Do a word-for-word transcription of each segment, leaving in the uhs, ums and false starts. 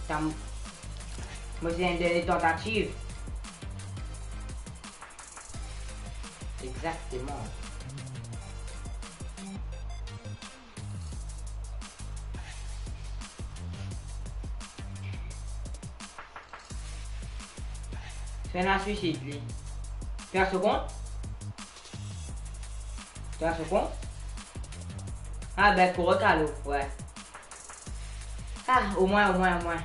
Sa, mo se enn dernie tantativ. Exakteman. Fer ena swisid li. Fer so kont. Fer so kont. Ah, be korek alor, wi. Ah, omwin, omwin, omwin.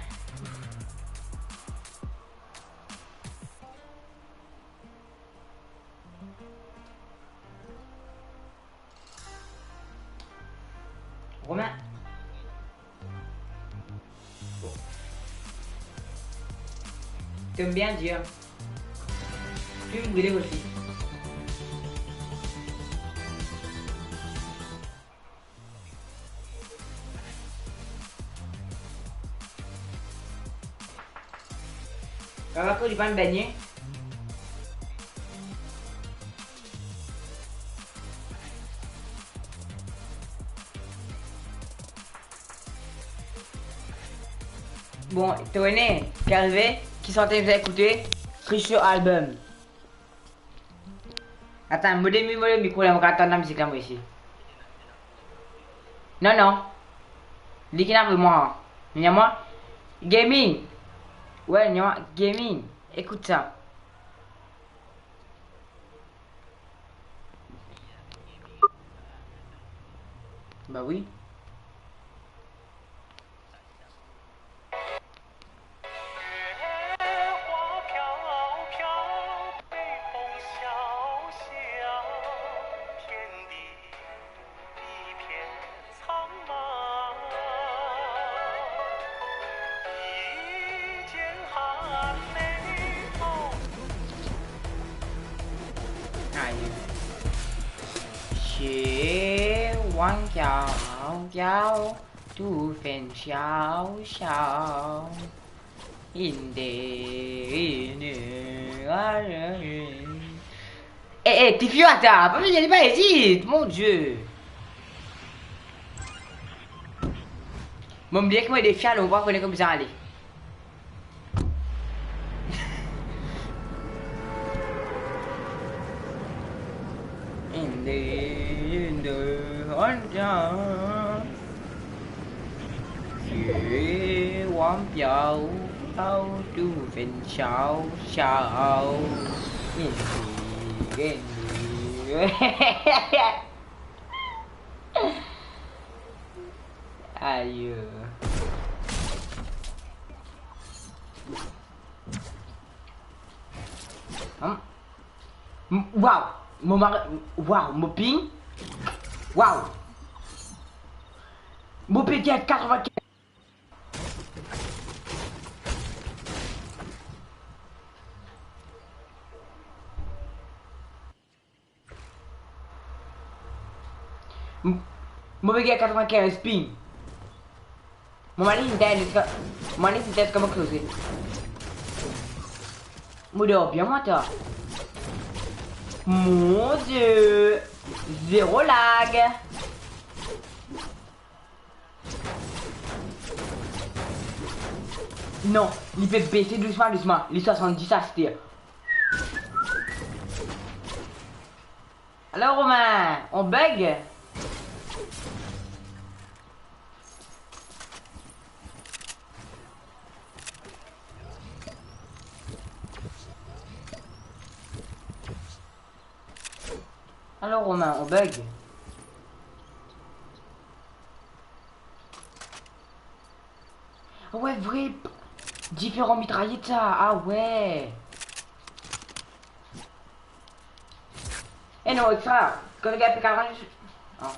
Romain. Bon. T'aimes bien dire. Tu me brûles aussi. Papa, kou li pa'nn begne. Bon, to ena, ki arive, ki sante nou ekoute, Christian album. Atann, mo demi, mo demi mikro la, mo kapav tann lamizik la, mo isi. Non, non. Li ki ena pou mwa. Li ena mwa. Gaming. Wi, li ena mwa. Gaming. Ekout sa. Ba wi. Aye. Che wan kiaw kiaw, tou finn siaw siaw. Inde, inde, aye. Eh, eh, tifi, atann, pa vinn pa isi, mon Dieu. Mo bliye ki mo ena de fial, mo pa kone kouma bizin ale. In the, in the hunter. Ye, wan piaw, piaw, tou finn siaw siaw. In the, in the. Ayo. Hmm. M-, waw. Mo mari, waw, mo ping. Waw. Mo ping katrevinkenz. M-, mo pe gagn katrevinkenz ping. Mo manz enn, mo manz enn, kouma close. Mo dor bien, mwa, ta. Mon Dieu, zero lag. Non, li pe bese dousman, dousman. Li swasanndis aster. Alor, Romain, on bug? Alor, Romain, on bug? Ah ouais, vre, p-, diferan mitrayet sa. Ah ouais. Eh non, extra. Kan to gagn P K, ah.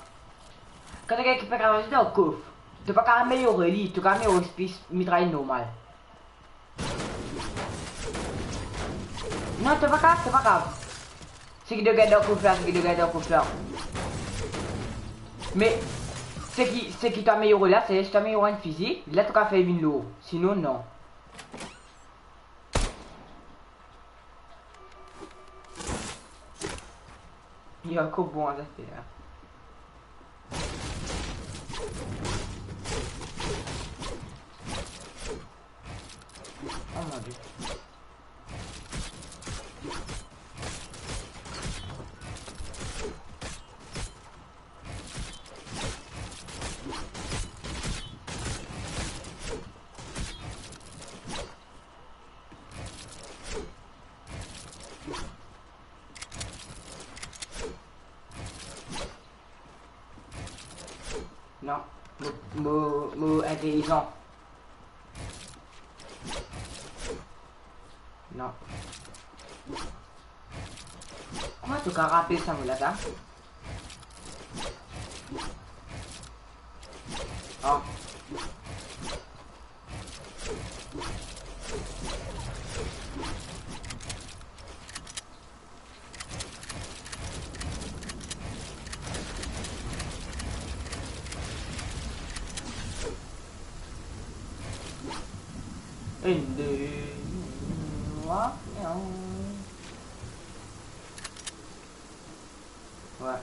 Kan to gagn P K dan kof, to pa kapav ameliore li, to kapav ameliore spis mitrayet normal. Non, to pa kapav, to pa kapav. Seki to gagn dan kof la, seki to gagn dan kof la. Me seki, seki to ameliore la, se si to ameliore enn fizi, la to kapav fer vinn lour. Sinon, non. Li ankor bon zafer la. Intelisan. Non. Kouma to kapav apel sa mo la, sa? Ah. Enn, de, trwa, ouais.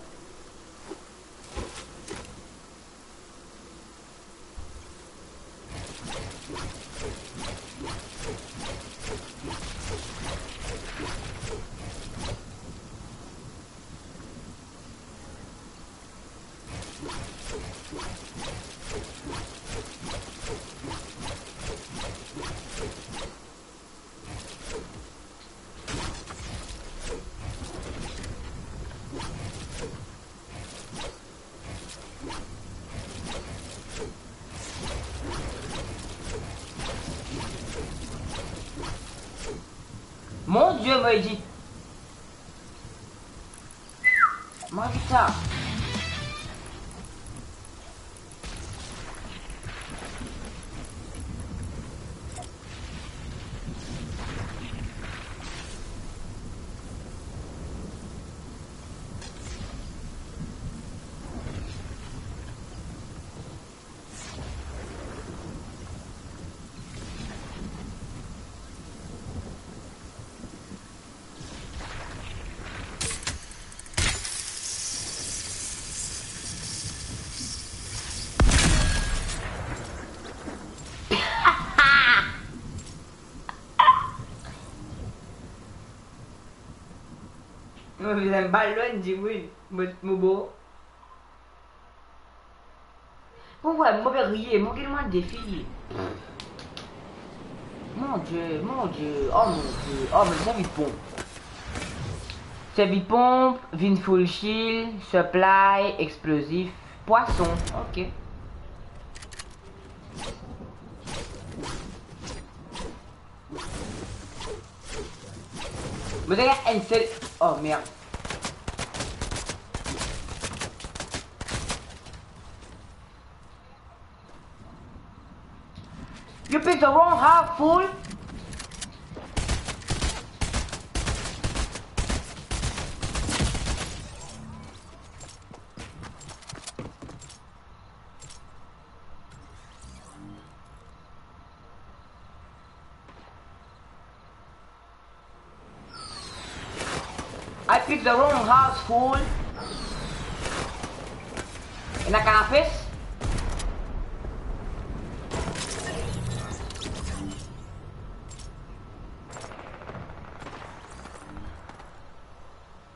Mon Die, mo edi. Manz sa. Mo bizin bal lwenn dimoun, mo, mo bo. Bon, ouais, mo pe riye, mo gagn mwa defi. Mon Die, mon Die, oh mon Die, oh, mo servi ponp. Servi ponp, vinn full shield, supply, explosif, pwason, ok. Mo gagn enn sel. Oh, merde. You pick the wrong house, fool. I pick the wrong house, fool. Ena kanapes.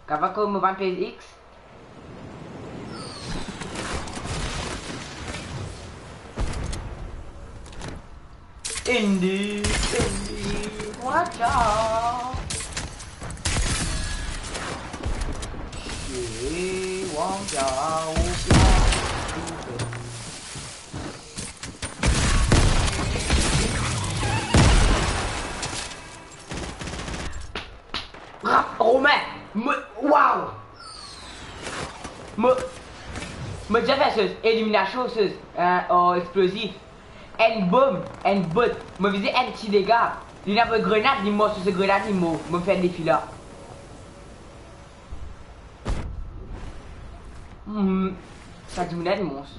Kapav koz mo bann pez X. Indi, indi, wacha. Shit, wacha, wacha. Ra-, Romain, mo, waw! Mo, mo ti fer so eliminasion, so, euh, ar explozif. Enn bom, enn bot. Mo vize enn ti dega. Li ena enn grenad, li mor so grenad, li mor. Mo fer defi la. Hmm, sa dimoun enn mons.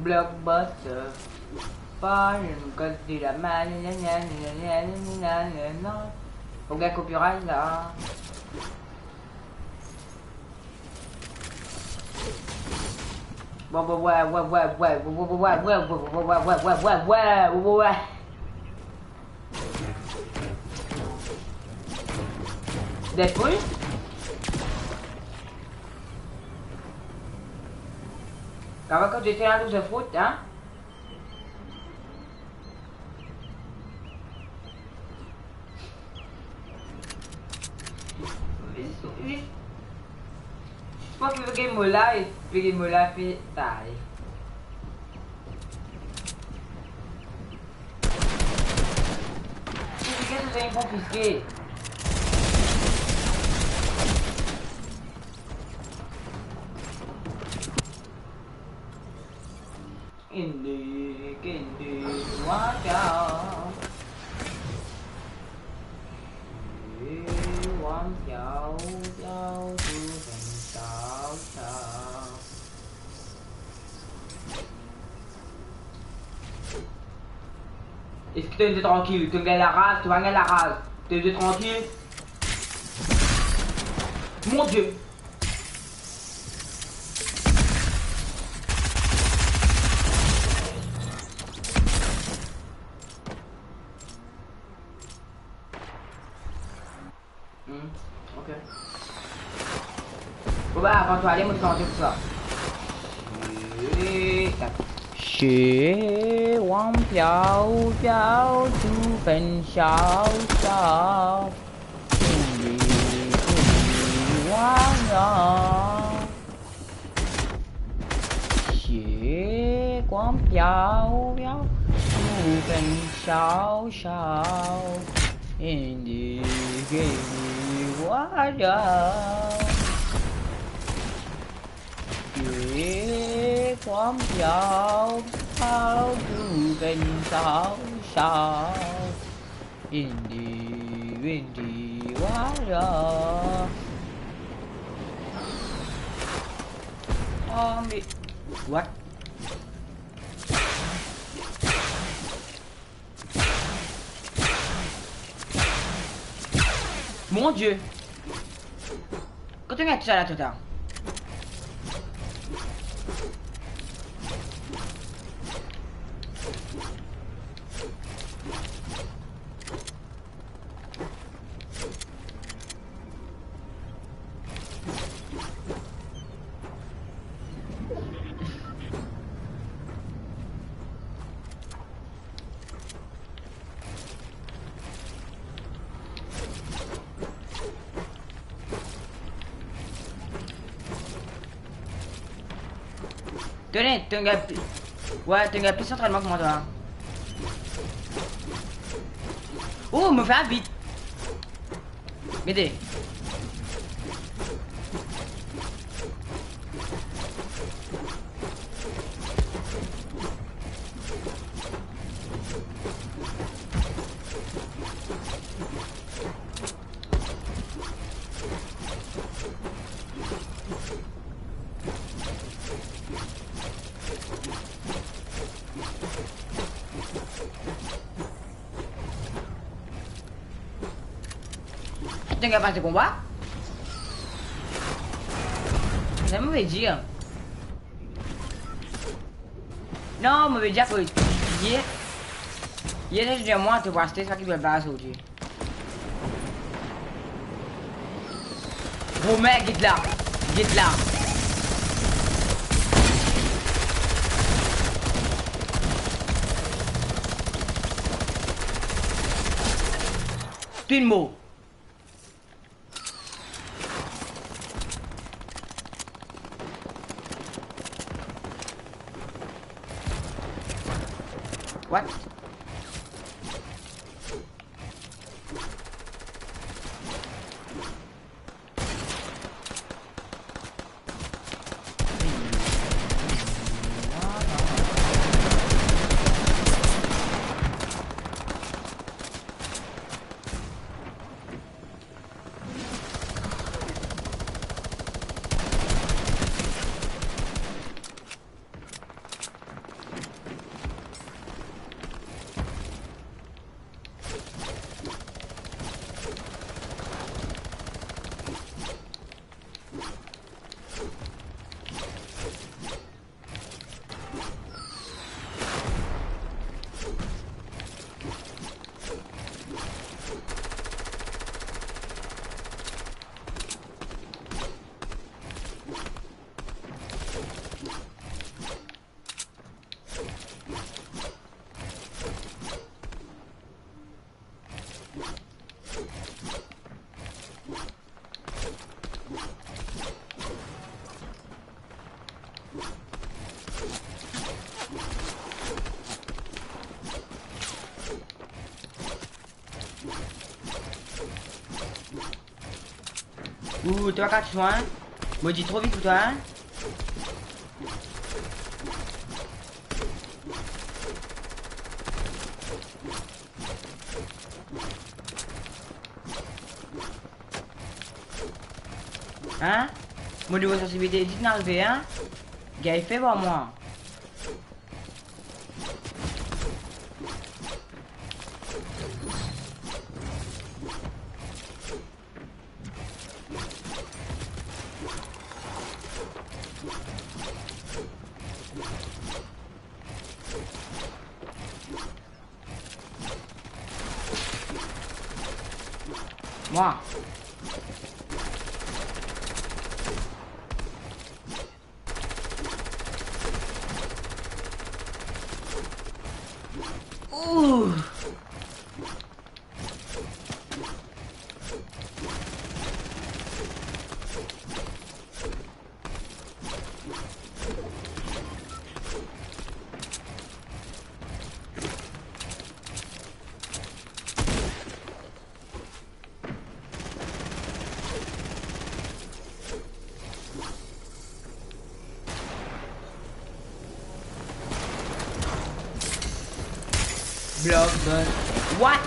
Blockbuster. Pa enn Godzilla, man, na, na, na. Ou gagn copyright la. Wa, wa, wa. Deadpool? Kapav kot to ete la, nou se fout, hein? Fok li gagn mo la, e li gagn mo la, pe tay. Ki gagn zot konfiske. Indi, indi, wadiaw. Eh, wadiaw, diaw, diaw, diaw, diaw. Eski to ete trankil? To gagn laraz, to pa gagn laraz. To ete trankil. Mon Dieu! Hmm, ok. Bon, ba, avan to ale, mo kante pou twa. Shit. Shit, wam, piaw, piaw, tou, pen, shaw, shaw. Indi, indi, waya. Shit, wam, piaw, piaw, tou, pen, shaw, shaw. Indi, indi, waya. Shit, wam, piaw, piaw, tou, pen, shaw, shaw. Indi, indi, waya. Oh, mais what? Mon Dieu! Kot to gagn tou sa la, to ta? Tone, to gagn pli, ouais, to gagn plis antrennman ki mwa, twa. Oh, mo fer vit. Gete. Tonga pas de konba? Sa mo ve dir. Non, mo ve dir ke ye, ye, se dir mwa, to pou aste sa ki dwa baz ozordi. Romain, get la, get la. Tou mor. What? Ou twa kat swa, hein? Mo dir tro vit pou twa, hein? Hein? Mo nivo sansibilite inn arive, hein? Gagn fer par mwa. Mwa. Ouh. Block, but what?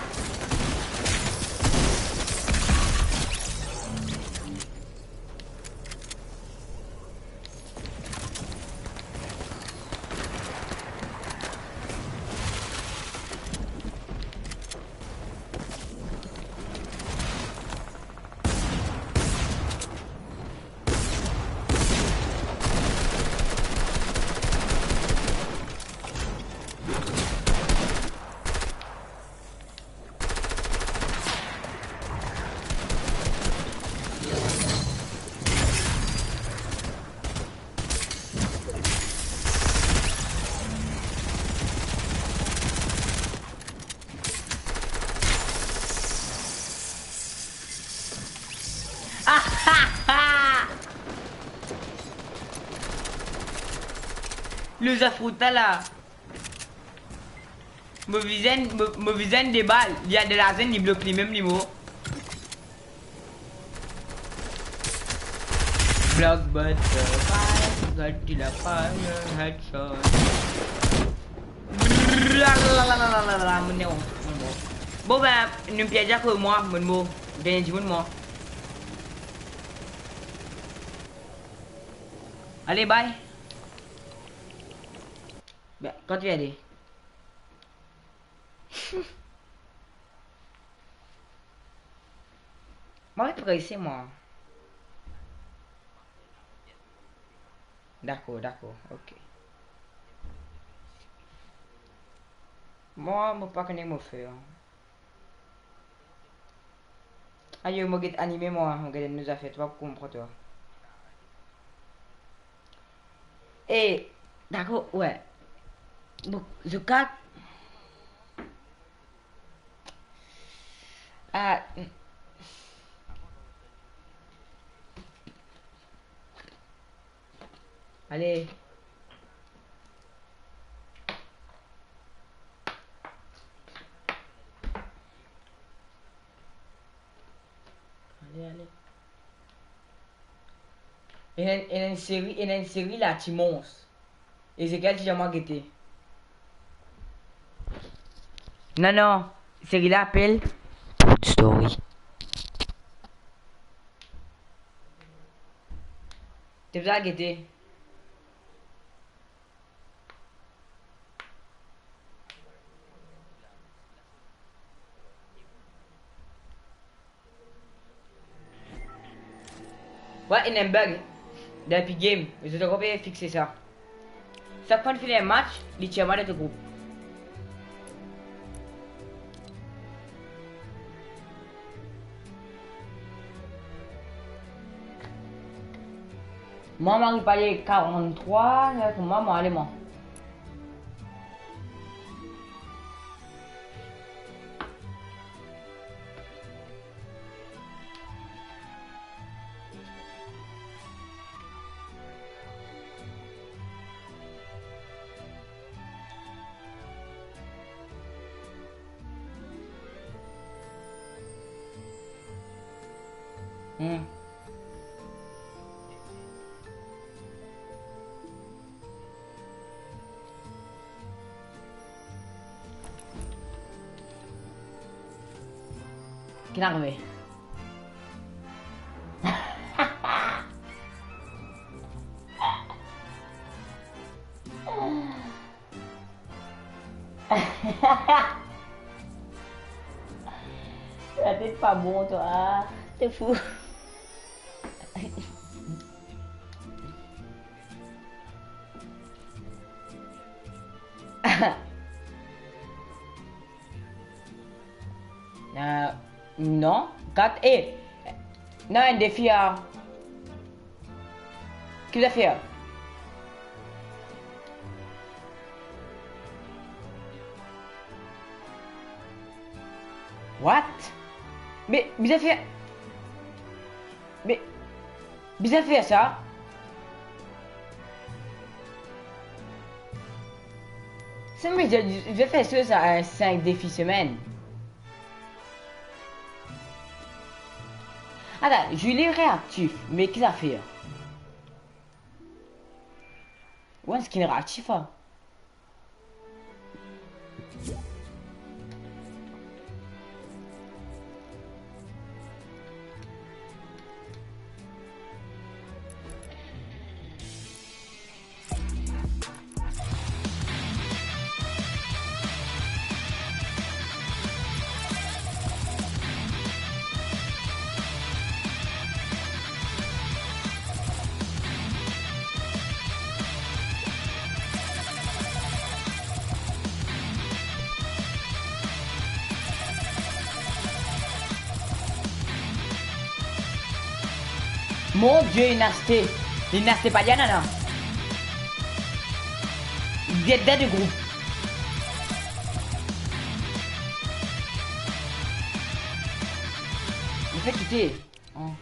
Loza fout la la. Mo vizenn, mo, mo vizenn de bal. Li al dan lazenn, li blok limem, li mor. Blockbuster, fire, got to the fire, headshot. La, la, la, la, la, la, la, mo ner, mo mor. Bon, ben, nou perdi akoz mwa, mo mor. Dernie dimoun, mwa. Ale, bye. Ben, kan to ale? Mo pe prese, mwa. Dakor, dakor, ok. Mwa, mo pa kone mo fer. Ayo, mo get anime, mwa, mo get nou zafer, to pa pou konpran, twa. E, dakor, we. Bon, zot kat. Ah. Ale. Ale, ale. Ena, ena enn seri, ena enn seri la, ti mons. Ezekiel ti dir mwa gete. Non, non, seri la apel Good Story. To bizin gete. Wa, ena enn bug dan Epic Game, zot ankor pe fixe sa. Sak fwa to fini enn match, li tir mwa dan to group. Mwa, mo ariv ale karant-trwa, nek mwa, mo ale, mwa. Hmm. Ki inn arive? Latet pa bon twa. T'es fou. Euh, non, kat, eh, non, enn defi a. Ki zafer? What? Me, bizin fer, me, bizin fer sa? Sa me, bizin fer sa, euh, sink defi semenn. Atann, Julie reaktif, me ki zafer? Wi, skin reaktif, ah. Mon Die, inn aste, inn aste palie, nana. Get dan de group. Li fer kite. Oh.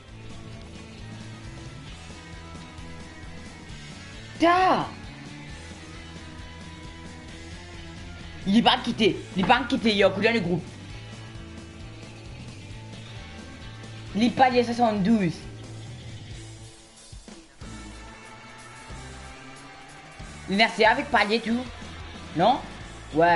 Ta! Li pa kite, li pa kite, li ankor dan le group. Li palie swasanndouz. Li inn aste avek palie tou, non? Wi.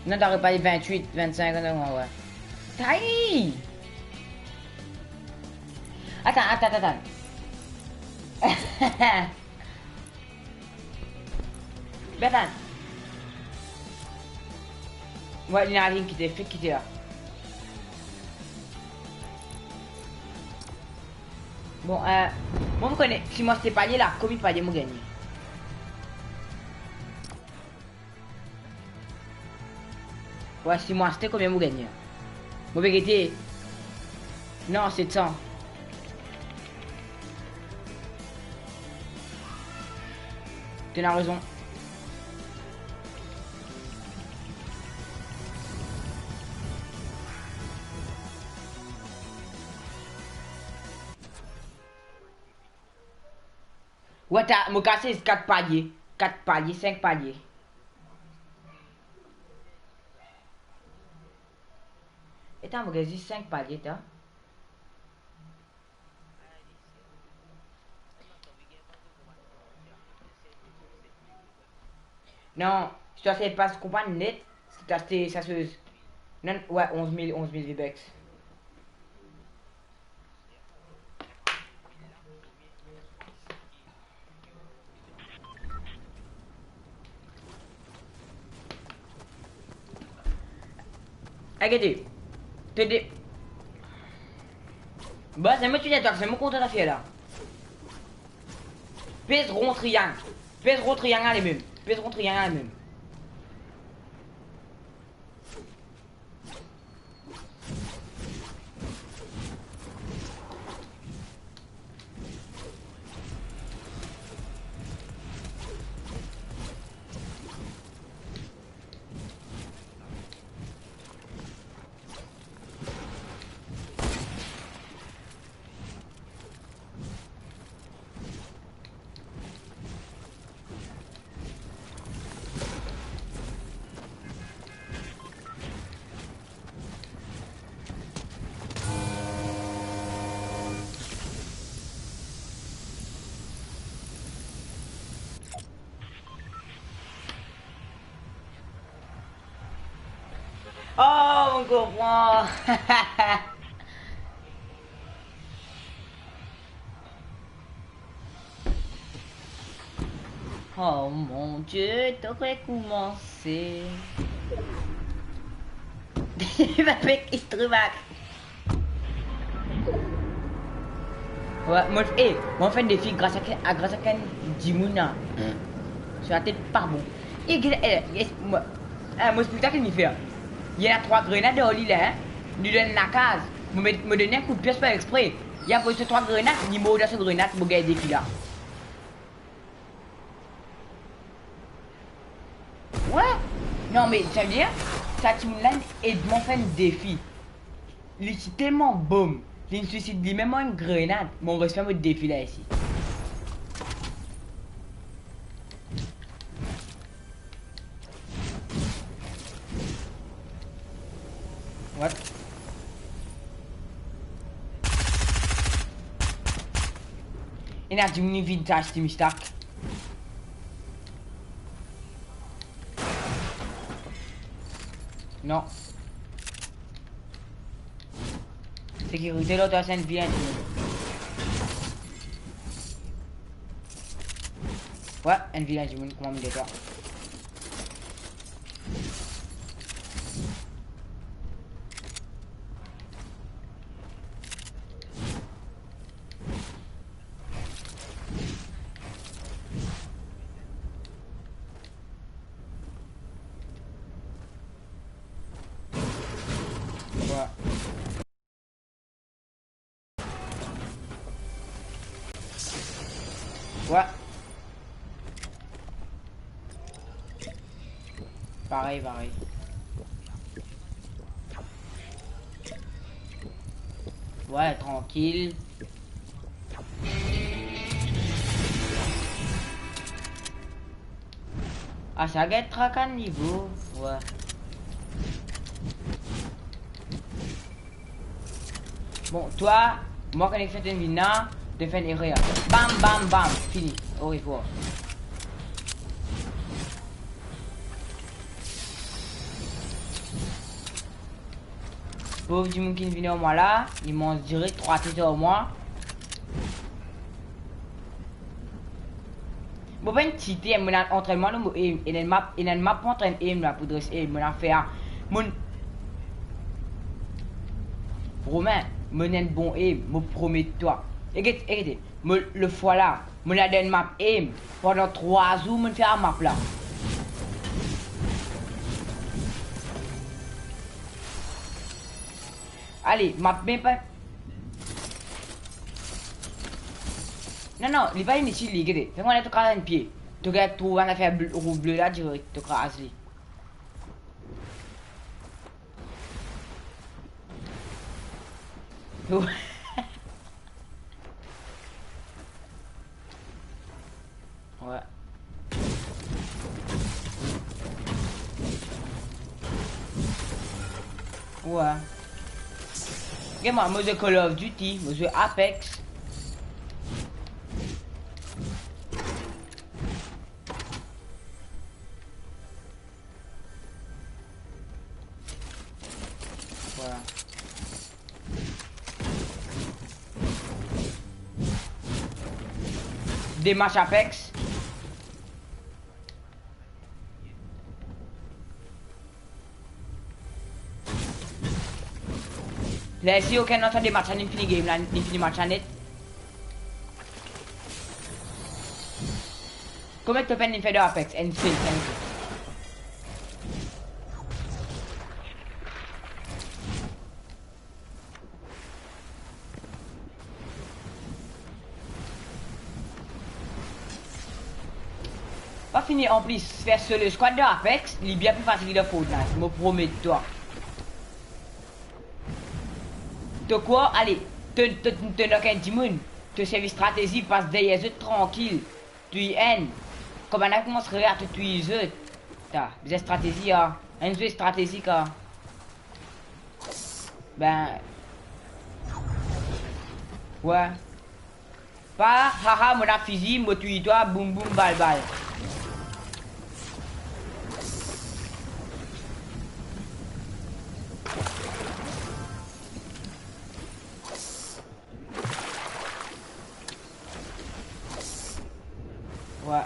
Non, t'aurais pas dit vingt-huit, vingt-cinq, non, wi. Taille! Atann, atann, atann. Be atann. Wi, li ena inn kite, fek kite la. Bon, euh, mwa, mo kone, si mo aste palie la, konbien palie mo gagne? Wi, si mo aste, konbien mo gagne? Mo pe gete. Non, set san. To ena rezon. Wi, ta, mo kase kat palie. Kat palie, sink palie. Eta, mo gagn zis sink palie, ta. Non, si to aste pas konpagn net, si to aste sa soz. Non, wi, onz mil, onz mil V-Bucks. Gete. To de-, bon, se mo ki dir twa, se mo kontan zafer la. Pez ron triang. Pez ron triang ale mem. Pez ron triang ale mem. Mo konpran. Oh mon Die, to pe koumanse. Li pa pe ki trouv ak. Wi, mo, eh, mo fer enn defi gras a, a gras a enn dimoun la. Hmm. So latet pa bon. E, e, e, mo, eh, mo explik twa ki li fer. Li ena trwa grenad dan li la, hein. Li dan lakaz. Mo met, mo donn li enn kout pie par expre. Li avoy so trwa grenad, li mor dan so grenad, mo gagn defi la. Wi. Non, me, sa ve dir, sa timoun la inn ed mwa fer enn defi. Li ti telman bom, li inn swisid limem ar enn grenad. Mo res fer mo defi la isi. What? Ena dimoun inn vinn aste mistak. Non. Sekirite, lot la se enn vilen dimoun. Wi, enn vilen dimoun, kouma mo dir twa. Wi. Wi. Parey, parey. Wi, trankil. Ah, sa gagn traka nivo. Wi. Bon, twa, mwa, kouma to finn vinn la, to fer enn erer. Bam, bam, bam, fini. Orevwar. Pov dimoun ki vinn ar mwa la, li manz direk trwa tet ar mwa. Mo pa enn cheater, mo ena antrennman dan mo aim, ena enn map, ena enn map pou antrenn aim la, pou dress aim, mo ena fer, mo, Romain, mo ena enn bon aim, mo promet twa. E get, e get, mo, lefwa la, mo ena enn map aim, pandan trwa zour mo fer map la. Ale, map mem pa. Non, non, li pa initil li, gete. Fer mwa to kraz enn pie. To gagn trouv enn zafer bl-, rouz ble la direk, to kraz li. Wi. Wi. Get mwa, mo zwe Call of Duty, mo zwe Apex. Wi. De match Apex. Let's see, okenn dan sa de match la, li fini game la, li fini match la net. Kouma to pena fer de Apex, enn sel, enn sel. Pa fini, anplis, fer solo squad dan Apex, li bien pli fasil ki dan Fortnite, mo promet twa. To krwar, ale, to, to, to knock enn dimoun, to servi stratezi, pas deryer zot trankil, touy enn. Kan bann la koumans reatak, to touy zot. Ta, bizin stratezi, a. Enn zwe stratezik, a. Ben. Wi. Pa, haha, mo ena fizi, mo touy twa, boum boum, bal bal. Ouais.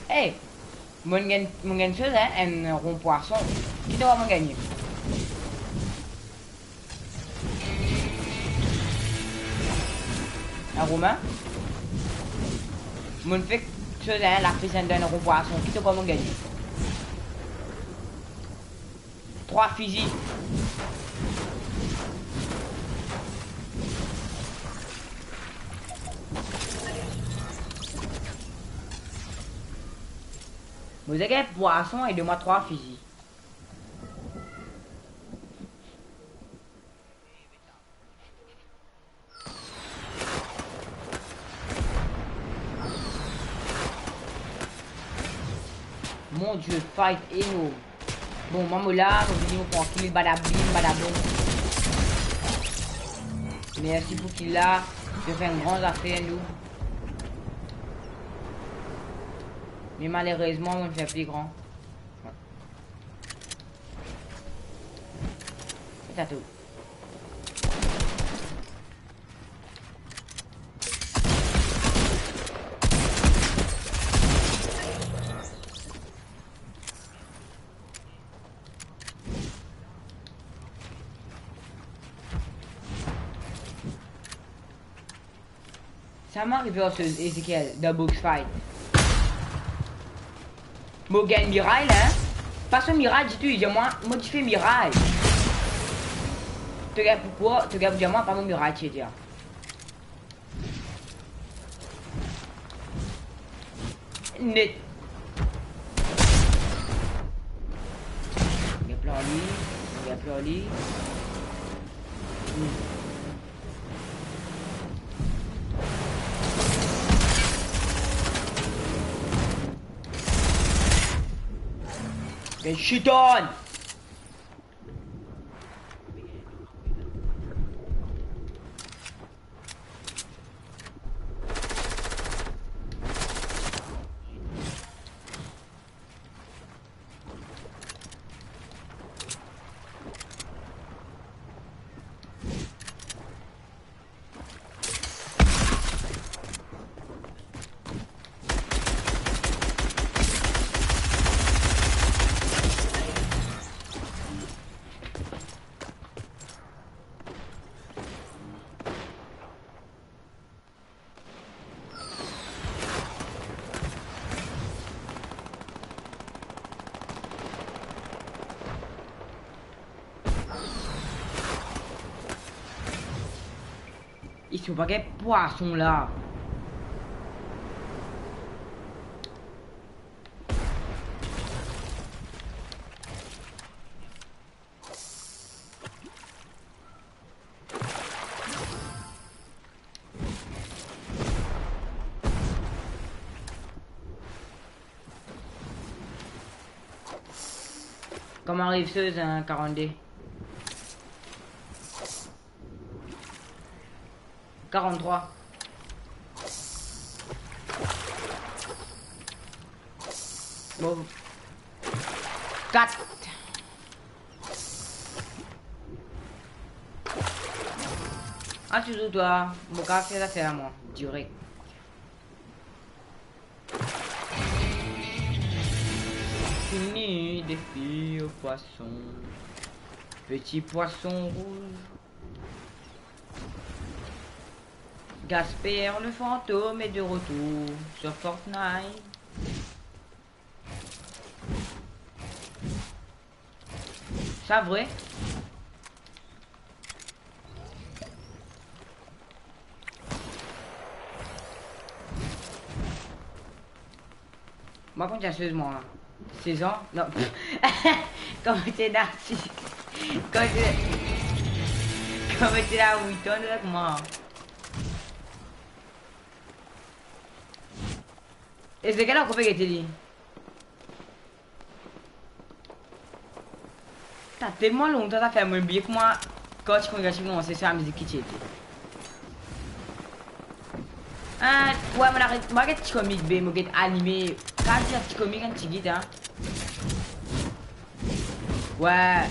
Hey, mo gagn, mo gagn soz, hein, enn ron pwason. Ki to krwar mo gagne? Enn ron, hein? Mo fek soz, hein, lapis andan enn ron pwason. Ki to krwar mo gagne? Trwa fizi. Mo dir gagn pwason e donn mwa trwa fizi. Mon Dieu, fight enorm. Bon, mwa mo la, mo vini, mo pran kill, badabim, badabom. Mersi pou kill la. Zot fer enn gran zafer, nou. Me malerezman, mo fer pli gran. Sa tou. Sa m'arive ar Ezekiel dan box fight. Mo gagn miray la, hein? Pa so miray ditou, li dir mwa, mo dife miray. To gagn pou krwar, to gagn pou dir mwa, pa mo miray ti dir. Net. Gagn plan li, gagn plan li. Hmm. Get shit on! Isi pa gagn pwason la. Kouma ariv sez, hein, karant-de. Karant-trwa. Bon. Kat. Ah, toujours toi. Mo kapav fer zafer la, mwa. Direk. Fini defi o pwason. Petit poisson rouge. Gasper le fantôme est de retour sur Fortnite. Sa vre? Mwa konbien sez mwa? Sez an? Non. Kouma ti ena, kouma ti, kouma ti ena wit an avek mwa. Ezekiel ankor pe gete li. Ta telman lontan sa fer mwa bliye kouma kan ti konn gagn koumans, se sa mizik ki ti ete. Ah, ouais, mo aret, mo get ti komik be, mo get anime, kan ti ti komik enn tigit, hein. Ouais.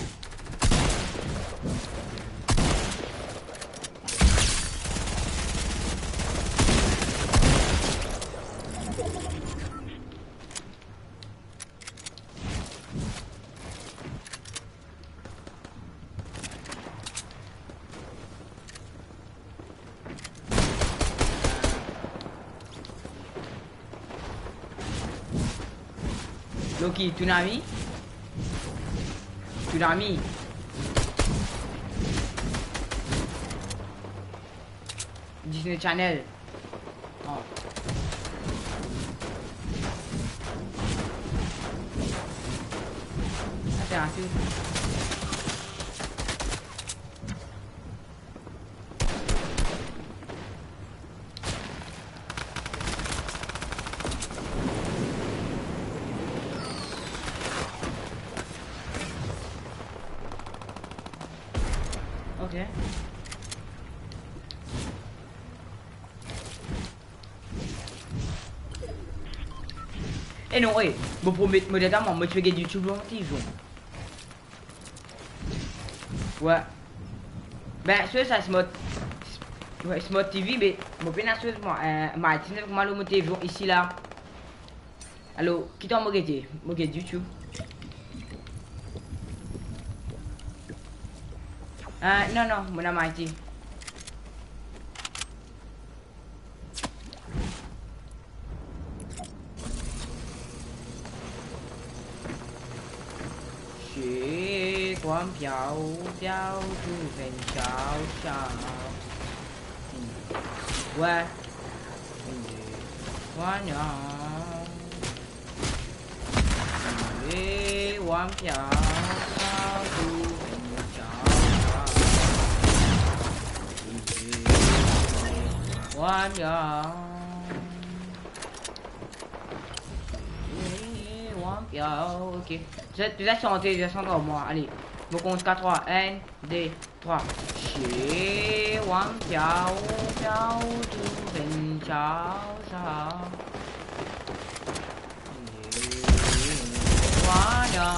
Loki, Tounami? Tounami? Disney Channel. Oh. Atann, atann. Ok. E non, e, mo promet, mo dir twa, mwa, mo ti pe get YouTube lor mo telefon. Ouais. Ben, so sa smart, ouais, smart T V, me mo pena so mwa, eh, Mighty neuf kouma lor mo telefon isi la. Alor, ki tan mo gete? Mo get YouTube. Eh, non, non, mo ena Mighty. Shit, one piau, piau, two, then chow, chow. Ouais. One, oh. Hey, one piau, piau, two, then chow, chow. One, oh. Hey, one piau, ok. Zot, zot sante, zot sante ar mwa. Ale, mo kont ziska trwa. Enn, de, trwa. Shit, one piau, piau, two, then chow, chow. Hey, one, oh.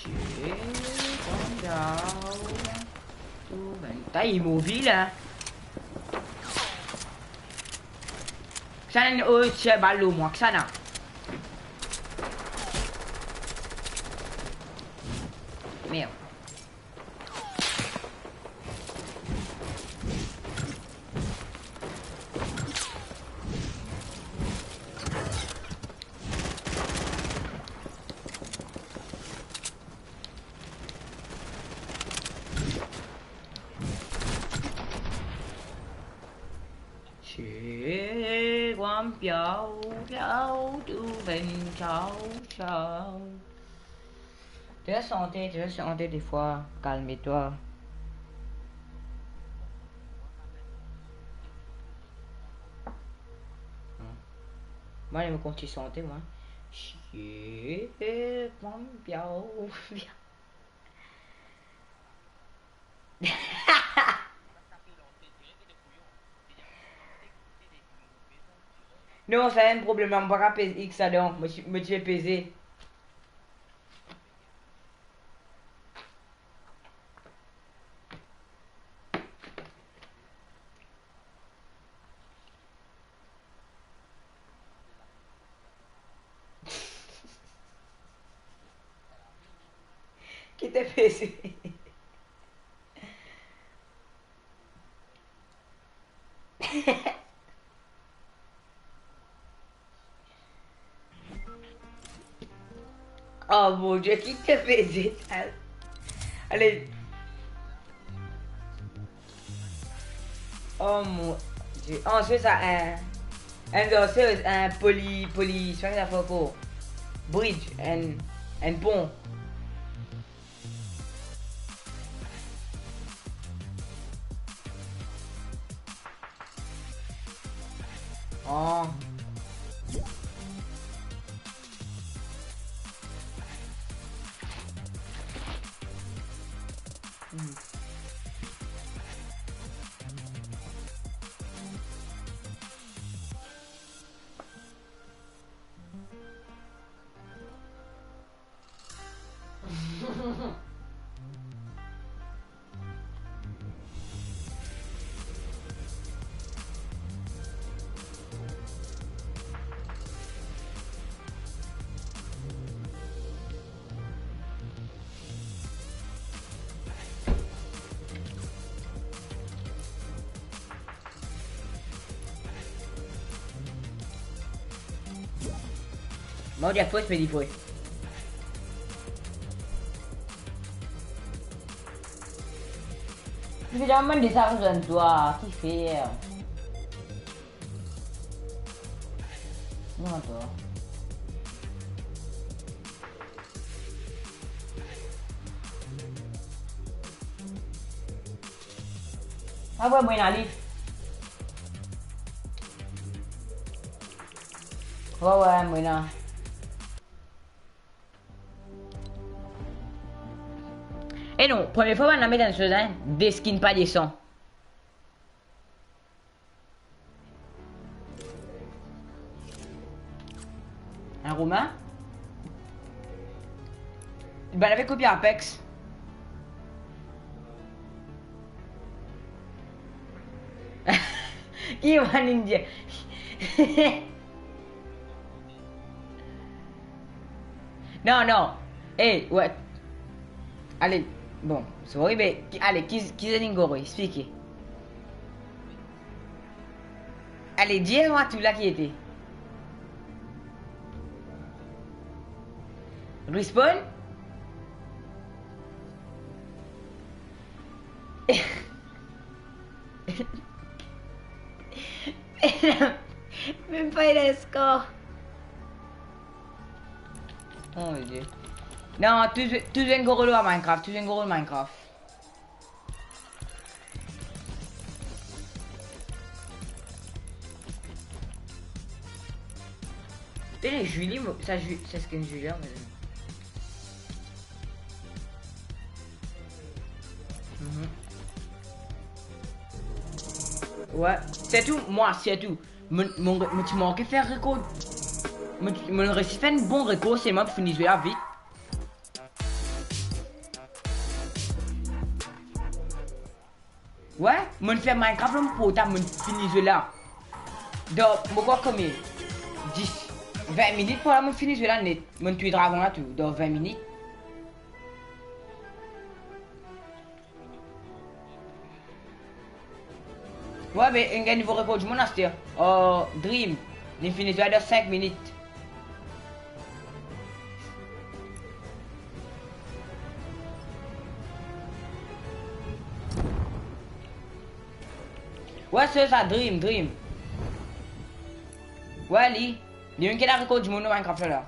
Shit, one down. Two, ben, ta imobil, hein. Kisannla, oh, tir bal lor mwa, kisannla. Merde. Che, guam, piau, piau, tu ven, ciao, ciao. Tu veux chanter, tu veux chanter des fois, calme-toi. Mwa, mo kontign sante, mwa. Che, guam, piau, piau. Non, sa enn problem la, mo pa kapav pez X ladan, mo ti, mo ti pe peze. Ki ti peze? Oh mon Dieu, ki ti peze? Ale. Oh mon Dieu. Answit sa, enn, enn danseuse, enn poli, poli, sa ki sa fer ankor? Bridge, enn, enn pon. Oh. Mo dir fos, me li fos. Evidaman, li sa rezoinn twa, kifer? Non, twa. Ah ouais, mo ena li. Ouais, ouais, mo ena. Eh non, premie fwa bann la met enn soz, hein, de skin pa desan. Hein, Romain? Bann la pe kopi Apex. Ki bann Indien? Non, non. Eh, ouais. Ale, bon, sorry, me ki, ale, ki, ki zot inn goro, explike. Ale, dir mwa tou la ki ete. Respawn? Mem pa ena skor. Oh mon Dieu. Non, tou, tou zwenn goro lor Minecraft, tou zwenn goro lor Minecraft. Tene Julie, mo, sa Ju-, sa skin Julie, mo. Mhm. Ouais, sirtou mwa, sirtou. Mo, mo, mo ti manke fer rekor. Mo, mo resi fer enn bon rekor, selman pou fini zwe la vit. Ouais, mo fer Minecraft lor mo portab, mo fini zwe la. Dan, mo krwar konbien? Dis, vin minit pou la, mo fini zwe la net. Mo touy dragon la tou, dan vin minit. Ouais, be, inn gagn nouvo rekor dimoun aster. Oh, Dream, li fini zwe dan sink minit. Ouais, se sa, Dream, Dream. Ouais, li, li mem ki ena rekor dimoun dan Minecraft la.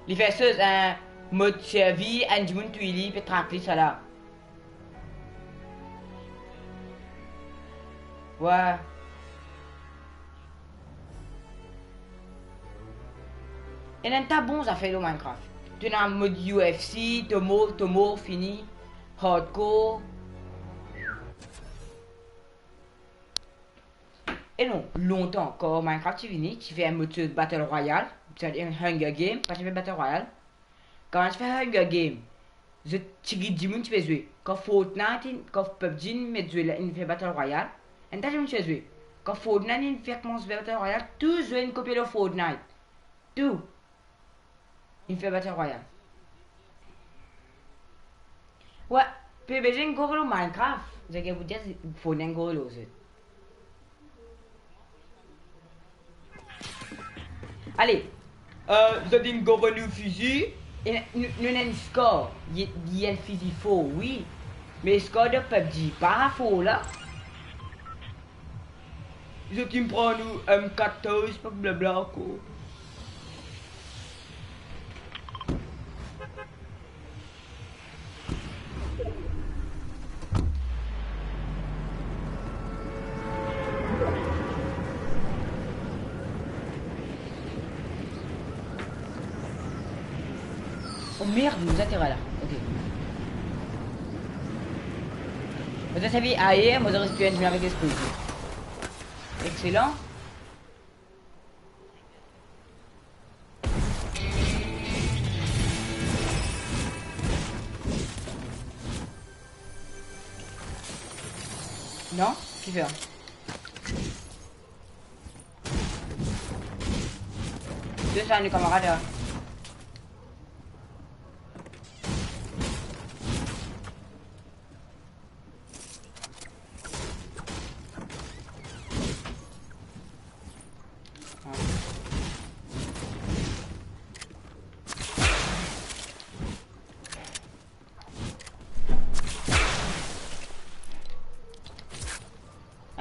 Li fer soz, eh, mod servi, enn dimoun touy li, pe trak li, sa la. Ouais. Ena enn ta bon zafer lor Minecraft. To ena mod U F C, to mor, to mor, fini. Hardcore. E non, lontan, kan Minecraft ti vini, ti fer enn mod Battle Royale, ti fer enn Hunger Game, pa ti fer Battle Royale. Kan ti fer Hunger Game, zot ti git dimoun ti pe zwe. Kan Fortnite inn, kan PUBG inn met zwe la, inn fer Battle Royale, enn ta dimoun ti pe zwe. Kan Fortnite inn fer koumans fer Battle Royale, tou zwe inn kopie lor Fortnite. Tou. Inn fer Battle Royale. Wi, pe bezwinn goro lor Minecraft. Zot gagn pou dir, fode enn goro lor zot. Ale, euh, zot inn goro nou fizi. E nou, nou ena enn score. Li, li enn fizi for, wi. Me score de PUBG pa for la. Zot inn pran nou M katorz, pa blabla ankor. Merde, nous atterrons là. Ok. Vous avez servi ailleurs, vous avez reçu une avec esprit. Excellent. Non? Kifer? Deux, sa, nou kamarad la.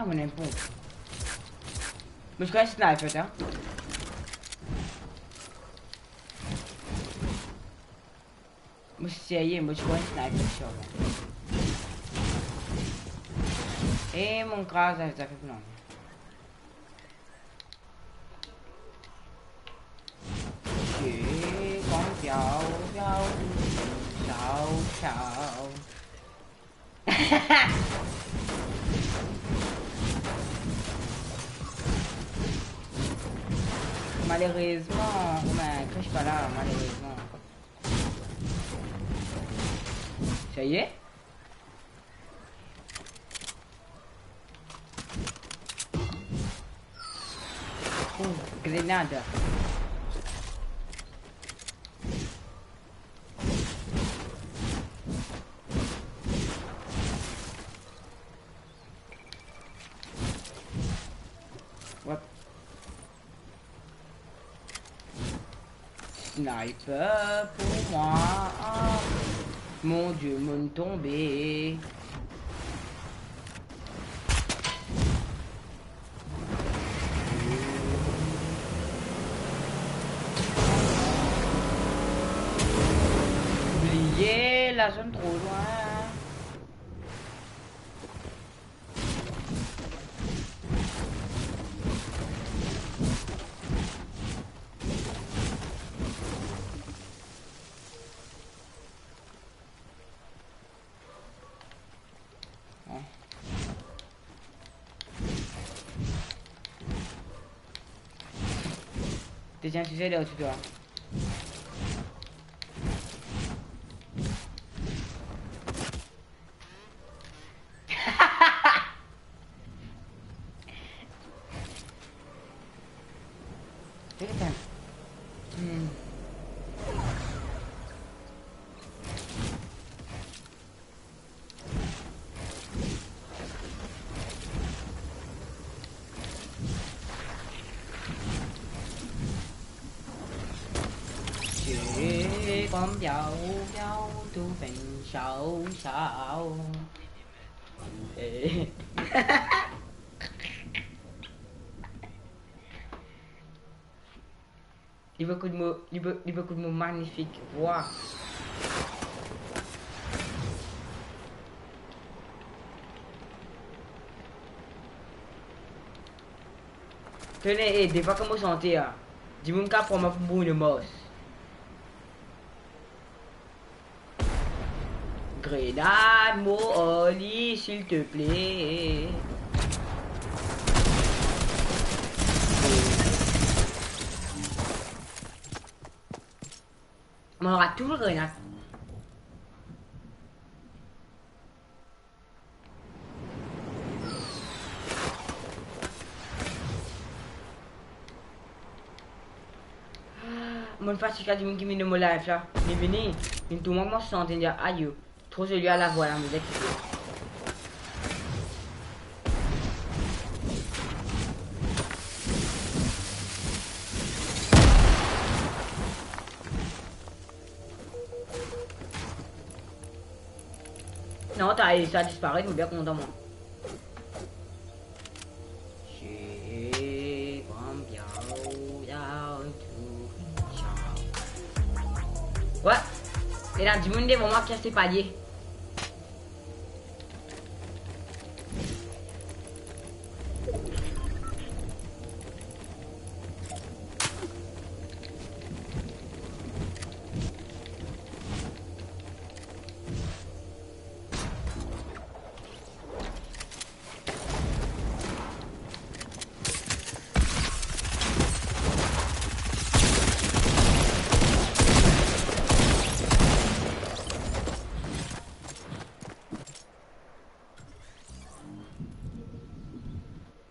Ah, mon impôt. Mo ti konn sniper, hein. Mo serye, mo ti konn sniper, sir. E mo kraz avek sa, non. Piau, piau, piau, piau. Malerezman, Romain, kriy pa la, malerezman. Sa y est? Oh, grenad. What? Sniper pour moi. Mon Dieu, mo'nn tonbe. Bliye, la zone trop loin. Deziem size, la ou ti dwa. Putain. Hmm. Ti kom piau, piau, tou finn xau, xau. Eh. Li pe ekout mo, li pe, li pe ekout mo magnifik vwa. Tone, eh, depi kouma mo sante a, dimoun kapav pran mwa pou Bruno Mars. Grenad, mo ar li, silteple. Mo ar tou grenad. Mo'nn fatig ar dimoun ki vinn dan mo live la. Li vini, li tourmant mwa, santi li, ayo. Tro zoli a lavwa la, mo dir ki. Non, ta, sa disparet, mo bien kontan mwa. Wa, ena dimoun devan mwa ki aste palye.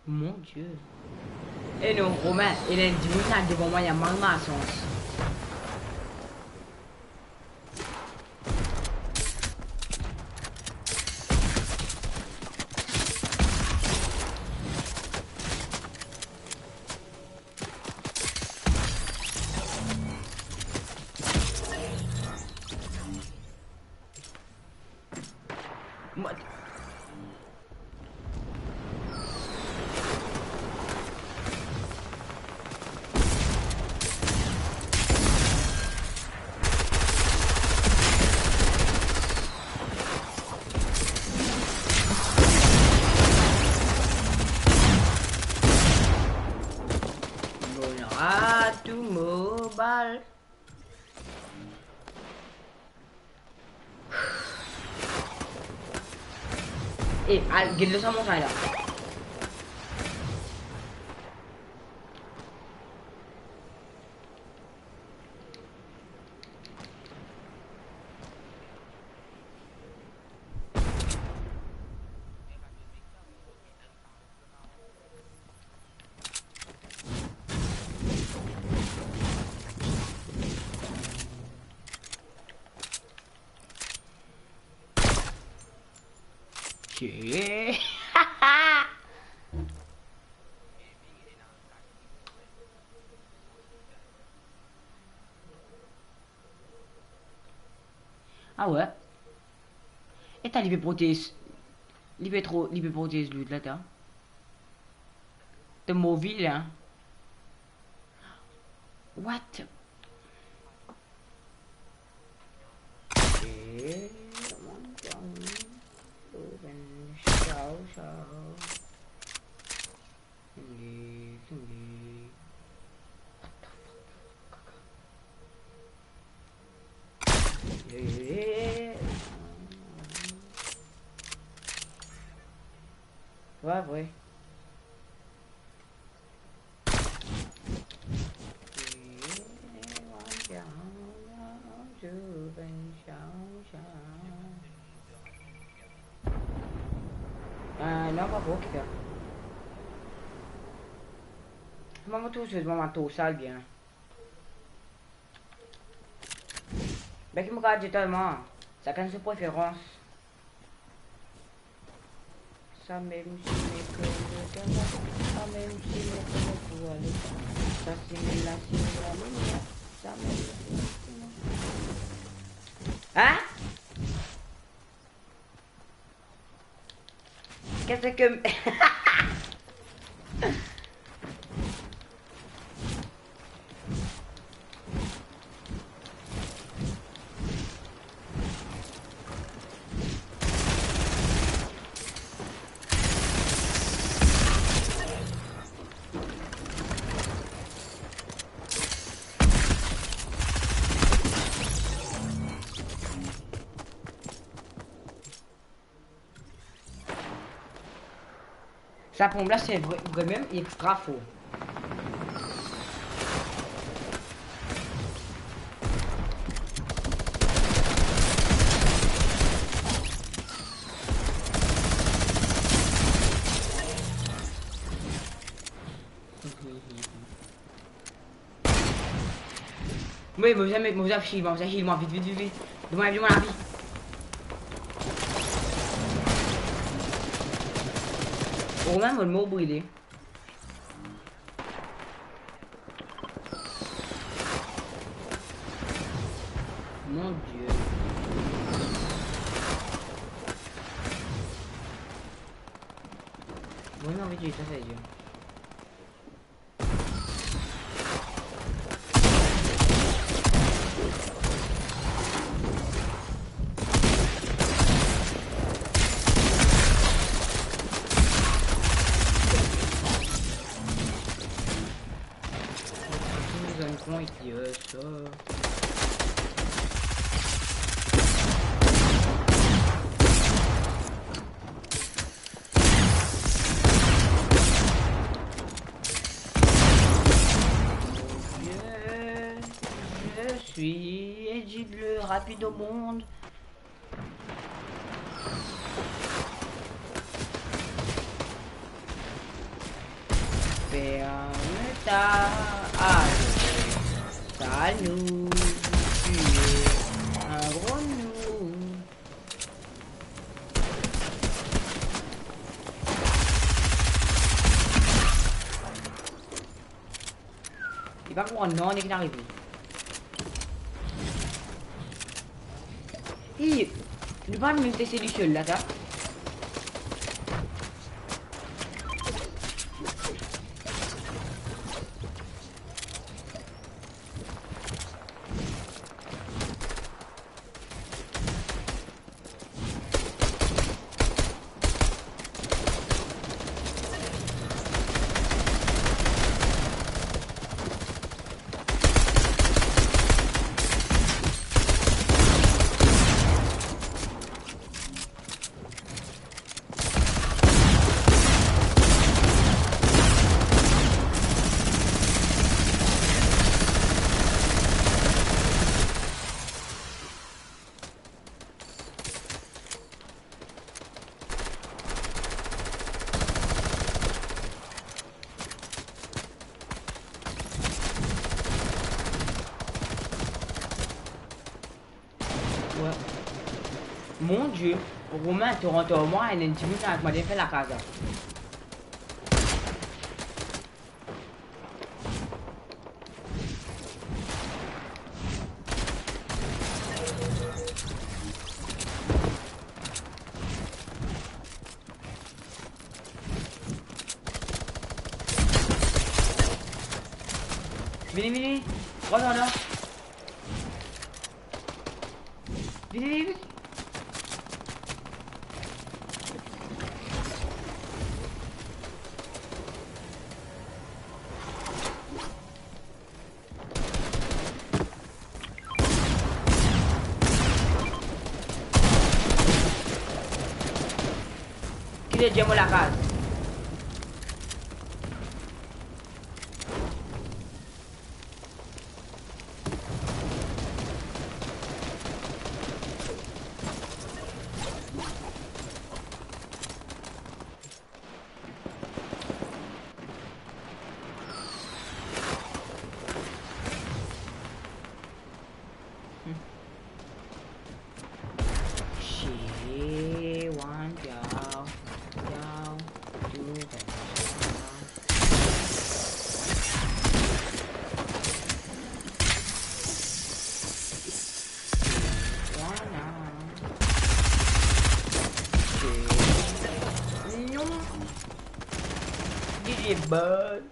Mon Dieu. E non, Romain, ena enn dimoun la devan mwa, li mank malsans. Mo Bon, ratou mo bal. E, al, get lo sa montagn la. Ki? Ah ouais. Eta li pe protez, li pe tro, li pe protez lout la, ta. Te move, hein. What? Eh, mon Dieu. Show, show. Tonbe, tonbe. What the fuck? Eh. Ouais, ouais. Ah, non, pa pou, ok. Mwa, mo trouv zot, mwa, mo trouv sa bien. Be ki mo kapav dir twa, sakenn so preferans. Sa mem si me kone, sa mem si me kone pou ale. Sa si me la, si me la, me la. Sa mem si me kone. Hein? Qu'est-ce que... Sa ponp la, se vre, vremem extra for. Wi, mo bizin met, mo bizin heal, mo bizin heal mwa, vit, vit, vit, vit. Donn mwa, donn mwa lavi. Romain, mo mor brile. Mon Dieu. Mo anvi touy sa, serye. Zone point, euh, ça. Je, je suis Edgy le rapide au monde. Ferme ta gueule, saloum, tu es un gros noob. Li pa konpran non, li finn arive. Hi, nou pa mem teste lesiel la, sa. Wi. Mon Die, Romain, to rant ar mwa, enn dimoun la, kouma li fer lakaz la. Vini, vini. Rant andan. Vini, vini, vini. Ki le diab lakaz? She want you, you to wanna. Non. D J Bud.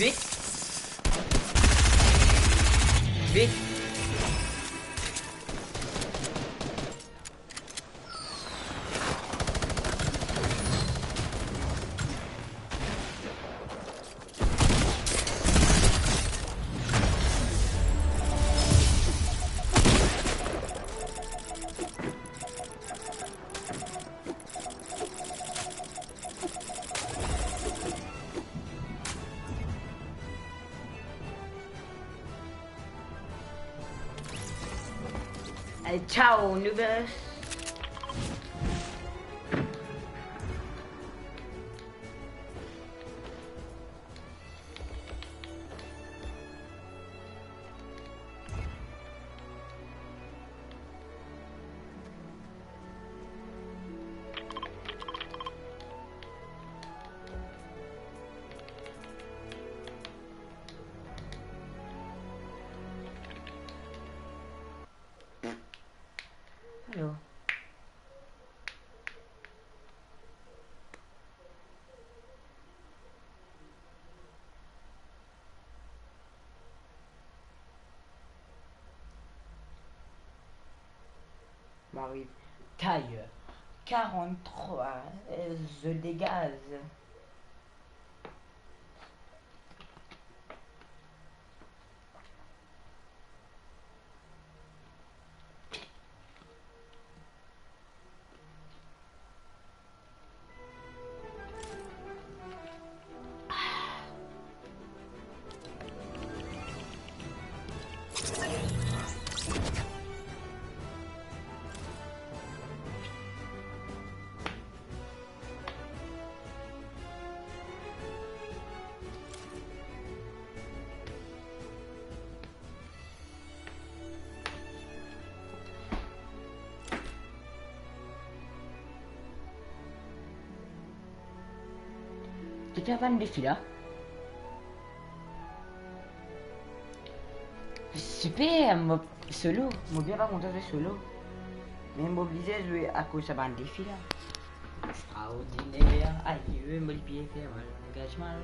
Vit. Vit. Allez, ciao, noobs. Alo. Mo ariv. Tayer. Karant-trwa, euh, zo de gaz. Ki ti bann defi la? Siper, mo solo. Mo bien pa kontan zwe solo. Me mo oblize zwe akoz sa bann defi la. Extraordiner. Aye, mo li pie fer mal. Gaz mal.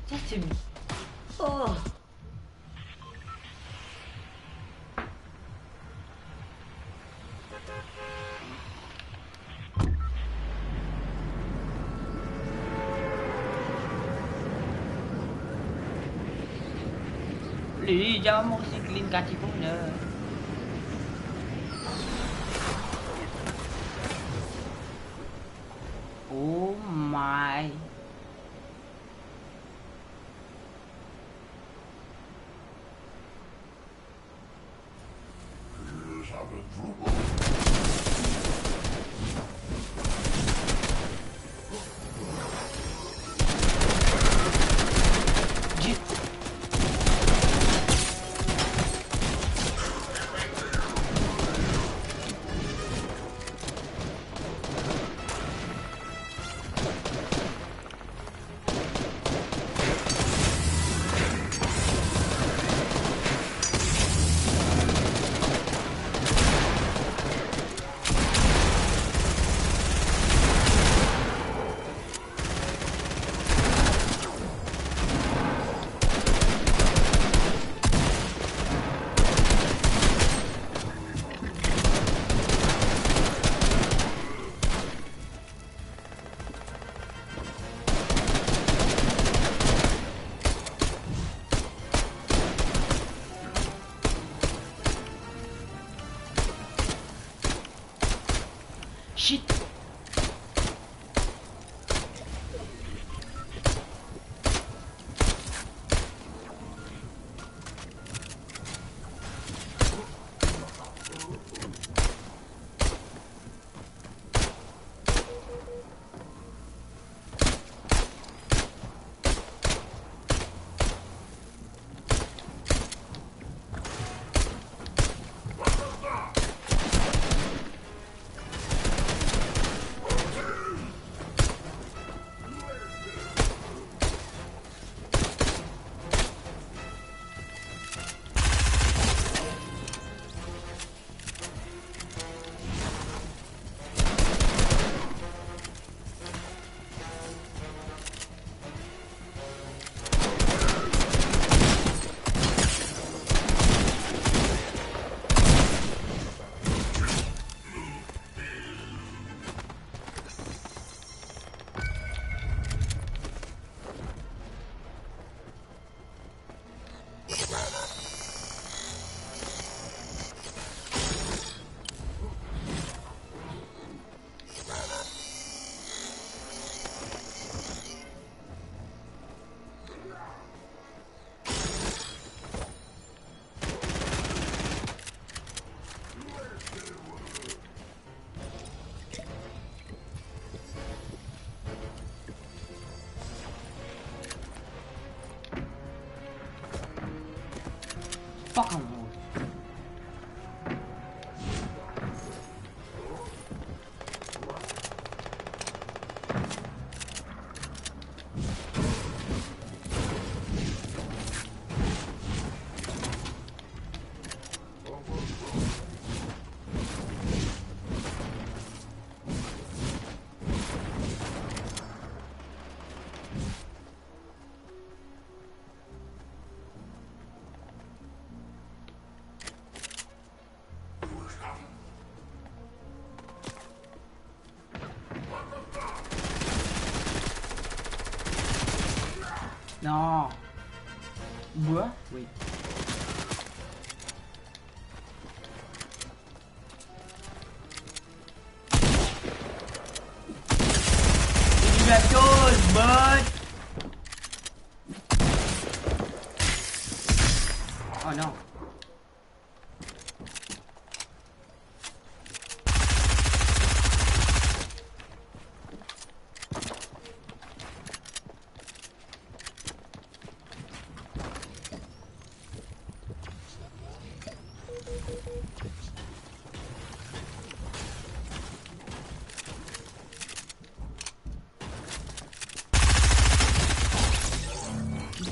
Sa se... Oh! Li, dia mo siklin kati koner. Oh my. Shit. Fuck, I'm bored. Non. Bwa? Wi. Li la toz, bot. Oh non.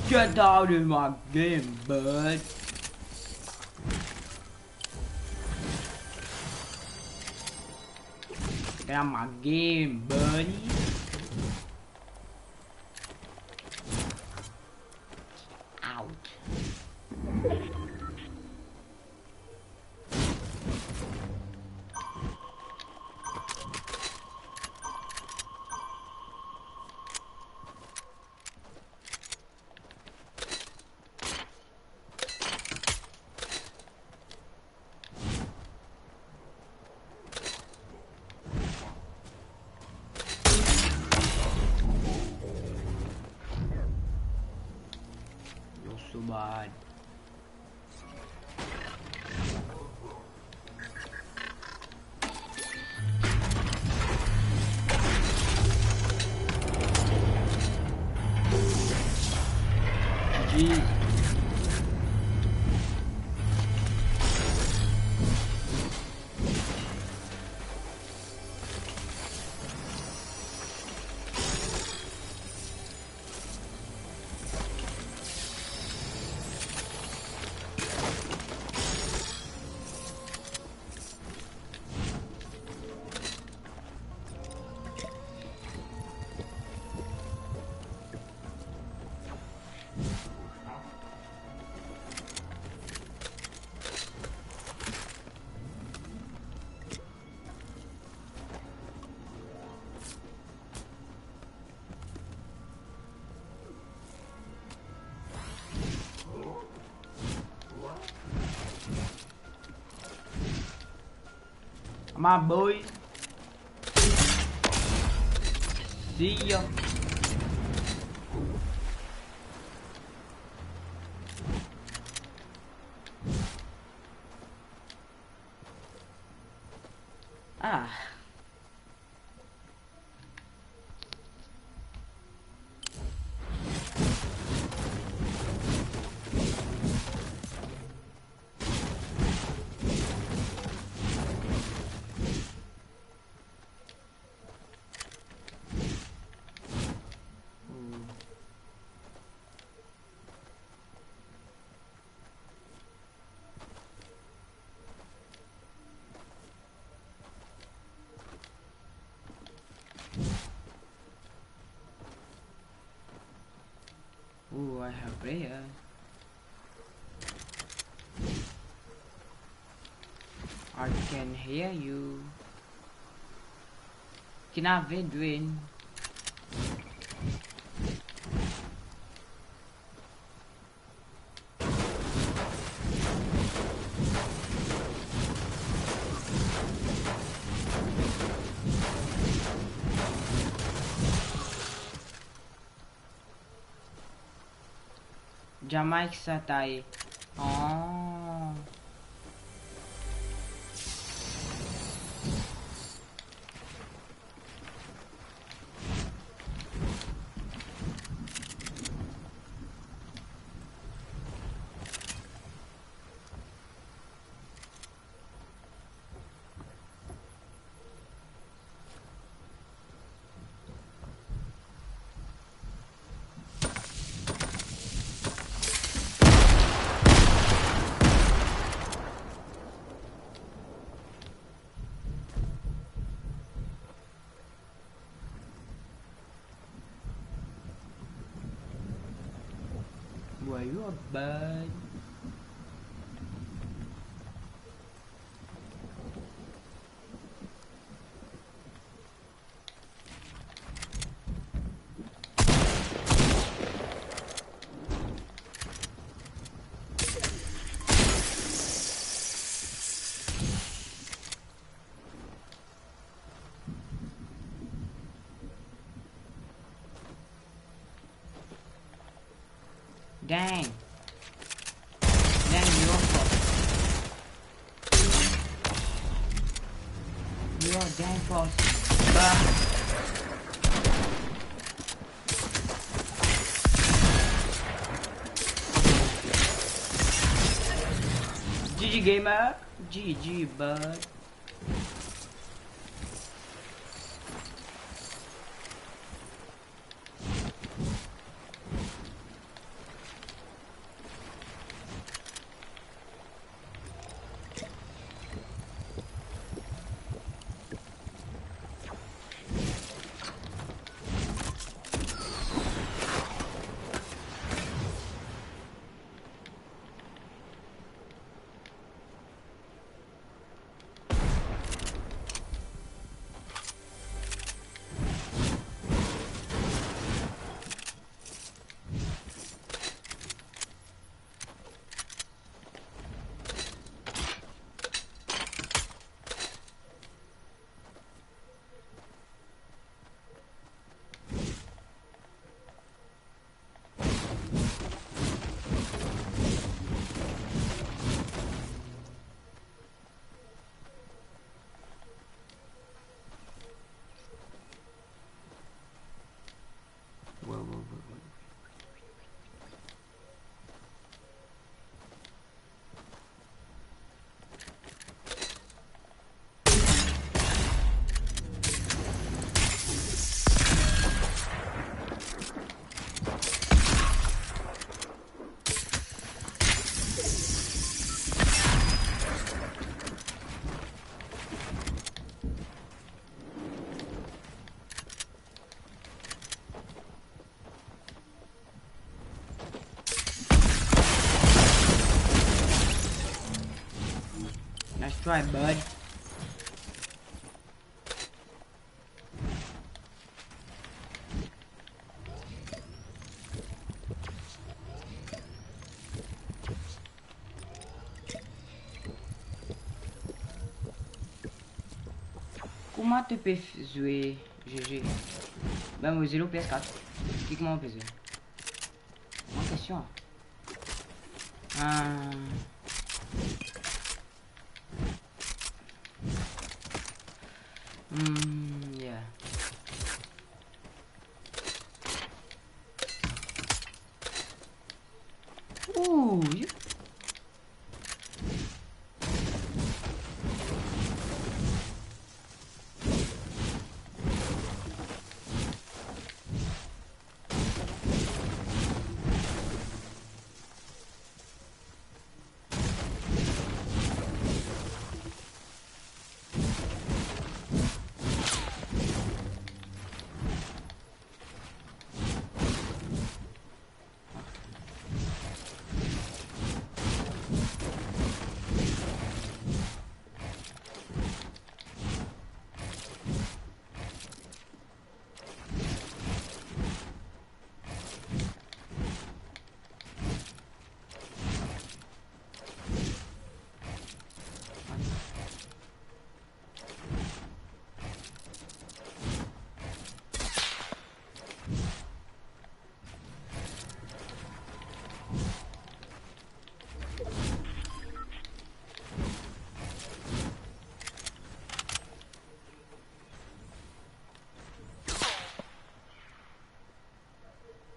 Get out of my game, bud. Get out of my game, buddy. Out. You're so bad. G G. My boy. Dia. Ah. Ooh, I have prayer. I can hear you. Can I win, win? Jamaik sa taye. Oh. Why you are bad? Dang. Dang, you are fucked. You are dang fucked. Bah. G G gamer, G G bud. Nice try, bud. Kouma to pe f-, zwe, G G? Ben, mo zwe lor P S quatre. Ki, kouma mo pe zwe? Bon kestion. Ah. Hmm, yeah. Ooh, yeah.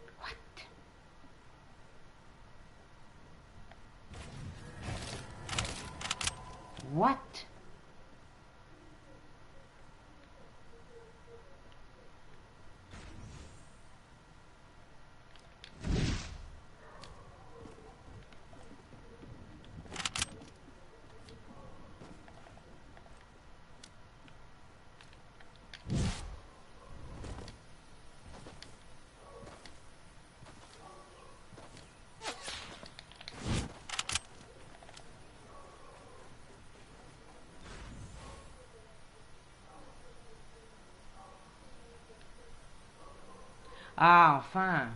What? What? Ah, enfin!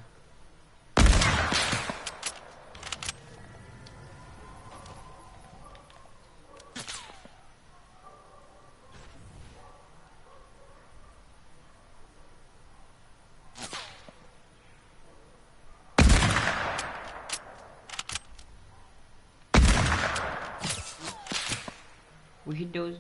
We hit those.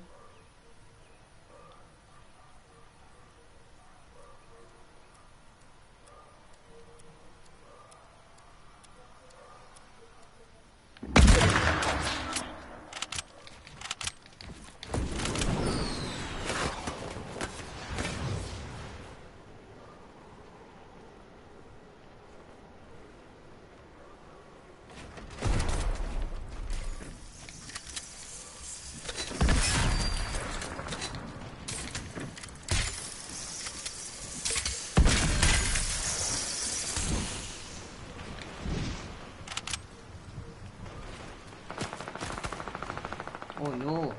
Oh no.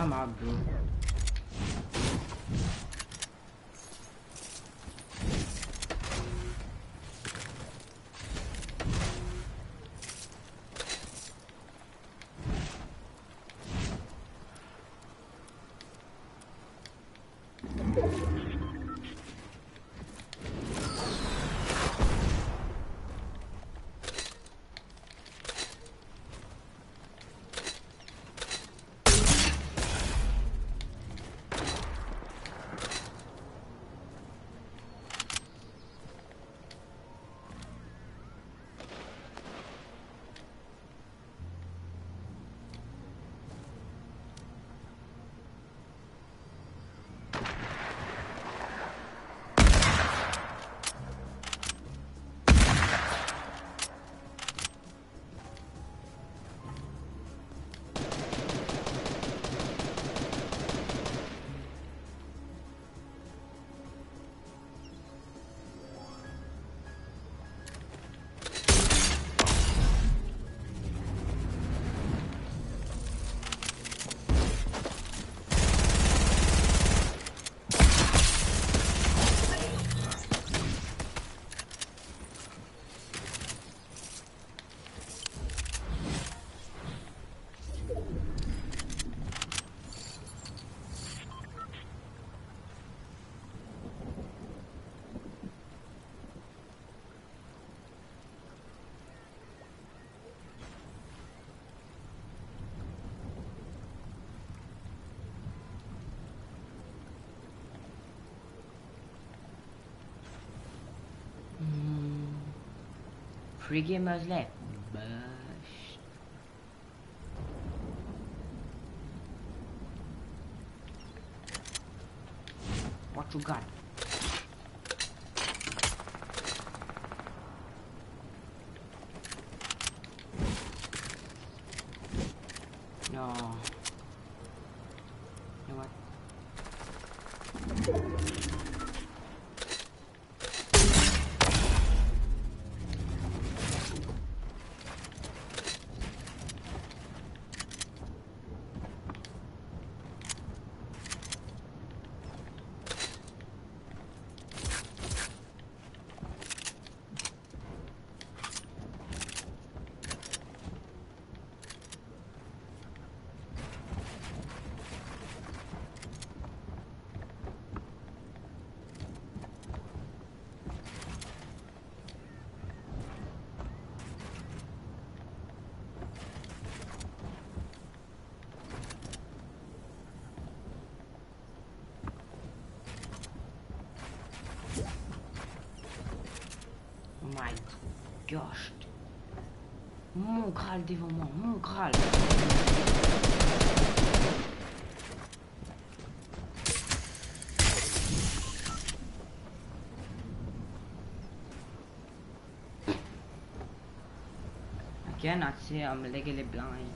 I'm out, bro. Hmm. Free gamers left. Bash. What you got? No. You know what? Oh my gosh. Mon Graal devan mwa, mon Graal. I cannot see, I'm legally blind.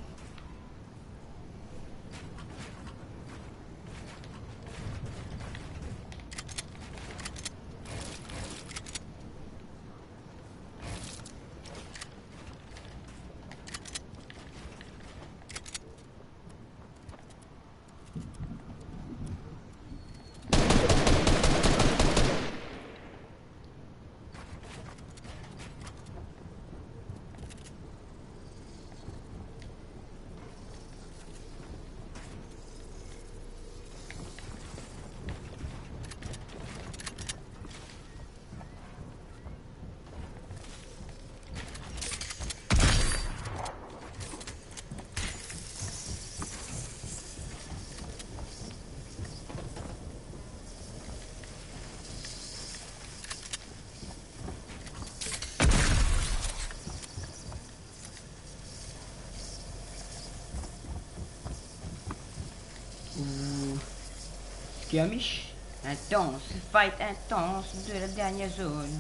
Ouh. Skirmish intense, fight intense de la dernière zone.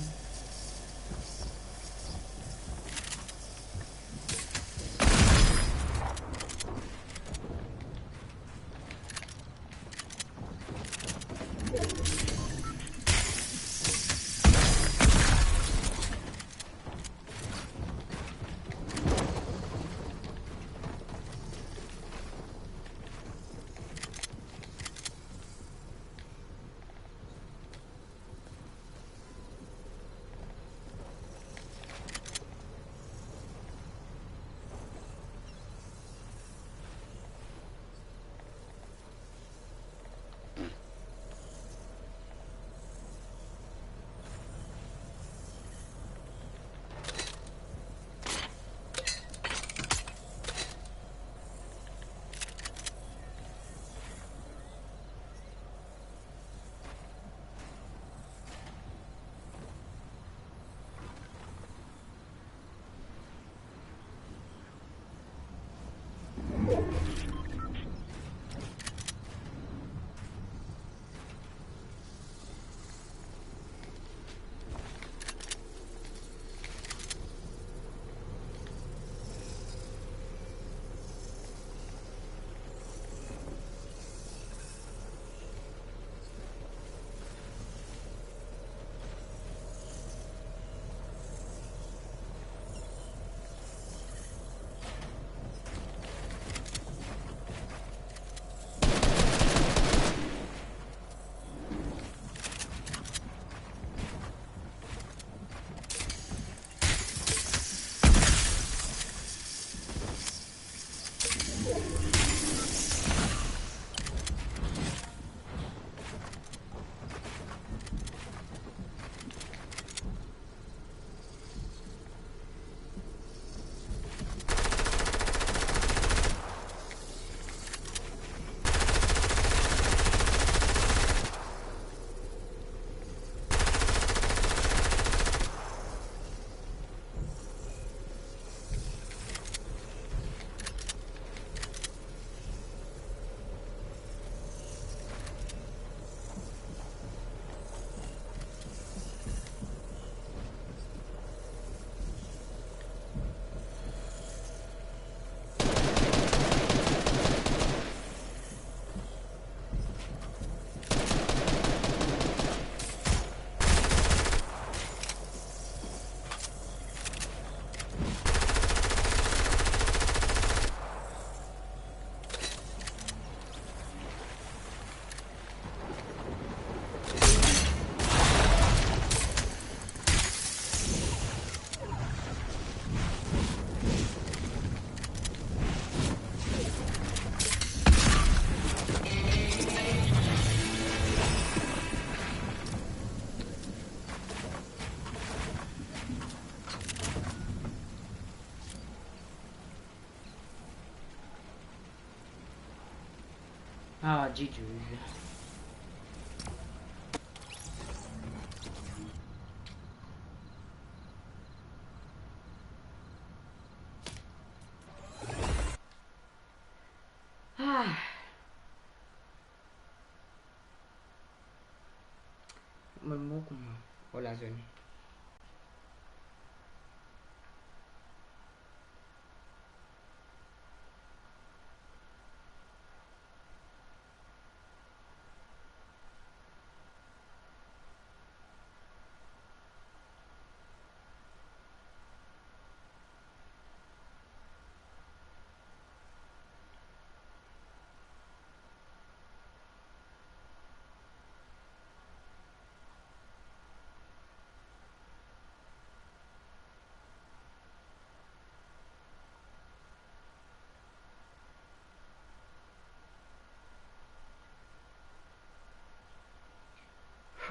Ah, Didou. Ah. Mo mor kouma, o lazone.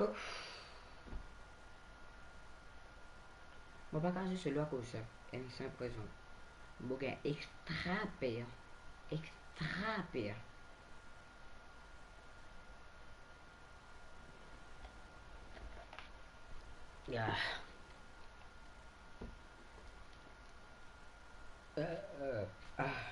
Ouf. Mo pa kapav zis solo akoz sa, enn sinp rezon. Mo gagn extra per, extra per. Ah. Euh, euh, ah.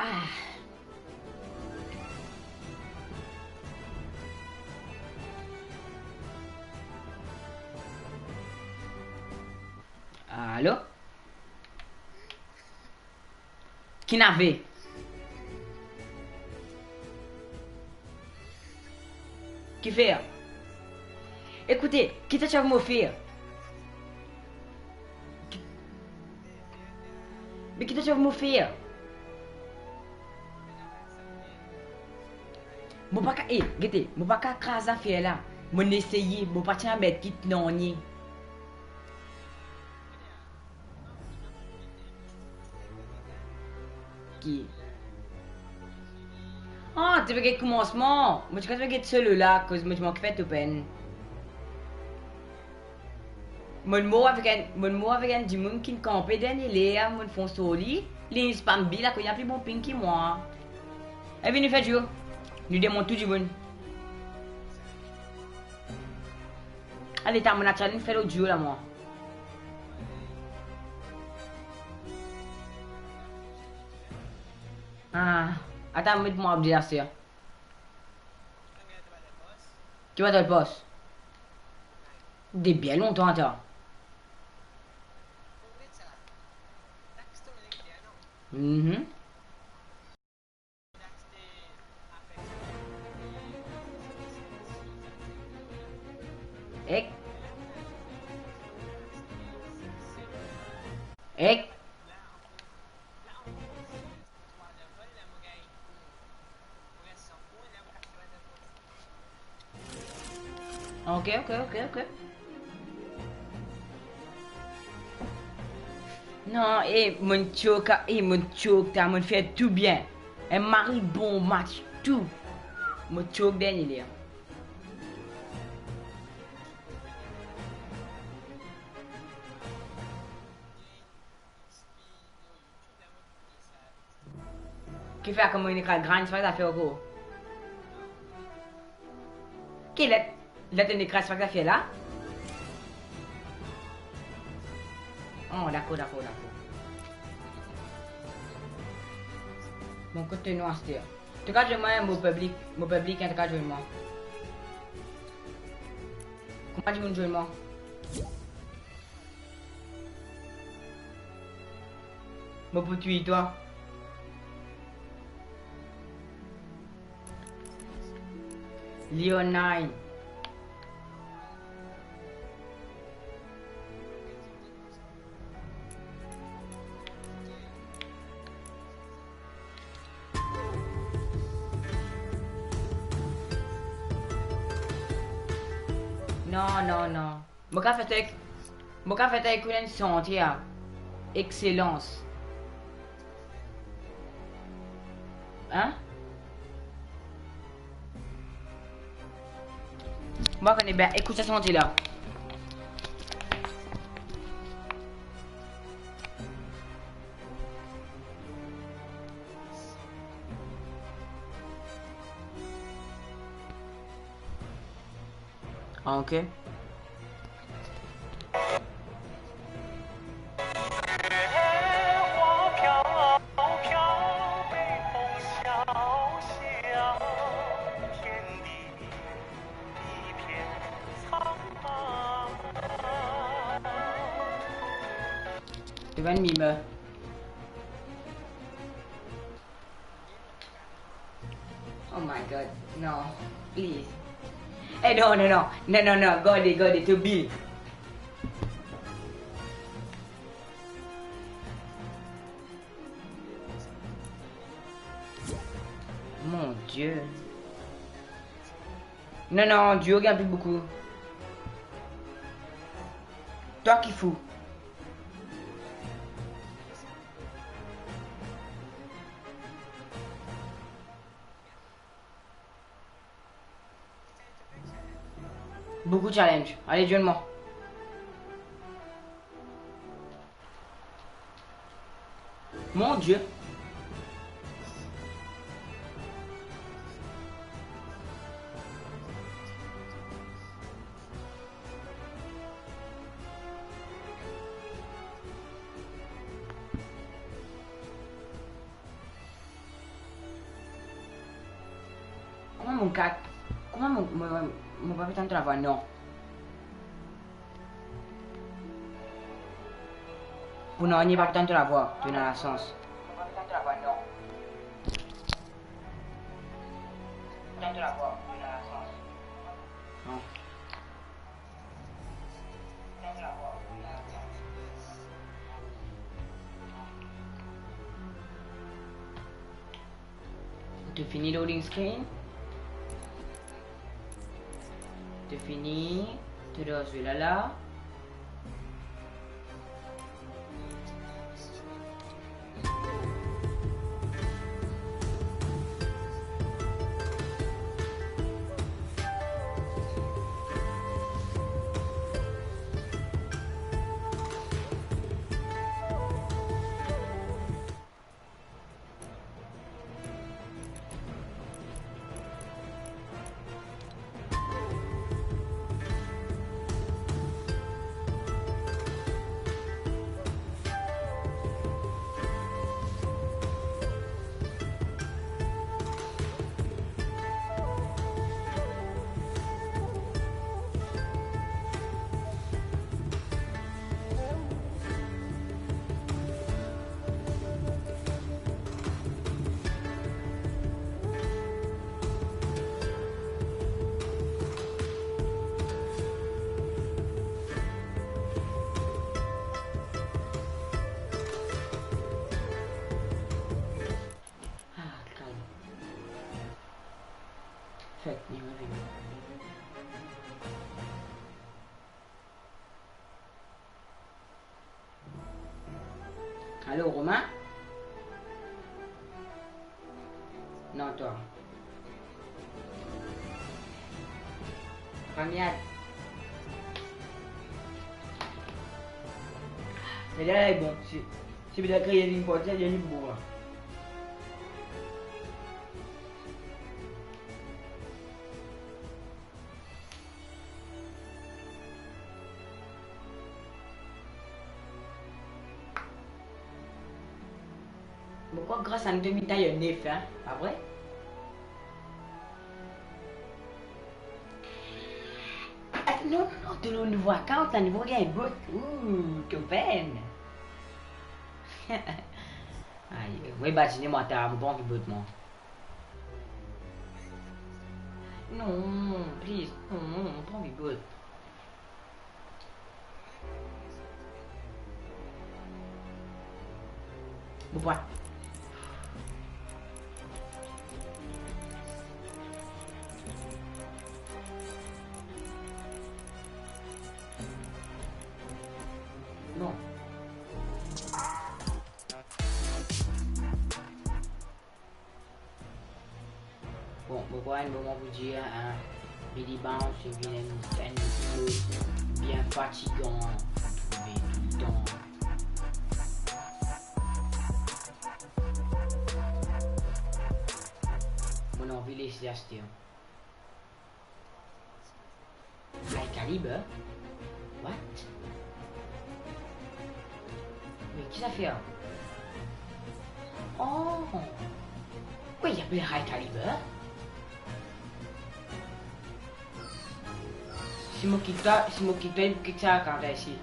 Ah. Alo? Ki nave? Kifer? Ekoute, ki to ti anvi mo fer? Ki, me ki to ti anvi mo fer? Mo pa ka, eh, gete, mo pa ka kraz zafer la. Mo eseye, mo pa ti a met kit nanye. Ki? Ah, to pe get koumansman. Mo ti krwar to pe get solo la, akoz mo ti mank fer to penn. Mo'nn mor avek enn, mo'nn mor avek enn dimoun ki'nn kanpe dernie ler, mo'nn fons lor li, li spam bi la, kouma li pli bon ping ki mwa. E vini fer duo, nou demont tou dimoun. Ale, ta mo'nn atann fer lor duo la mwa. Ah, atann, met mwa obde aster. Ki pa dan pos? De bien lontan, atann. Mhm. Ek. Ek. Ok, ok, ok, ok. Non, e, mo'nn choke, e, mo'nn choke, ta, mo'nn fer tou bien. Enn mari bon match, tou. Mo'nn choke dernie ler. Kifer kouma inn ekraz, gran, sa pa zafer ankor. Ki let, let inn ekraz, sa pa zafer la? Oh, dakor, dakor, dakor. Bon, kot nou aster? To kapav zwenn mwa, mo piblik, mo piblik, hein, to kapav zwenn mwa. Kouma dimoun zwenn mwa? Mo pou touy twa. Leonine. Non, non, non. Mo kapav fer twa, mo kapav fer twa ekout enn sante a. Excelence. Hein? Mo pa kone bien, ekout sa sante la. Ah, ok. Devan mime. Oh my God, non, please. Eh, non, non, non, non, non, non, gade, gade, to bil. Mon Dieu. Non, non, duo gagn pli boukou. Twa ki fou. Boukou challenge. Ale, zwenn mwa. Mon Dieu. Kouma mo kat, kouma mo, mo, mo pa pe tann to lavwa, non. Pou nanye pa pe tann to lavwa, to ena lasans. Non. To fini loading screen. To fini. To dan zwe la la. Alo, Romain? Non, twa. Ramiad. Mete la, li bon. Si, si mete la, kreye enn port, li bon la. Mo krwar gras a nou to minn tayer nef, hein, pa vre? Ah, non, non, non, to nouvo account la, nouvo gagn bot. Ooh, to pen. Ay, mwa badine mwa ta, mo pa anvi bot mwa. Non, please, non, non, mo pa anvi bot. Bon, pran. Non. Bon, mo krwar enn moman pou dir, hein, Billy Bounce, li vinn enn, enn dilo bien fatigan, trouve toultan. Mo anvi les li aste, hein. High Caliber? What? Me ki zafer? Oh! Ki apel High Caliber? Si mo kit twa, si mo kit twa, ki sa kanta isi?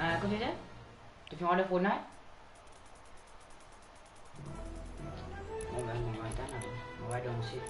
Ah, kote to? To finn rant dan Fortnite? Bon, ben, mo va atann, mo va danse.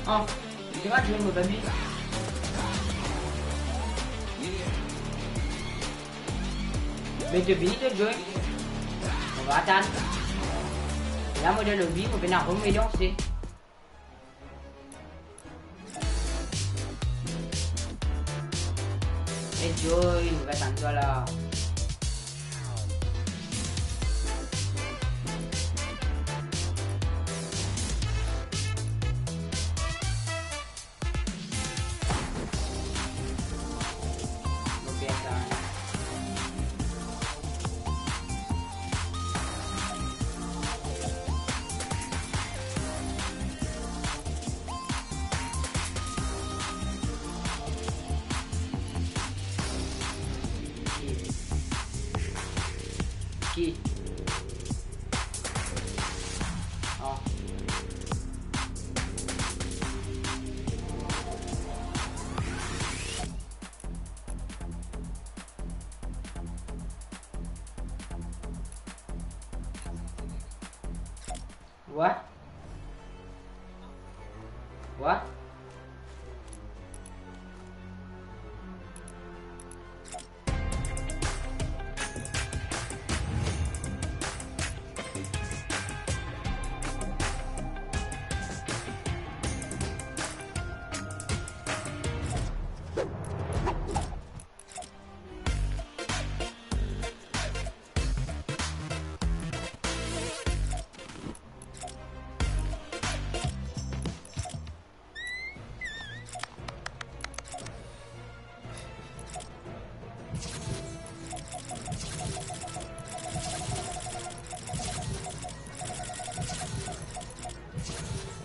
Ah, li pa join mo, baby. Me to vini, to join. Mo va atann. La mo dan lobby, mo pena rom e danse. Enjoy, mo pe atann twa la. Mo pe atann. Ah. Wa? Wa?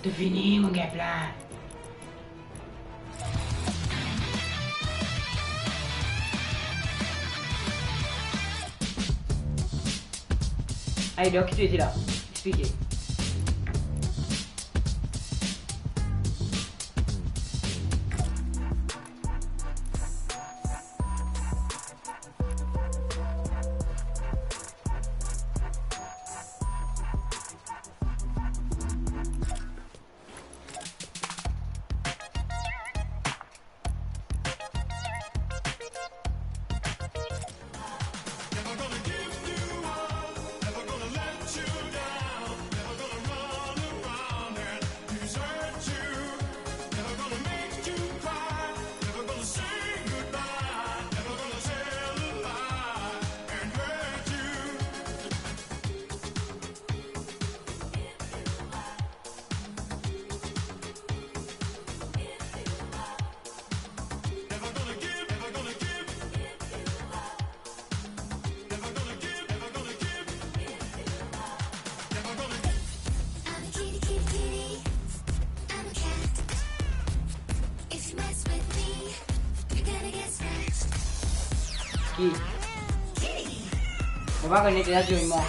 To fini, mo gars la. Ayo, donk, ki to ete la? Explike. Ki? Mo pa kone, to la dir mwa.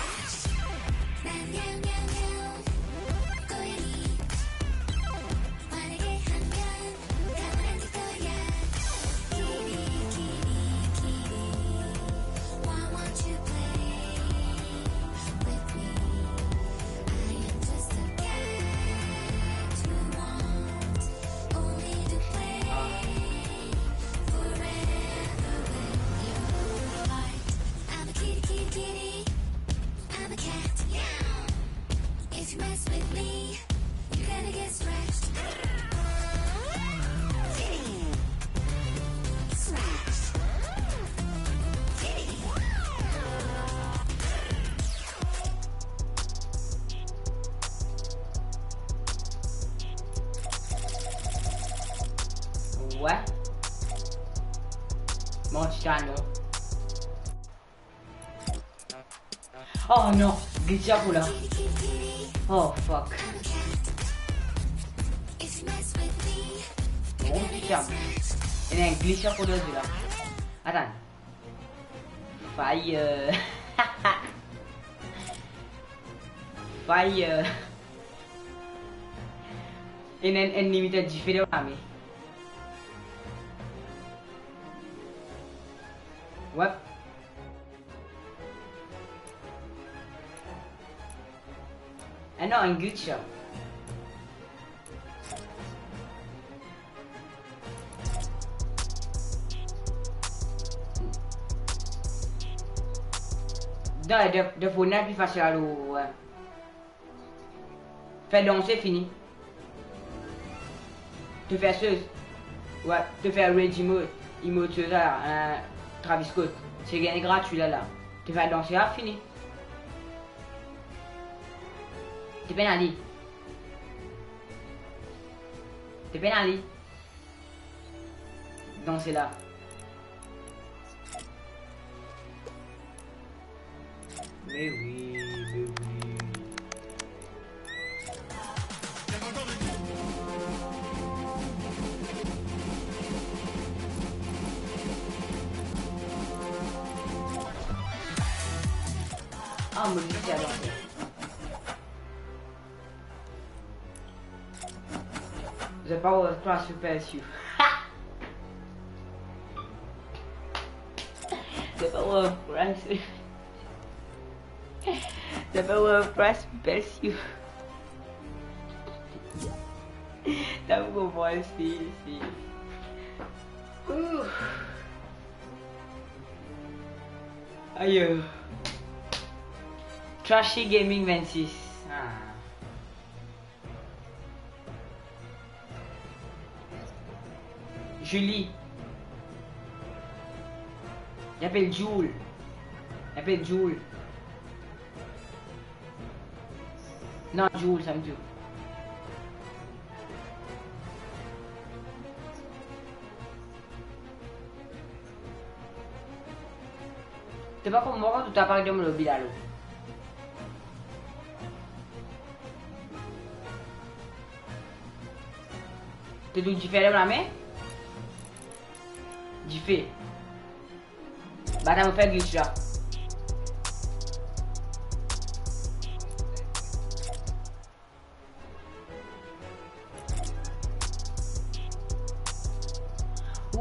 Wi. Mon ti kanon. Oh non, glitch pou la. Oh fuck. Bon, glitch. Ena enn glitch pou la. Atann. Fire. Fire. Ena enn, enn limiter dife dan lame. Wep. Ah non, enn glitch sa. Non, de, de Fortnite pli fasil alor, wi. Fer danse, fini. To fer soz. Wi, to fer Rage Emote, emote soz la, eh, Travis Scott. Se gagn gratwi la, la. To fer danse la, fini. To pena li. To pena li. Danse la. Me wi, me wi. Ah, mo lise avan. The power of Christ repels you. The power of Christ. The power of Christ repels you. T'as beaucoup moins, si, si. Ouh. Aïe. Trashy Gaming vingt-six. Ah. Julie. Li apel Joule. Li apel Joule. Non, Joule, sa mo dir. To pa konpran kan to aparet dan mo lobi la, lo. To trouv dife dan mo lame? Dife. Ba, ta mo fer glitch la.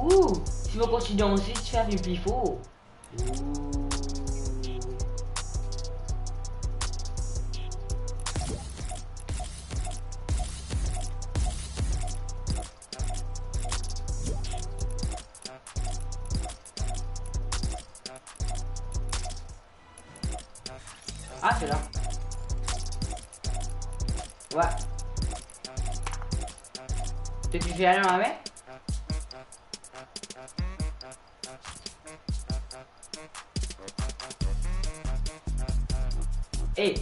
Ooh, si mo kontign danse, ti fer vinn pli for. Ooh. Ah, se la. Wi. To ti fer la, mame? Eh,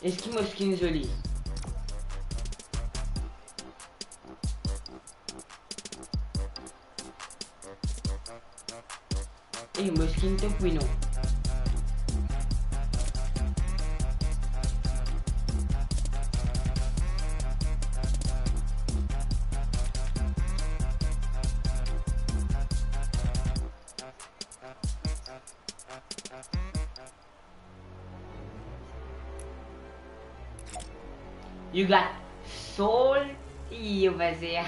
eski mo skin zoli? Eh, mo skin top, wi, non? You got salty over there.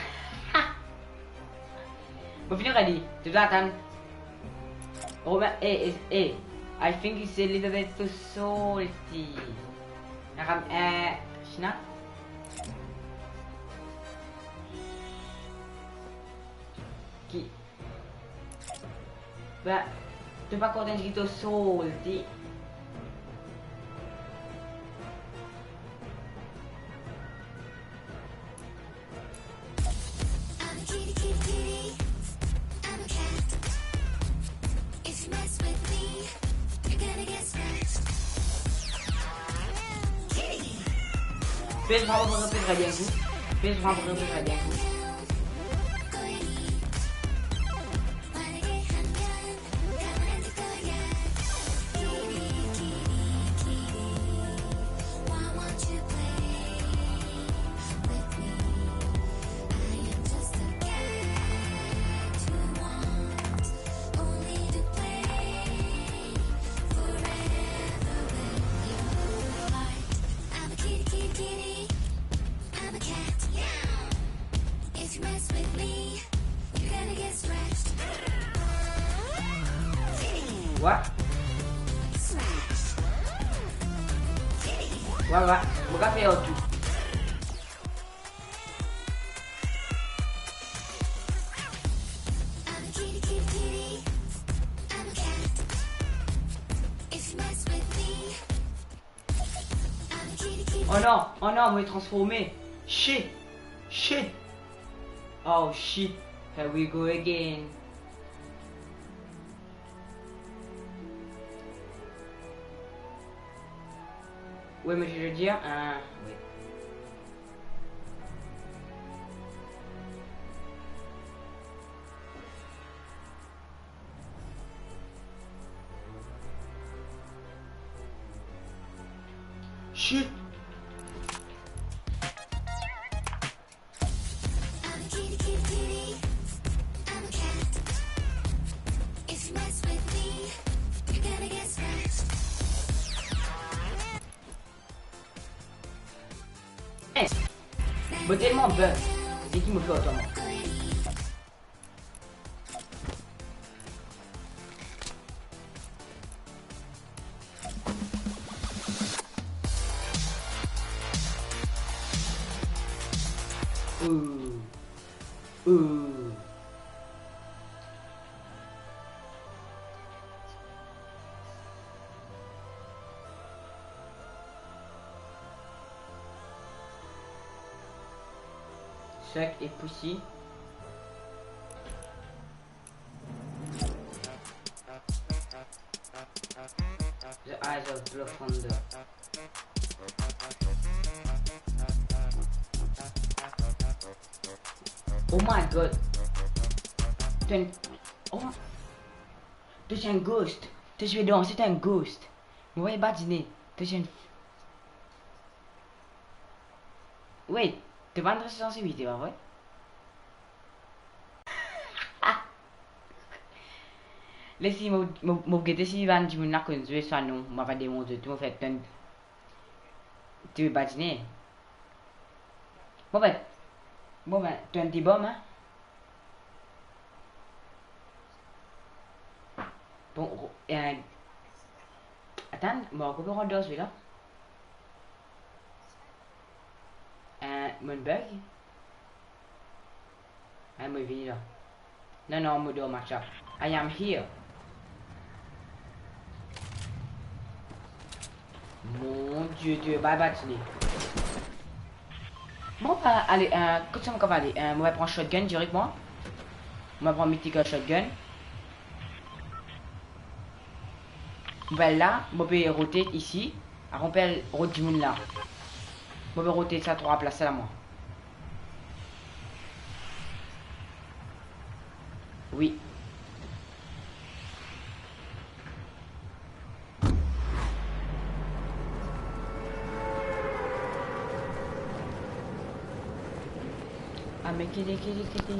Mo fini redi, to dwa atann. Romain, eh, eh, eh, I think it's a little bit too salty. Nakam, eh, Shina? Ki? Ba, to pa kontan dir to salty? I'm a kitty, kitty, kitty. I'm a cat. If you mess with me, you're gonna get scratched. Kitty. Fes frape, fes frape, fes frape, fes frape. I'm a kitty, kitty, kitty. I'm a cat. If you mess with me, you're gonna get scratched. Wa? Scratch. Wa, wa. Mo kapav fer tou. I'm a kitty, kitty, kitty. I'm a cat. If you mess with me, Oh non, oh non, mo transforme. Shit, shit. Oh shit, here we go again. Wi, mo ti dir, ah, wi. Shit. Eh, mo telman buzz. E ki mo fer ar twa mwa? Euh, euh. Sec e pousi. The Eyes of Blood Thunder. Oh my God. To enn, oh, to enn ghost. To ti pe danse, to enn ghost. Mo pa badine. To enn Wait, to pa res dan sa vite, pa vre? Les mo, mo, mo gete si bann dimoun la konn zwe sa non, mo va demontre tou, mo fer tann to badine. Bon ben, bon ben, tann ti bom, hein. Bon, euh, atann, mo ankor pe rant dan zwe la. Euh, mo'nn bug. Ay, mo vini la. Non, non, mo dan match la. I am here. Mon Dieu, Dieu, bye bye, Tini. Bon, euh, ale, euh, kot sa mo kav ale? Euh, mo va pran shotgun direkteman. Mo va pran mythical shotgun. Mo pe al la, mo pe rotate isi, apre mo pe al rod dimoun la. Mo pe rotate sa trwa plas la, mwa. Wi. I'm a kitty, kitty, kitty.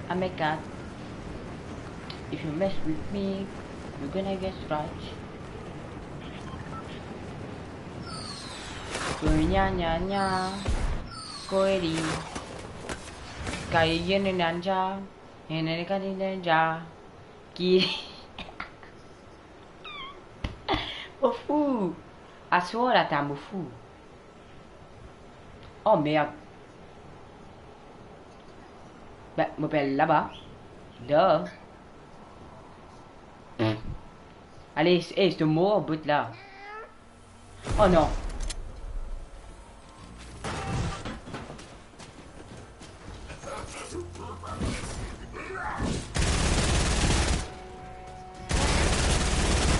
I'm a cat. If you mess with me, you're gonna get scratched. Nya, nya, nya. Koeli. Kaye, nya, nya, nya. Nya, nya, nya, nya, nya. Ki? Mo fou. Aswar la, ta mo fou. Oh, merde. Ben, mo pe al laba. Duh. Ale, eh, to mor, bout la. Oh non.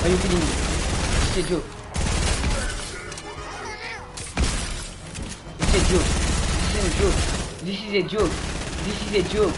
Are you kidding me? It's a joke. It's a joke. This is a joke. This is a joke. This is a joke.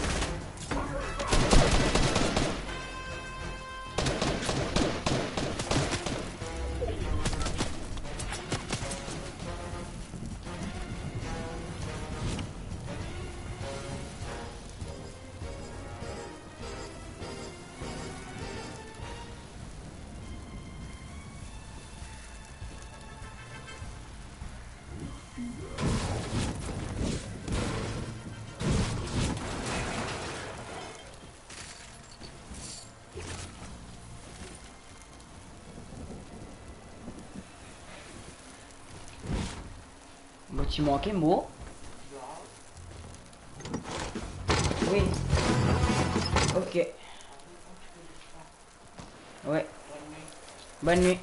Mo ti manke mor. Wi. Ok. Wi. Bonn nwi.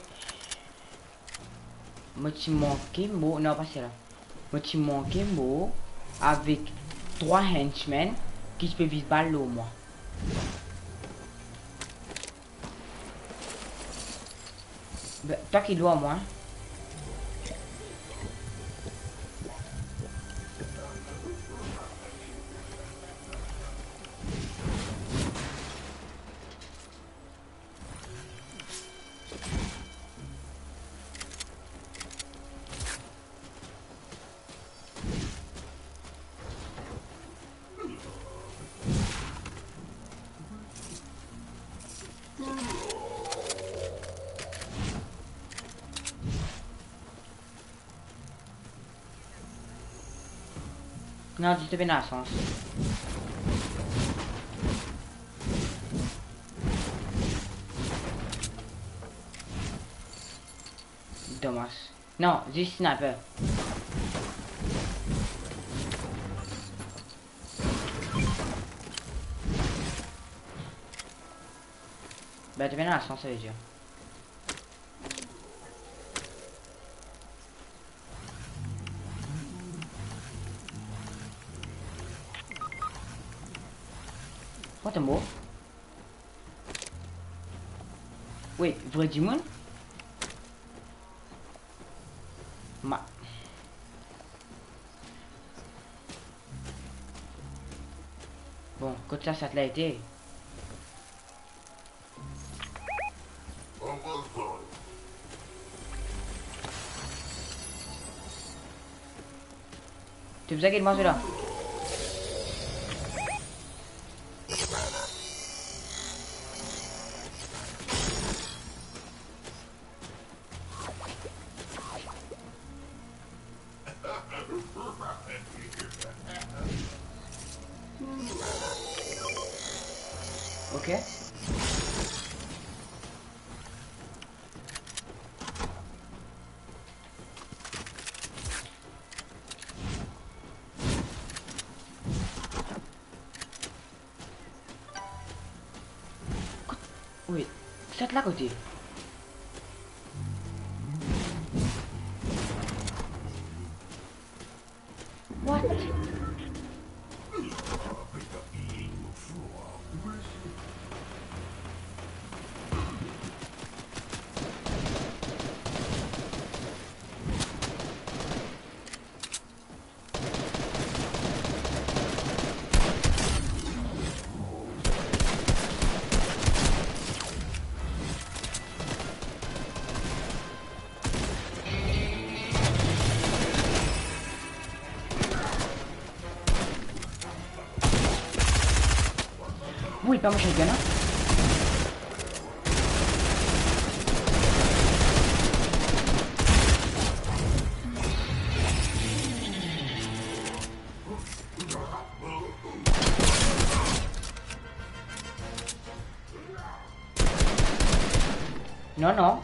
Mo ti manke mor, non, pa sela. Mo ti manke mor avek trwa henchmen ki ti pe vis bal lor mwa. Be, twa ki lor mwa. Non, zis to pena lasans. Domas. Non, zis sniper. Ben, to pena lasans, savedir. What a move? Wait, vre dimoun? Ma-, bon, kot sa, sat la ete? To bizin gagn mwa sela. Ok. Kot-, wait, sat la kote? What? Wi, pa mo shotgun la. Non, non.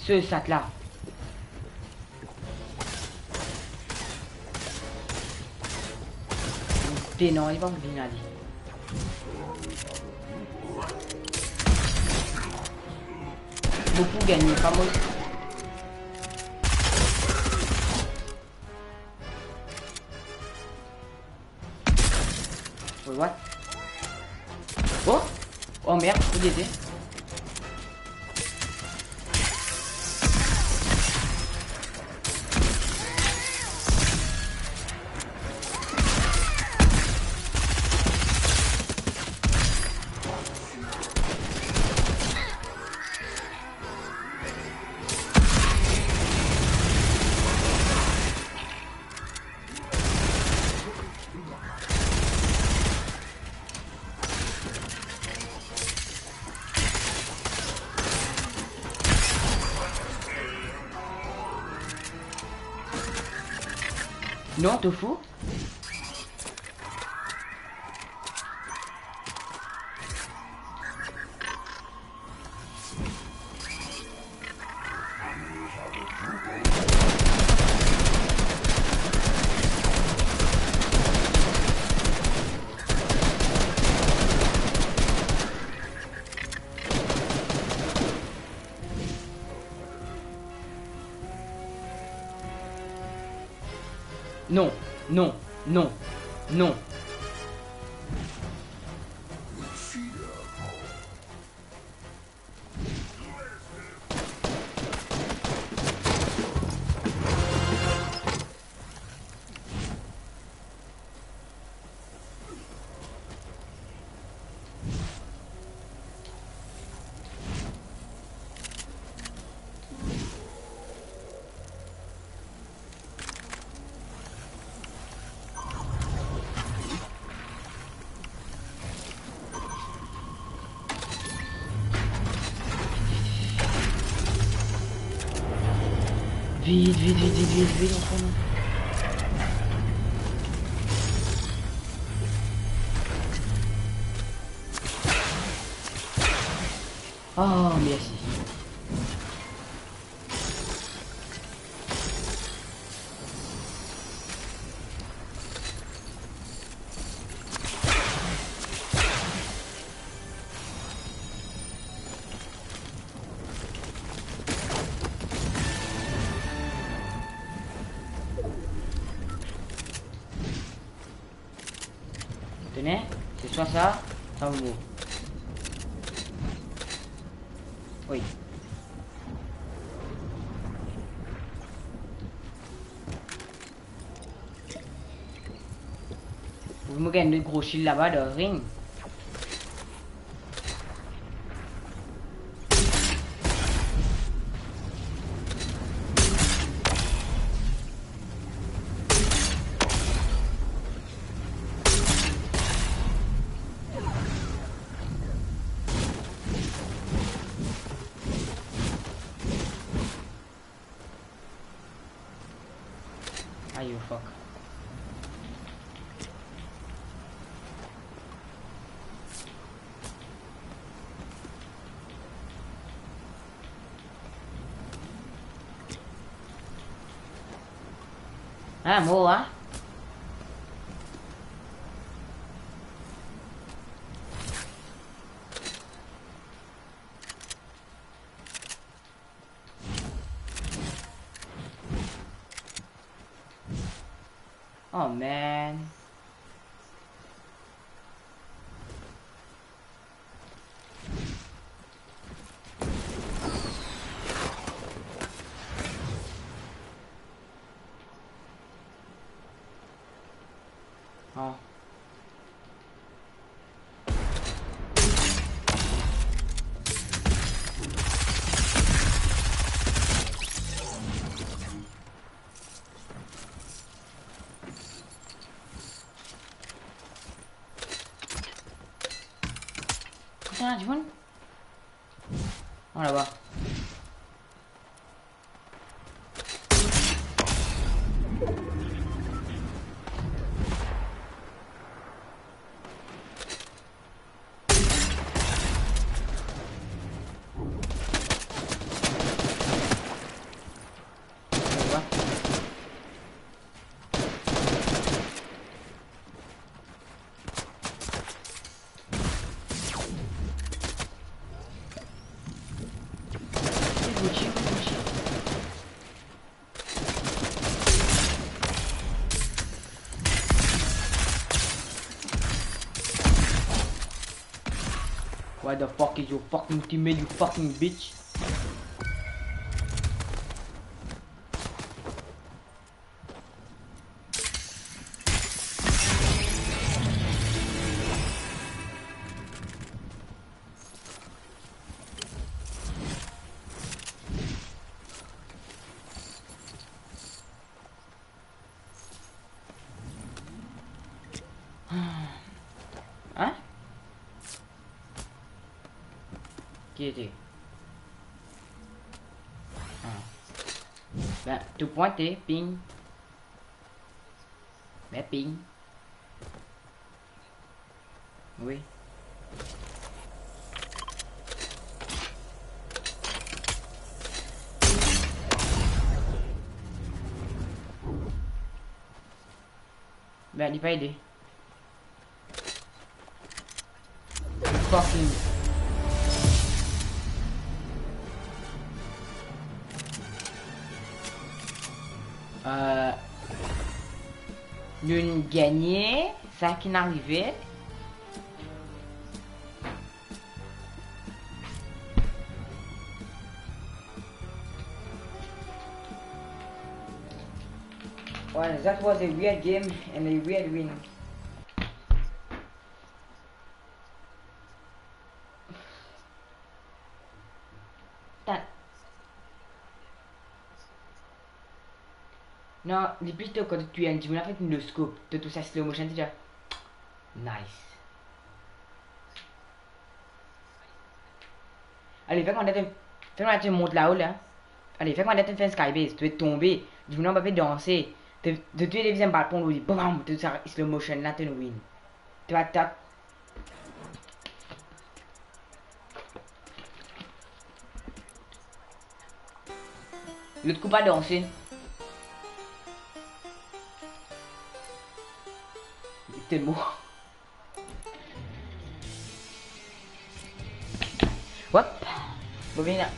So sat la. Denan, li pa pou vinn ale. Mo pou gagne, pa mo. Wait, what? Oh! Oh merde, il y était. Non, to fou? Non, non, non, non. Vit, vit, vit, vit, vit, vit, anfin. Oh, mersi. Tene, se swa sa, swa mo. Wi. Pou mo gagn de gro shield laba dan ring. Ayo, fuck. Ah, mo, ah. Oh, man. Oh. Kote ena dimoun? Oh, laba. Where the fuck is your fucking teammate, you fucking bitch? Hein? Ki ete? Ah. Ben, tou pwinte, ping. Ben, ping. Wi. Ben, li pa ede. Fucking. Euh, nou gagne, sa ki arive. Well, that was a weird game and a weird win. Ta-, non, li pito kan to touy enn dimoun avek no scope, to touy sa slow motion, ti dir, nice. Ale, fer kouma to, fer kouma to mont lao la. Ale, fer koumadir to fer enn skybase, to pe tonbe, dimoun la pa pe danse. To, to touy deziem bal pran lor li, bam, to sa slow motion la, to win. To atak. Lot kou pa danse. Li telman Hop. Bon, vini la.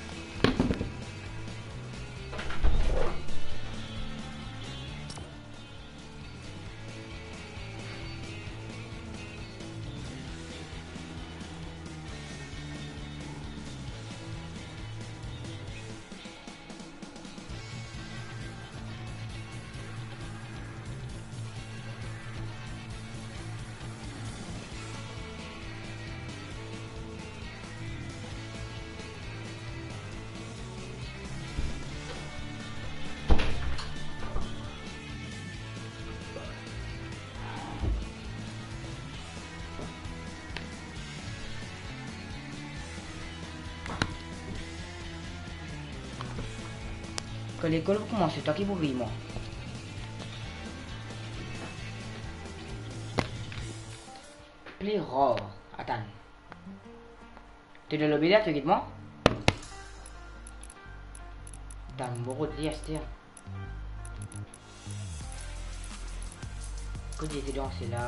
Kan lekol pou koumanse, twa ki pou riy mwa? Pli rar. Atann. To dan lobi la, to get mwa? Atann, mo rod li aster. Kot li ete danse la?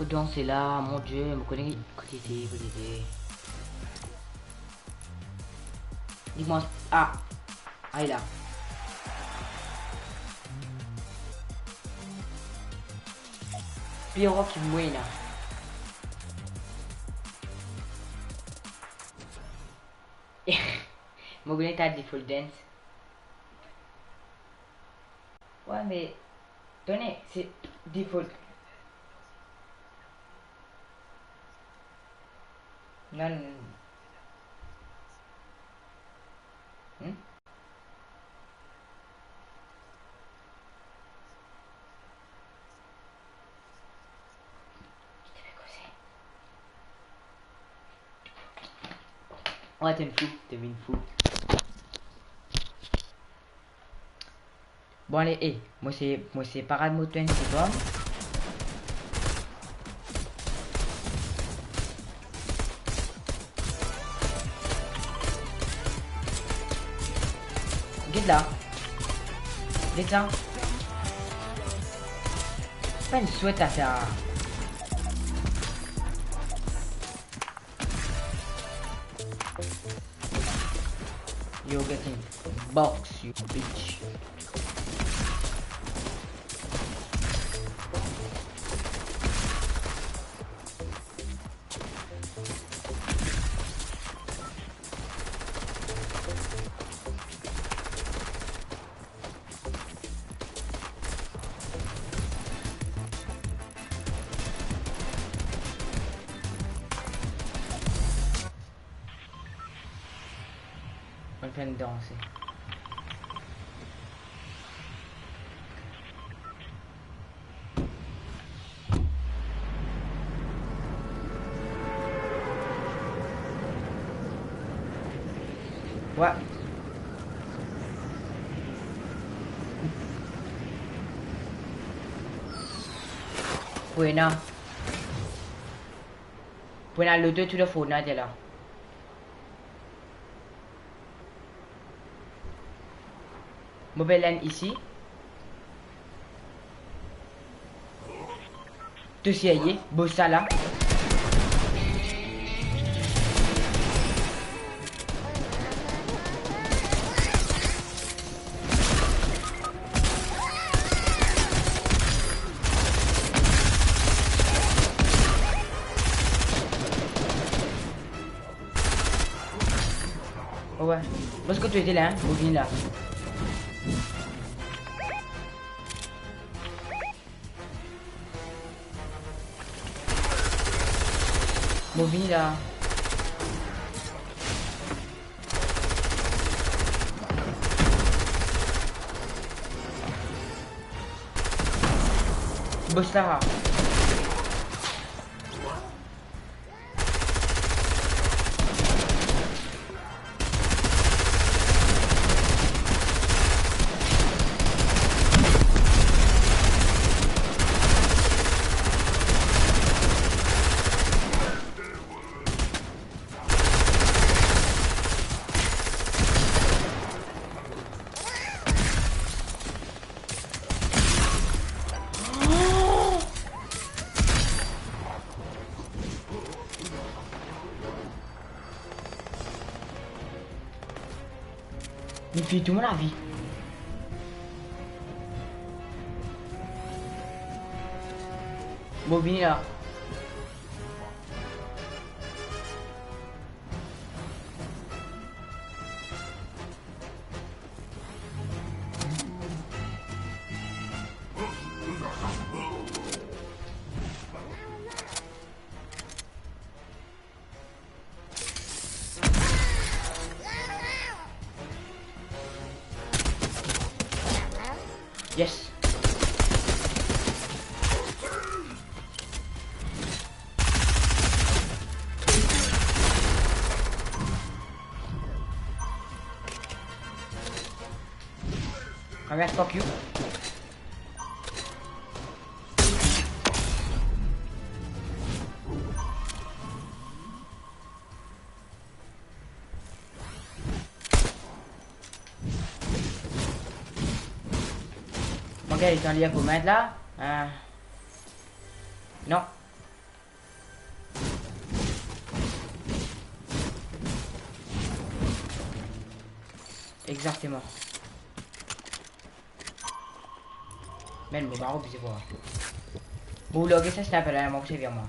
Kot danse la, mon Die, mo kone kot li ete, kot li ete. Li koumanse, ah, ay la. Pli rar ki mwa la. Mo kone ta default dance. Wi, me, tone, se default. Non, non, non. Hmm? Ki to pe koze? Wi, to vinn fou, to vinn fou. Bon, ale, eh, mo se, mo se parad mo twenty bomb. Get la. Get sa. Pa enn swet la, sa. You're getting box, you bitch. Ann fer enn danse. Wi. Pou ena. Pou ena loto tou dan Fortnite la. Mo pe lann isi. To serye, boss la la. Wi. Boss, kot to ete la, hein? Mo vini la. Mo vini la. Boss la. Li fini tou mo lavi. Bon, vini la. Yes. Come here, fuck you. Mo gagn letan lir koment la. Ah. Non. Exactement. Men mo pa oblize vwar. Bon, lage sa sniper la, mo servi mwa.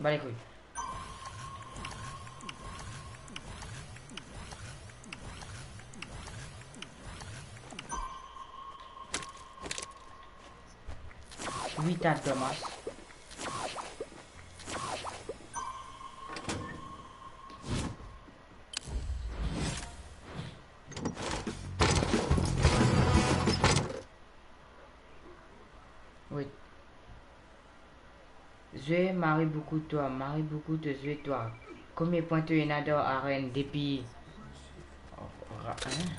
Ba le kouy. Wi, ta domas. Wi. Zwe mari boukou twa, mari boukou to zwe twa. Konbien pwin to ena dan arenn depi? Oh, ra-, hein?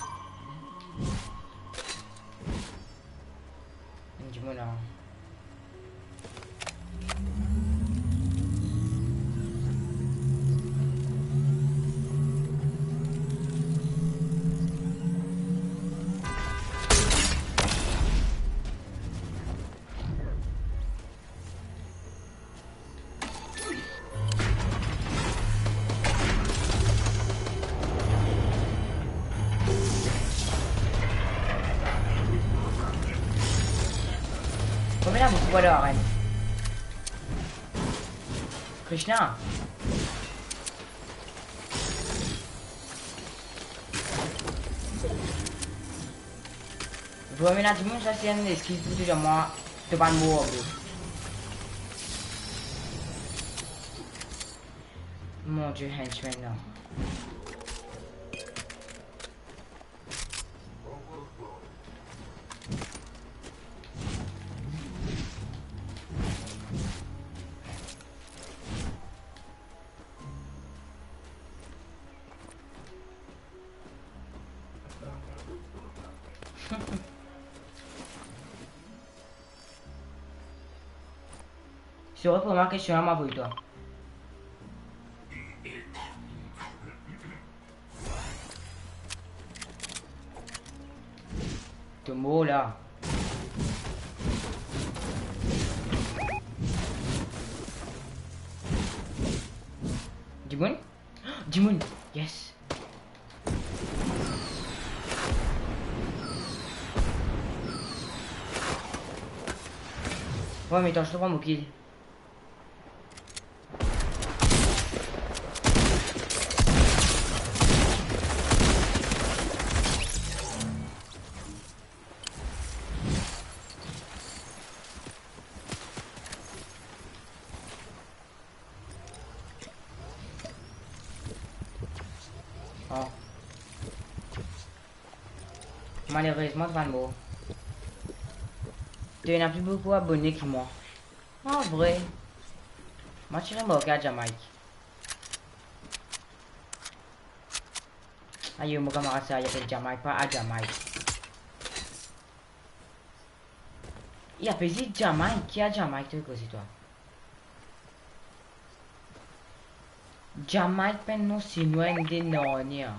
Enn dimoun la. Konbien la boukou alor, hein? Krishna. Vremem ena dimoun, sa se enn eskiz pou touzour mwa, to pa'nn mor, bro. Mon Die, henchman, non. Si to reponn mwa kestion la, mo avoy twa. To mor la. Dimoun? Dimoun! Yes! Wi, me atann, to pran mo kill. Oh. Malerezman, to pa'nn mor. To ena pli boukou abone ki mwa. An vre. Mo ti remarke a Jamaik. Ayo, mo kamarad sa, li apel Jamaik, pa a Jamaik. Li apel zis Jamaik, ki a Jamaik to koze twa? Jamaik pa enn non sinwa, enn de Narnia.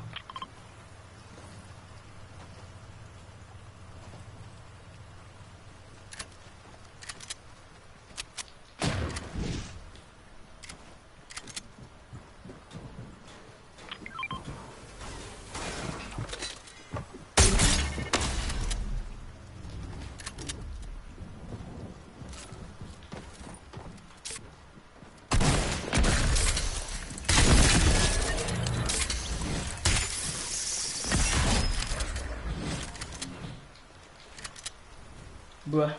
Bruh.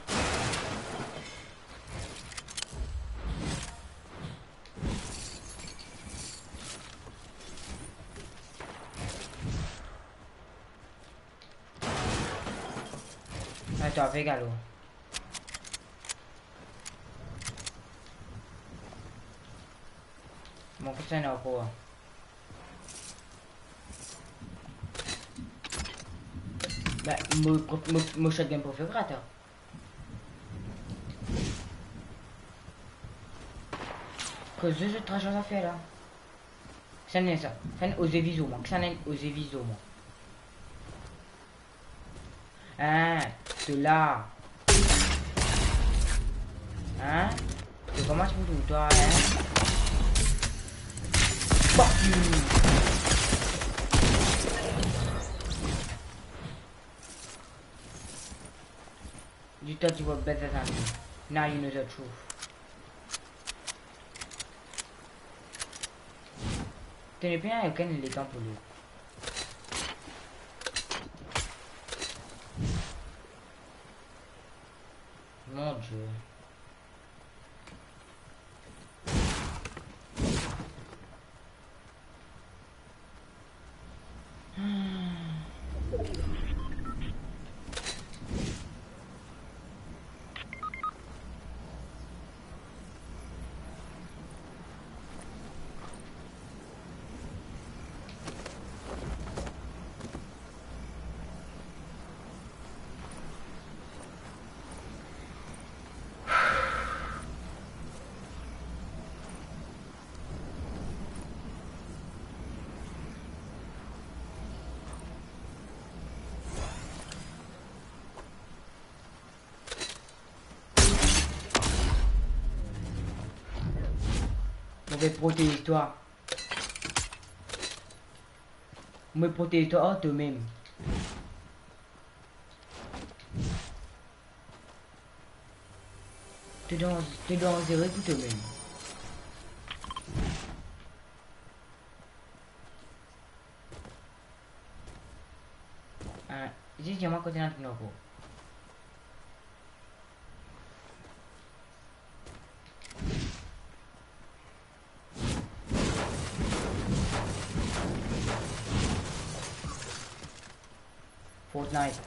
Atann, vinn galo. Bon, ki sa ena ankor? Be, mo, mo, mo shotgun prefere atann. Koz zot, zot trash zafer la. Kisannla sa? Kisannla oze viz mwa? Kisannla oze viz mwa? Hein, to la. Hein? To kouma ti pou twa, hein? Fuck you! You thought you were better than me. Now you know the truth. To nepli okenn letan pou li. Mon Dieu. Mo pe protez twa. Mo pe protez twa ar tomem. To danz-, to danzere pou tomem. Ah, zis dir mwa kote ena dimoun ankor. Fortnite.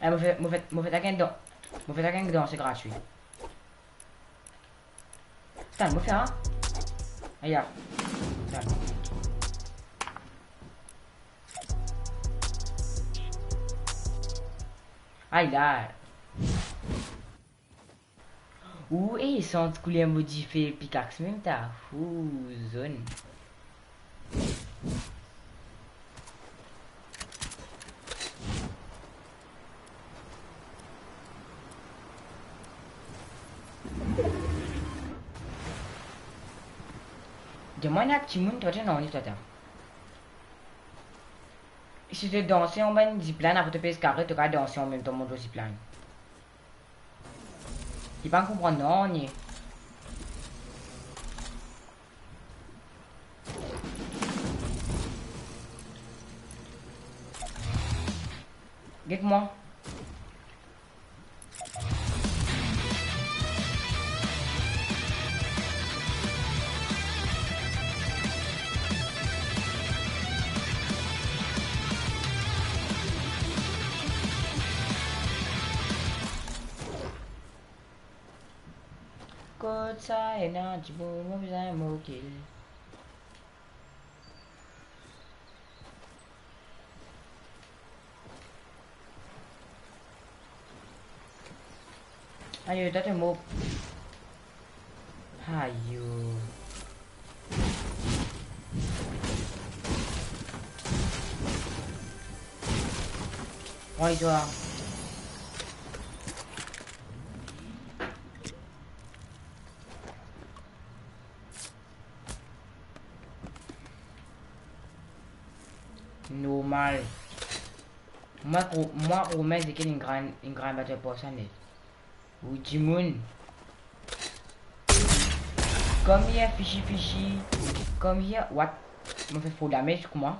Eh, mo fer, mo fer, mo fer atann dan-, mo fer atann danse gratwi. Atann, mo fer, hein? Aya. Atann. Ay la. Ou, eh, santi kouler mo dife pikax mem ta. Ou, zone. Demann enn timoun, twa, to ena nanye, twa, ta. Si to danse anba enn zipline, apre to pez kare, to kapav danse anmemtan mont lor zipline. Li pa konpran nanye. Get mwa. Kot sa ena dimoun, mo bizin mo kill. Ayo, ta to mor. Ayo. Pran li twa. Normal. Mwa, mwa, Romain, zeke inn gagn, inn gagn battle pass la net. Ou dimoun. Come here, fishy, fishy. Come here. What? Mo fer fo damage kouma?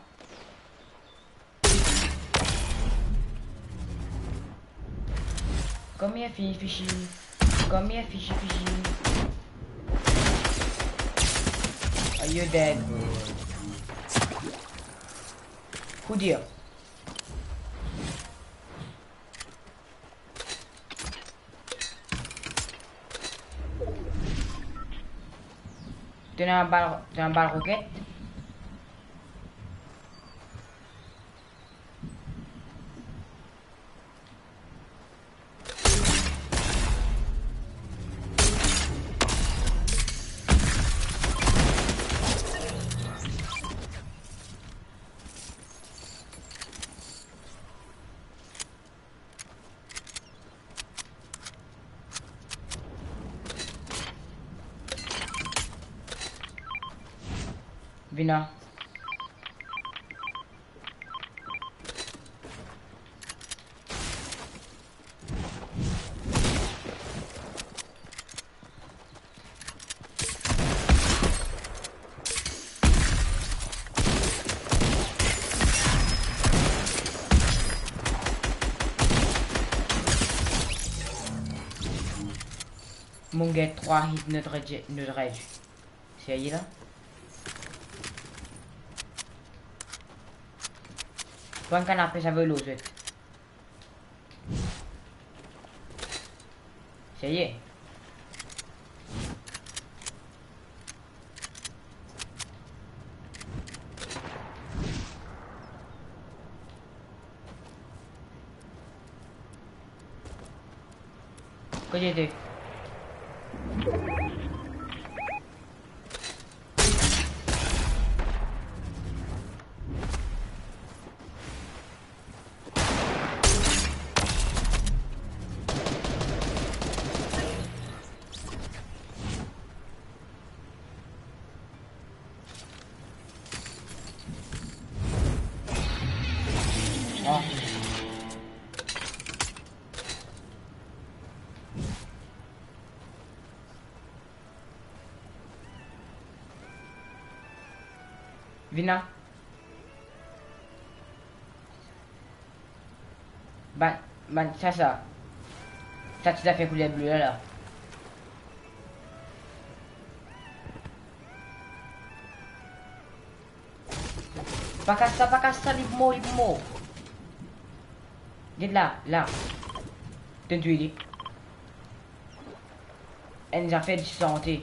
Come here, fishy, fishy. Come here, fishy, fishy. Are you dead? Who there? To ena bal, to ena bal roket? Vinn la. Monn gagn trwa hit, not rage, not rage. Serye la? Pran kanape, sa ve lor zot. Serye? Kot li ete? Ah. Vinn la. Bann, bann, sa, sa. Sa ti zafer kouler ble la, la. Pa kas sa, pa kas sa, li pou mor, li pou mor. Get la, la. Tonn touy li. Enn zafer disante.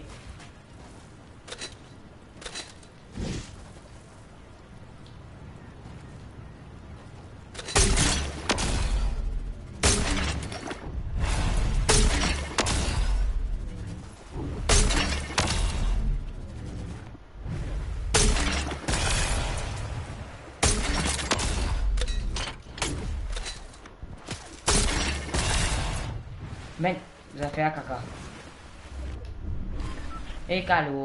Men, zafer kaka. E kalo.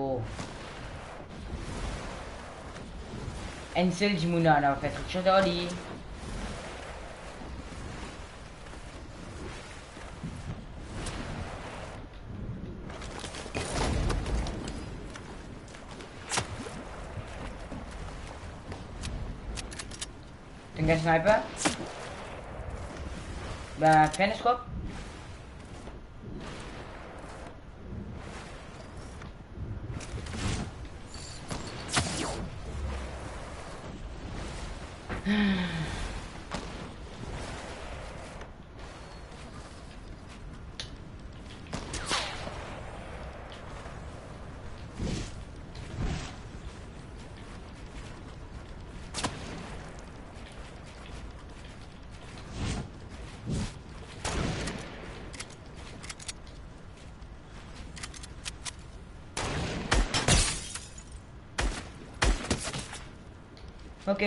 Enn sel dimoun la, nou ava fer trikshot ar li. Tonn gagn sniper? Be, fer enn scope. Ok.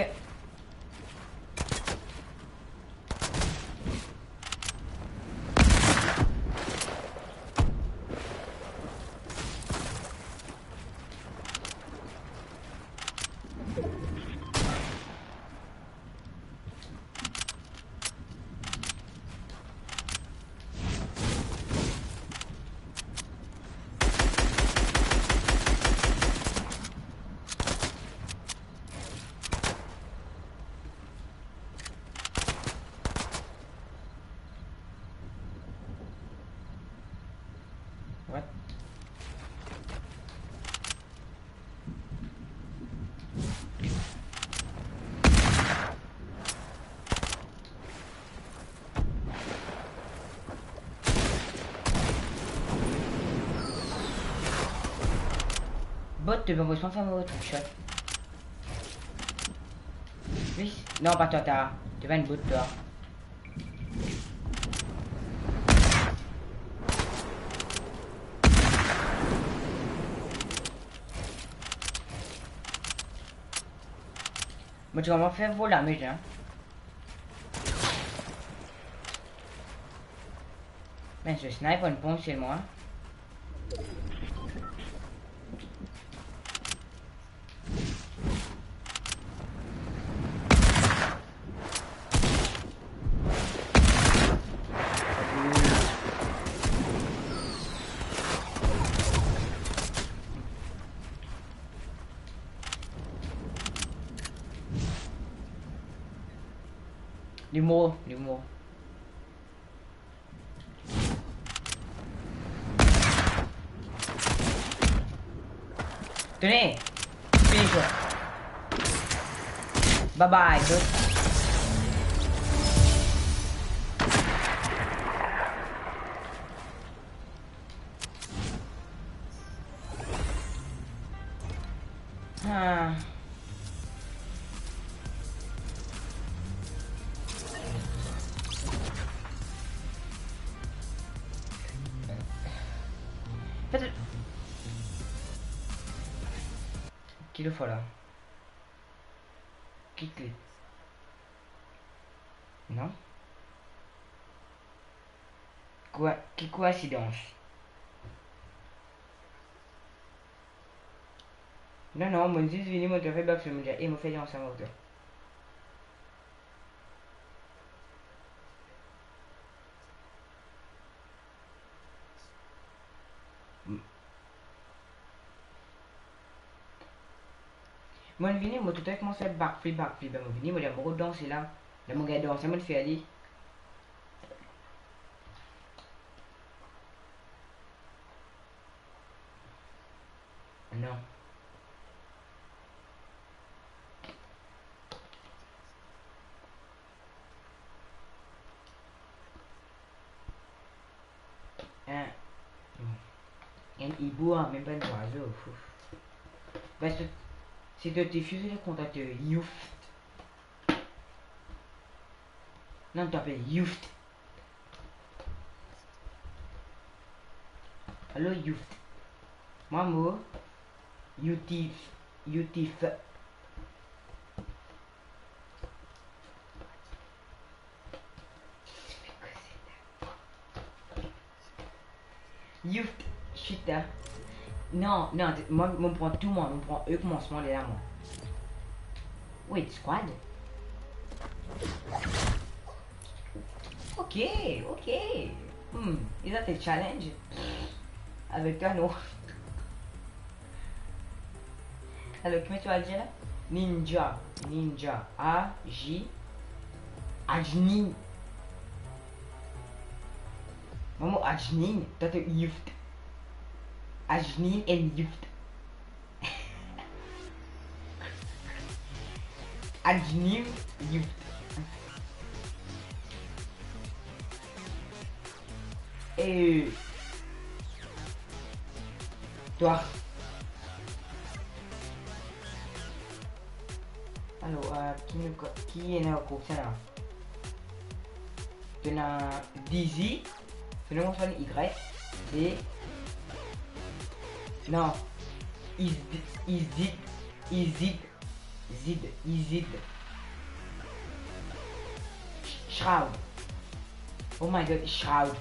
What? Bot, to pe anvoy mwa fer mo trick shot. Plis, non, pa twa, ta, to pa enn bot, twa. Mo ti koumans fer vol lame, hein. Me so sniper enn pon selman, hein. Li mor, li mor. Tene, fini sa. Bye bye, bro. Ah. Ki le fwa la? Kit li. Non? Kwa-, ki koinsidans? Non, non, mo zis vini, mo ti fer bak so, mo dir, "E, mo fer li ansam avek twa." Mo vini, mo toutan koumans fer backflip, backflip, mo vini, mo dir, "Mo pou danse la." La mo gagn danse, mo fer li. Non. Hein? Enn ibou, mem pa enn zwazo. Ouf. Be, si, si to ti fini kontakte Youth. Non, to apel Youth. Alo, Youth. Mwa mo, Youth, Youth. Youth, chita. Non, non, mwa, mo pran tou, mwa, mo pran e koumansman de la, mwa. Wait, squad? Ok, ok. Hmm, is that a challenge? Avek twa, non. Alor, kouma to al dir la? Ninja, ninja, A J, Ajnin. Mwa mo Ajnin, twa to Youth. Ajnin and Youth. Ajnin, Youth. E twa? Alor, euh, ki nou, ki ena group sa la? Ena Dizzy, so nom so Y, e, non, Is-, Izid, Izid, Zid, Izid. Sh-, Shroud. Oh my God, Shroud.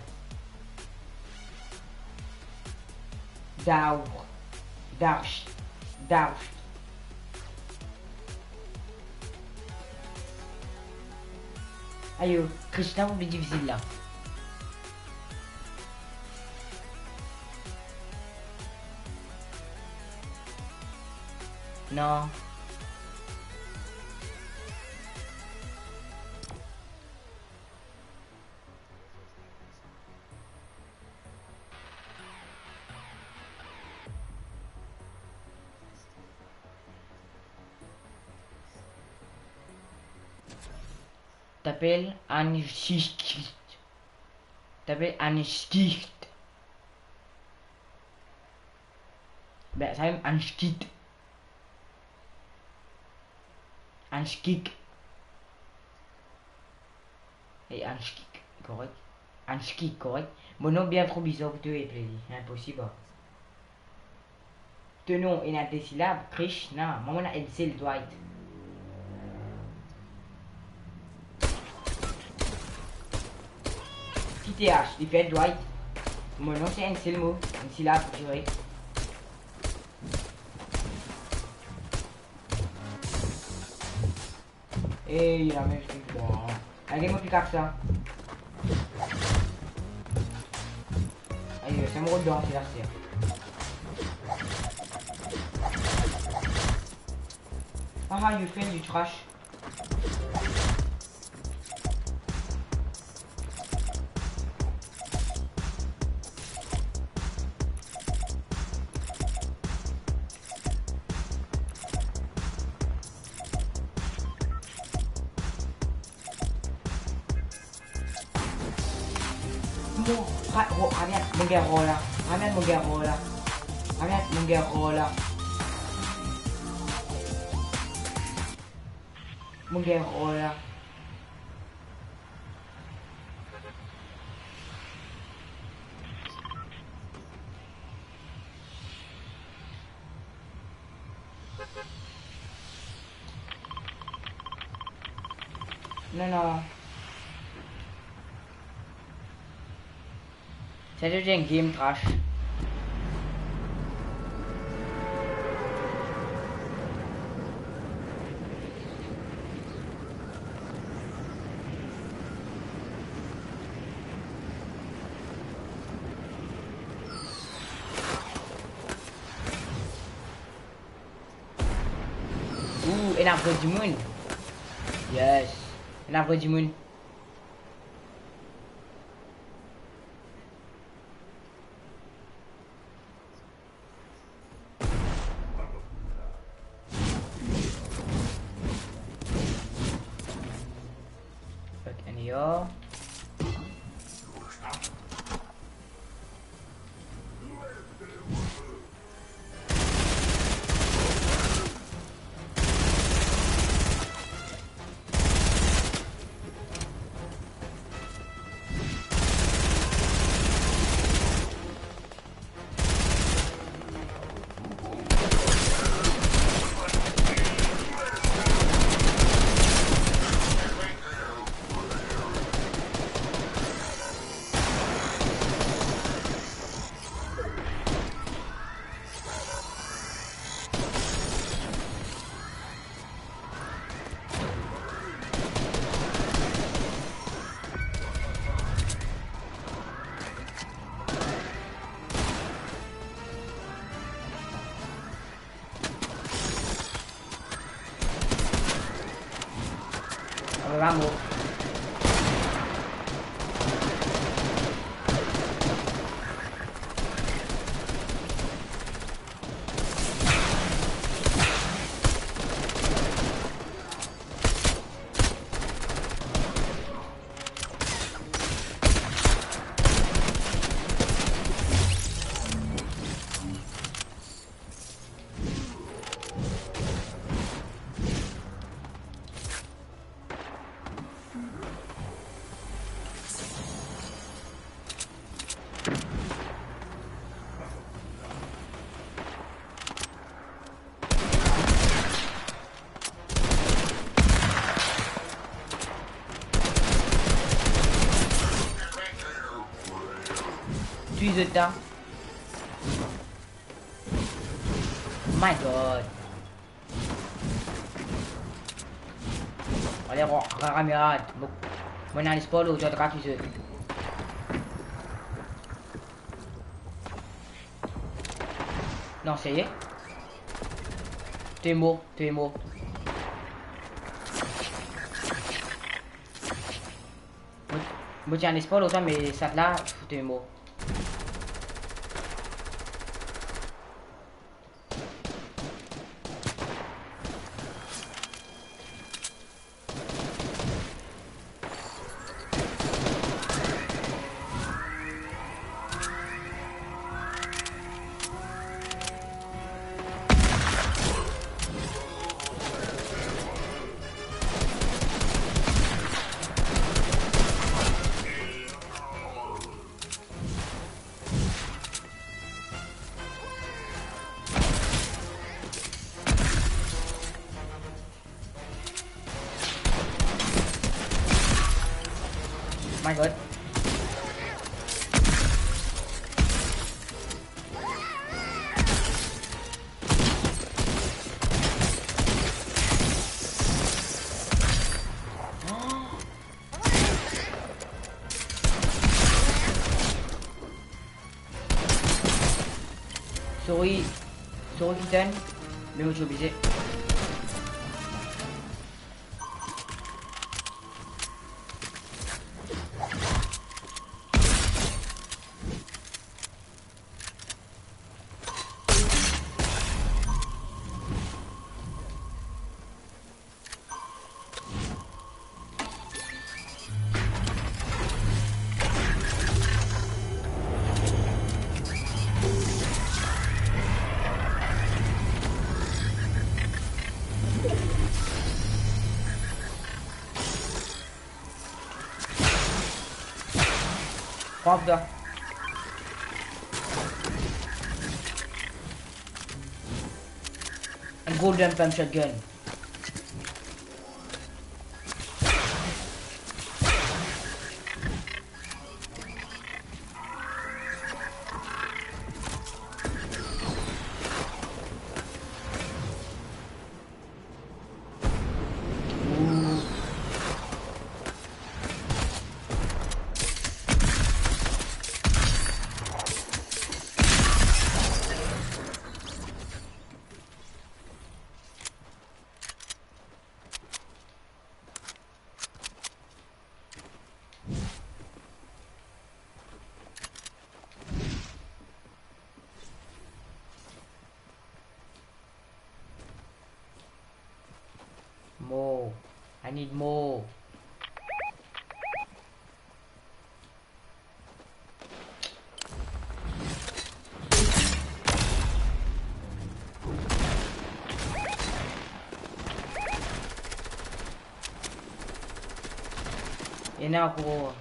Daour. Darsh. Darsh. Ayo, Krishna, ou pli difisil la. Non. T'apel Anschik. T'apel Anschik. Ben, sa mem Anschik. Anschik. E Anschik, korek. Anschik, korek. Mo nom bien tro bizar pou to apel li. Inposib, a. To nom ena de silab, Krishna. Mwa, mo ena enn sel, Dwight. Ki T H, li fer Dwight. Mo nom se enn sel mo, enn silab, direk. Ey, la mem stil la. Ayo, get mo pikaks la. Ayo, sa mo dan, se la, se. Ah, you fail, you trash. Mo, ra-, ro-, amiat, mo gagn rol la. Amiat, mo gagn rol la. Amiat, mo gagn rol la. Mo gagn rol la. Non, non. Sa se enn game trash. Ooh, ena vre dimoun. Yes. Ena vre dimoun. Fuck, any y'all? Ala mo. Touy zot la. My God. Ale, ra-, ra-, ramirad. Mo, mo ena lespar lor zot, kat zot. Non, serye? To mor, to mor. Mo, mo ti ena lespar lor twa, me sat la, to mor. My God. Sorry. Sorry, Kitten. Me mo ti oblize. Pran pou twa. Golden pump shotgun. More. I need more. Ena ankor.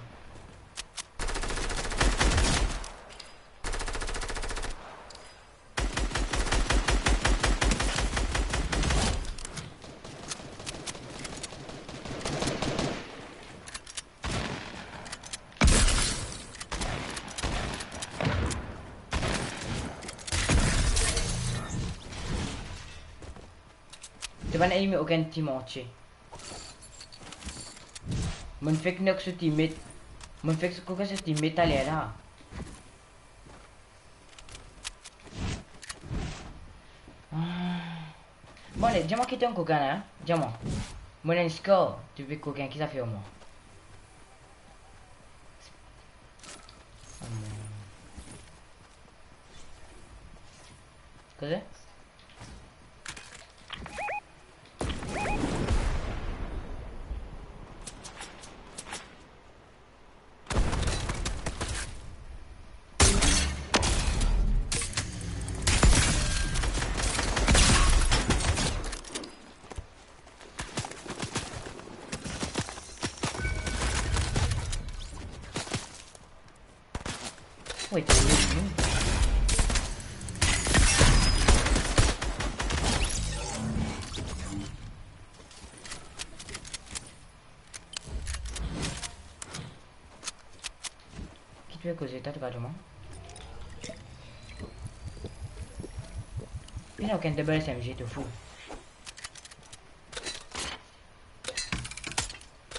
To bann enmi okenn team antie. Mo'nn fek knock so teammate. Mo'nn fek so kokin so teammate taler la. Ah. Bon, ale, dir mwa ki to enn kokin la, dir mwa. Mo ena enn scar, to pe kokin, ki zafer mwa? Koze? Wait, wait, wait. Ki to pe koze, to gard mwa? Pena okenn double S M G, to fou?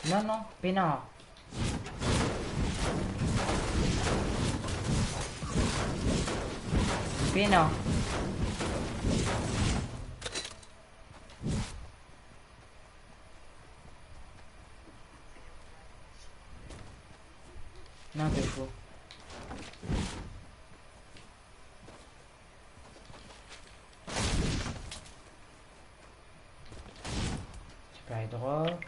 Non, non, pena. Pena. Non, to fou. Supply drop.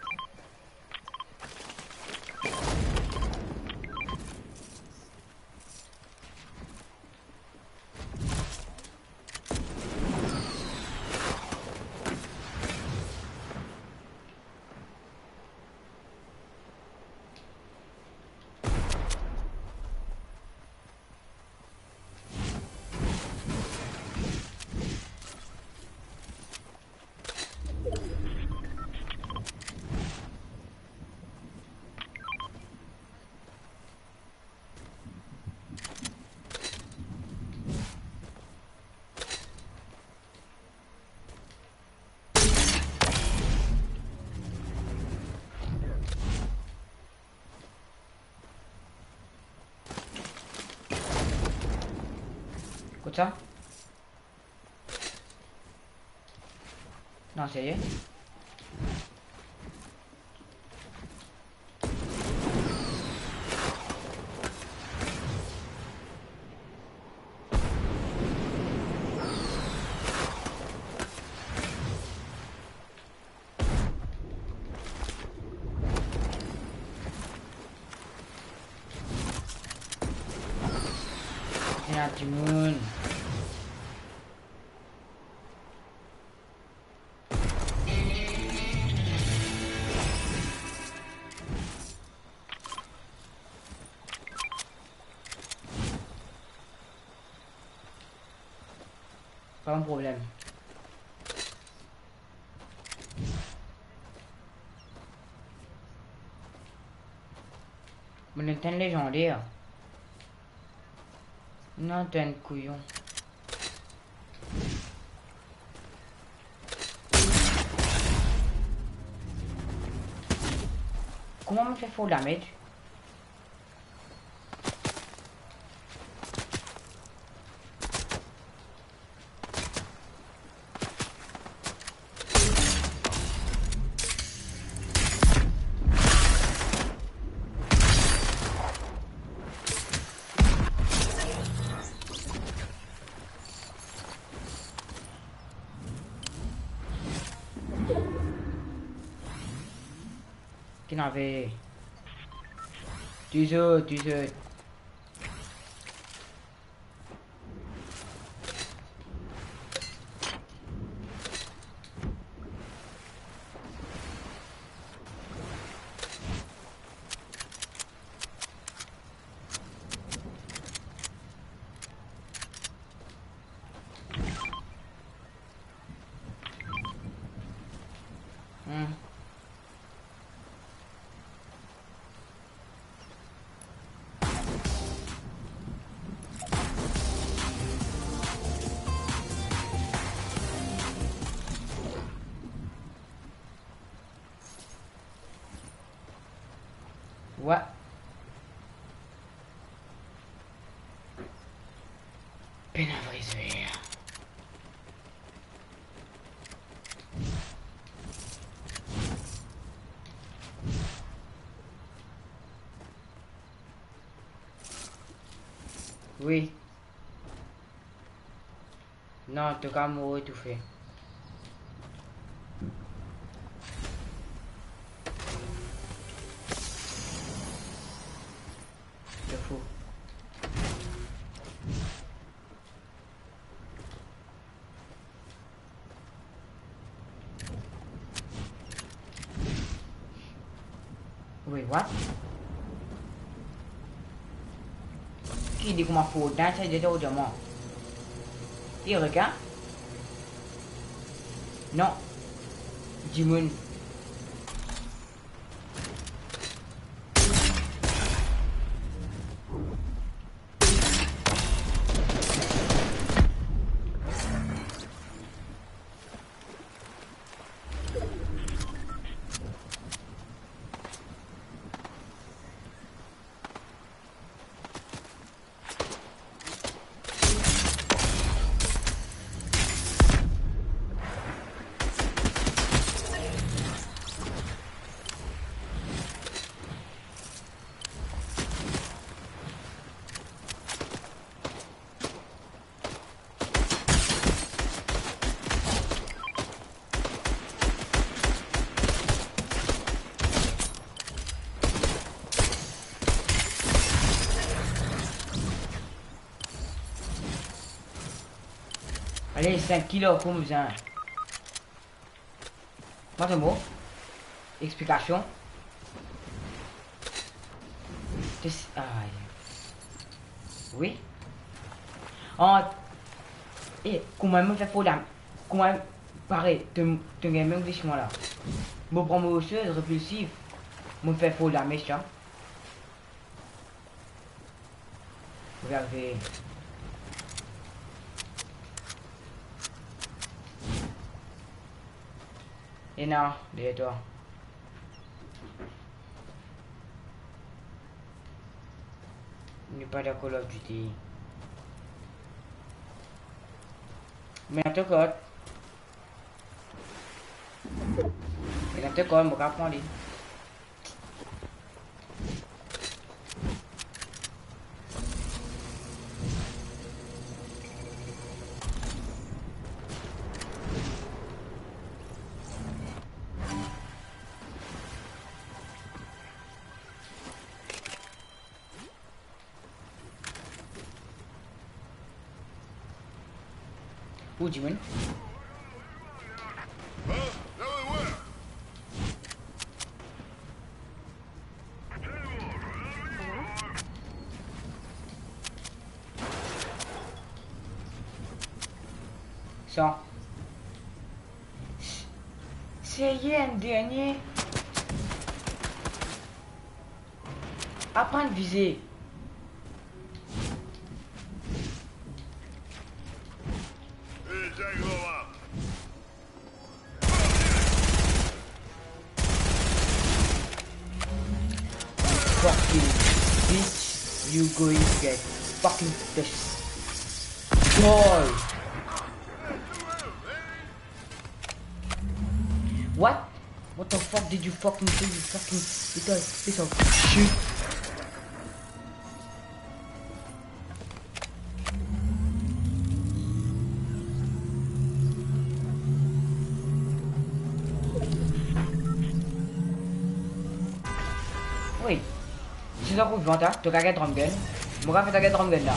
Kot sa? Non, serye? Ena dimoun. Pa bann problem. Mo ena enn lezander. Non, to enn kouyon. Kouma mo fer for damage? Ki ena ve. Touzour, touzour. Hmm. Wa. Pena vre zwer. Wi. Non, to kav mouri toufe. To fou. Wait, what? Ki li kouma Fortnite, sa dir to devan mwa? Ki rekin? Non. Dimoun. Ale, sink kilo, kouma bizin. Mo to mo. Explikasion. Tes-, ay. Wi. An, e, kouma mo fer for dam-, kouma, pare, to, to gagn mem glisman la. Mo pran mo soz repilsif. Mo fer for damage, sa. Regard. Ena, deryer twa. Nou pa dan Call of Duty. Me ena to kot. Ena to kot, mo kapav pran li. Ou dimoun? Sa. Serye, enn dernie. Aprann vize. Fucking bitch, you going to get fucking destroyed. What? What the fuck did you fucking do, you fucking little piece of shit? Wait. Si sa pou vant, to kapav gagn drum gun. Mo kapav fer to gagn drum gun la.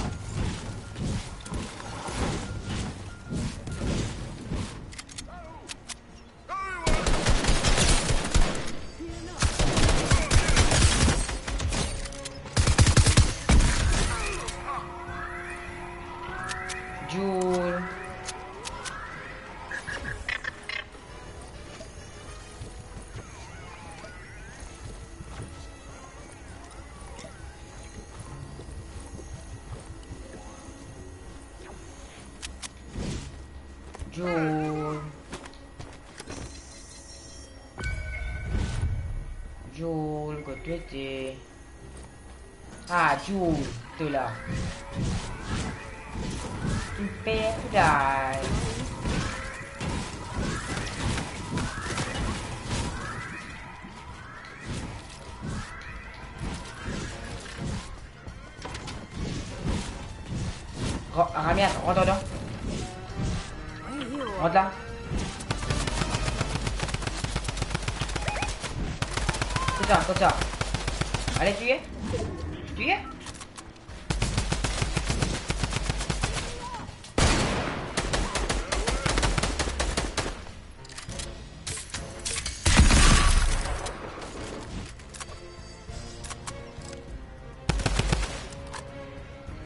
Joule. Joule. Joule, kot to ete? Ah, Joule, to la. Prepare to die. Ra-, Ramian, rant andan. Rant la. Kot sa, kot sa. Ale, tiye. Tiye.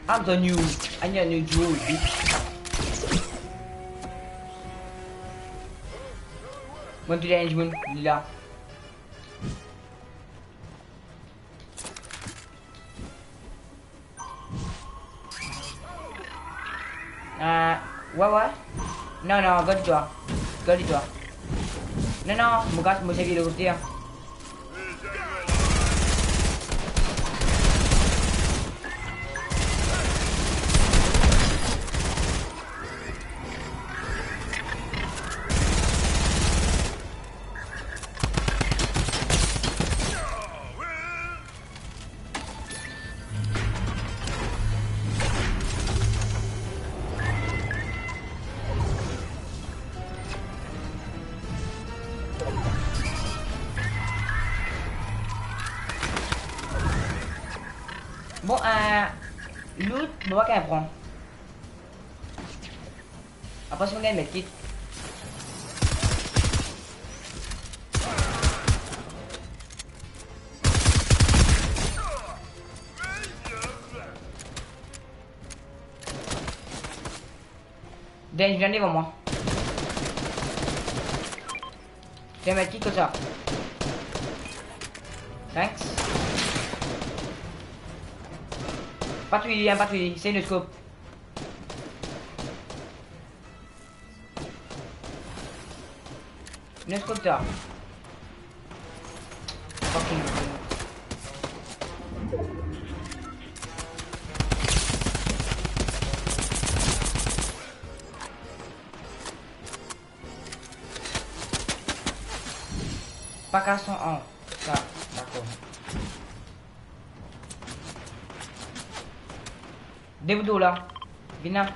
I'm the new, I'm the new Joule, bitch. Bon, to le enn dimoun, li la. Ah, ouais, ouais. Non, non, gard twa. Gard twa. Non, non, mo gas, mo servi lot kote, hein. Bon, euh, loot, mo pa kapav pran. Apre si mo gagn medkit. Dany, vinn devan mwa. Dany, met ki kot sa? Thanks. Pa touy li, hein, pa touy li. Se nou scope. Nou scope ta. Fucking. Pa kas son an. Sa, dakor. Debout la. Vinn la.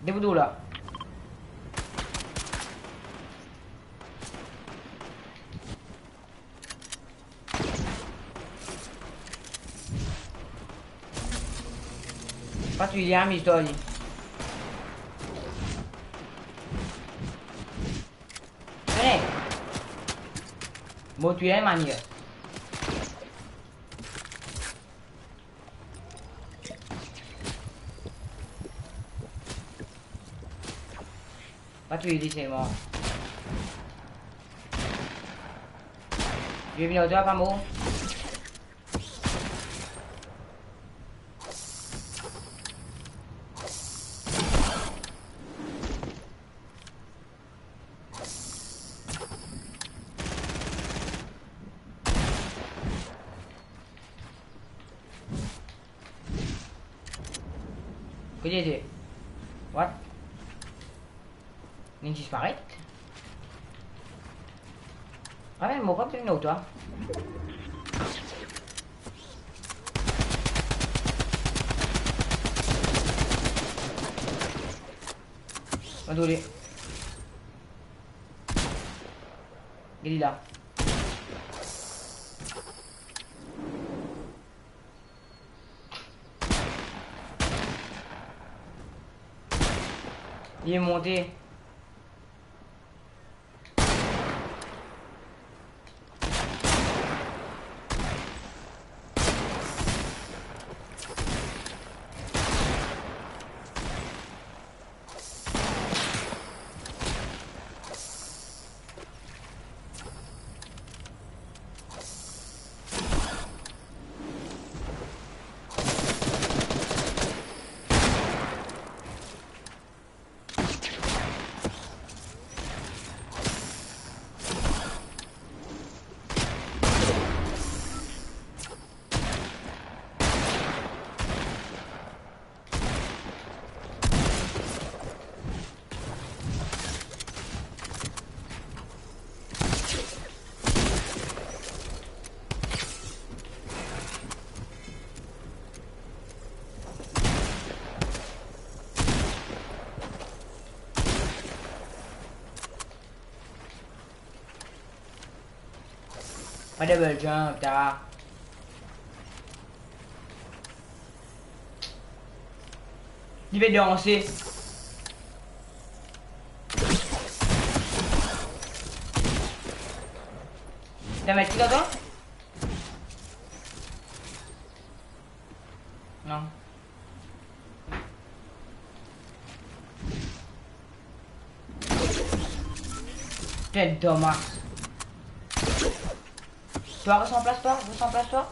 Debout la. Pa touy li, amiz twa li. Vini. Mo touy li manier. Pa touy li selman. Li vinn ar twa, pa mor. Kot li ete? What? Li disparet? Ah, me mo pa vinn ar twa. Mo touy li. Get li la. Li monte. Pa double jump, ta. Li pe danse. T'as mis qui là-dedans? Non. Quel dommage. Twa, res an plas twa, res an plas twa.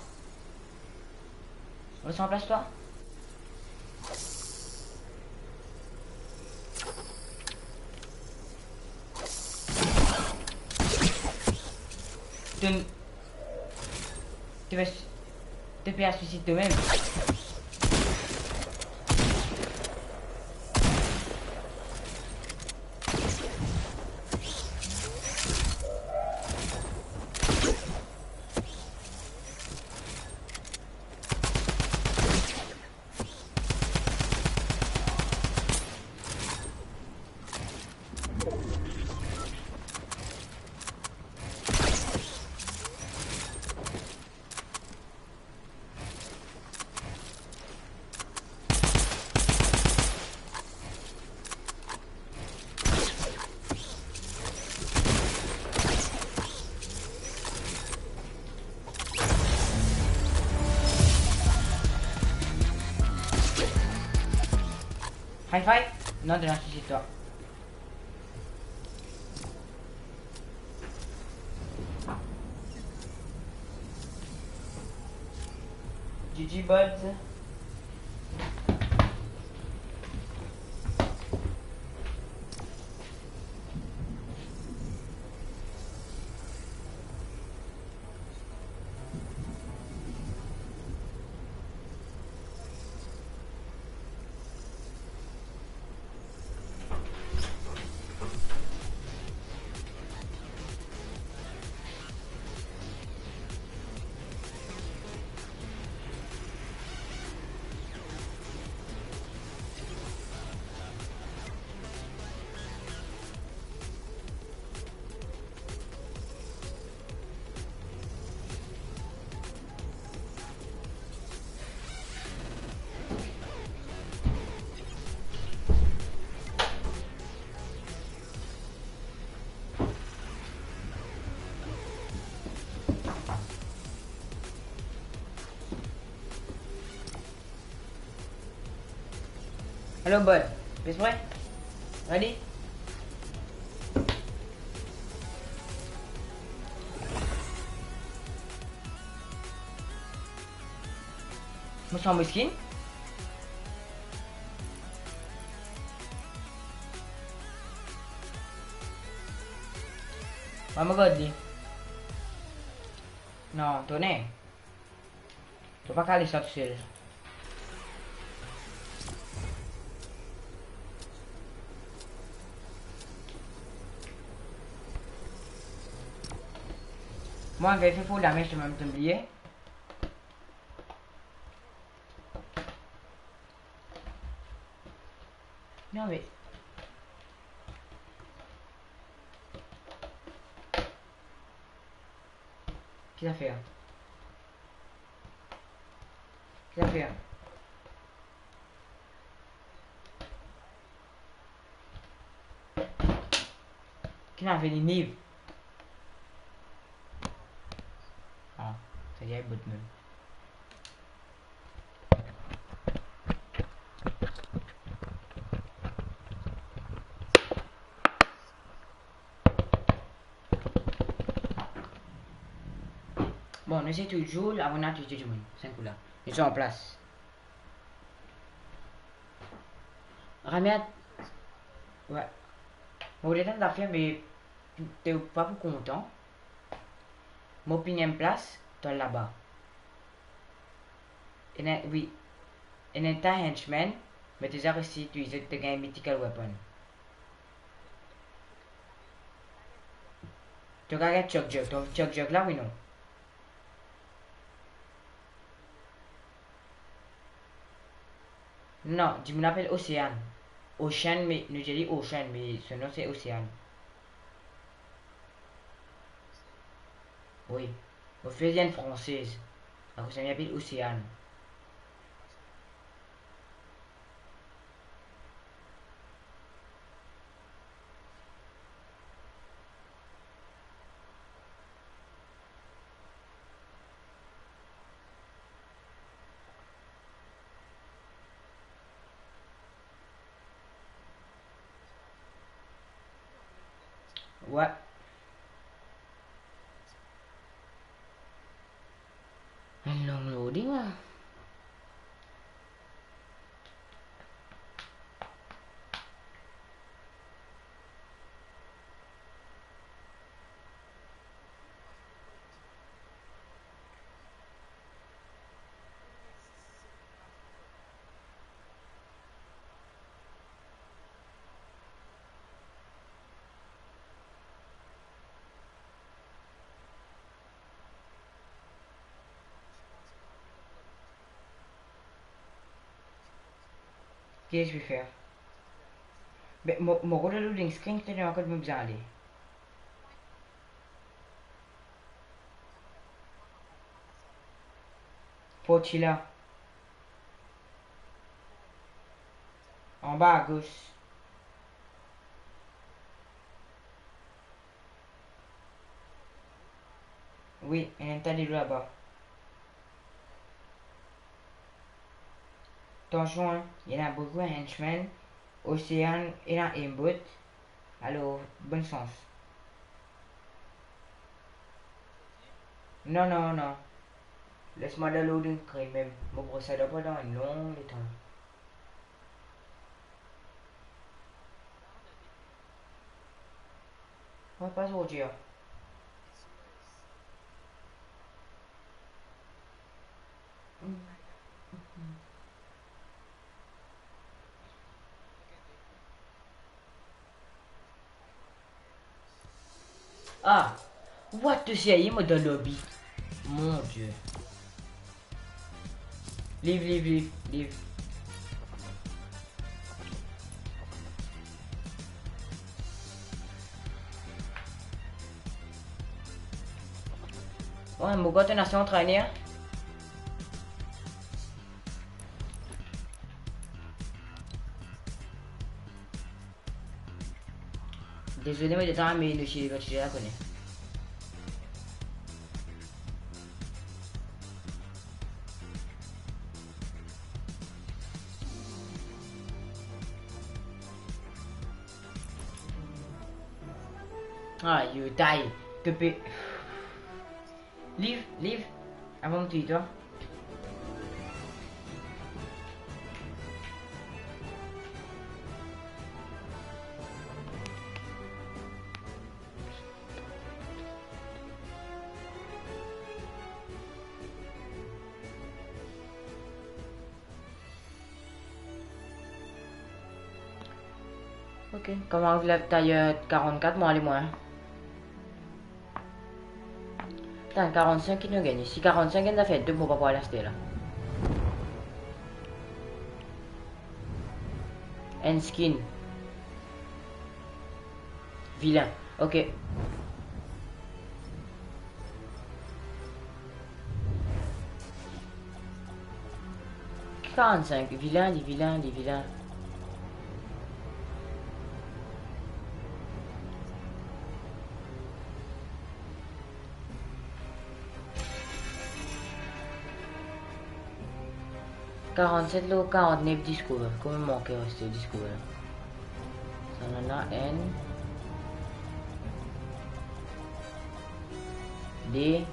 Res an plas twa. Donn. To pe, to pe al swisid tomem. Hi-fi? Non, to ena sousi twa. G G, buds. Hello, bud. Pes mwa. Ready? Mo sanble miskin. Mwa mo gard li. Non, tourne. To pa kale sa tousel. Mwa, mo fer full damage, to mem to bliye. Non, me ki zafer? Ki zafer? Ki ena vini niv? Ah, sa dir bot mem. Bon, nou esey touzour, avan nou touy dimoun. Sink kou la. Nou ti an plas. Ramia, wi. Mo letan zafer, me to pa pou kontan. Mo pinn enn plas, to al laba. Ena, wi. Ena ta henchman, me to zame resi touy zot, to gagn mythical weapon. To kapav gagn Chug Jug, to Chug Jug la, wi non? Non, dimoun apel Osean. Ocean, me nou dir li Ocean, me so nom se Osean. Wi, mo fer li enn fransez. Akoz sa, li apel Osean. Wi. Enn long loading la. Ki to pe fer? Be, mo, mo rod loading screen, to dir mwa kot mo bizin ale. Port la. Anba agos. Wi, ena enn ta delo laba. Atansion, hein, ena boukou henchman, Osean, ena aimbot. Alor, bonn sans. Non, non, non. Les mwa dan loading screen mem. Mo pran sa dan pandan enn long letan. Mo pa zordi, ah. Ah, what to say, mo dan lobby. Mon Dieu. Leave, leave, leave, leave. Wi, mo gard to nasion antrene, hein. Dezole, mo letan, me nou ti, nou ti la kone. Ah, you die. To pe... Leave, leave. Avan mo touy twa. Ok, kouma ou la tayer karannkat, mo ale mwa. Tann, karannsink ki nou gagne. Si karannsink enn zafer, de mo pa pou al aste la. Enn skin. Vilin. Ok. Karannsink, vilin, li vilin, li vilin. Karannset lor karannef discover. Konbien manke reste discover la? Sa nana enn, de,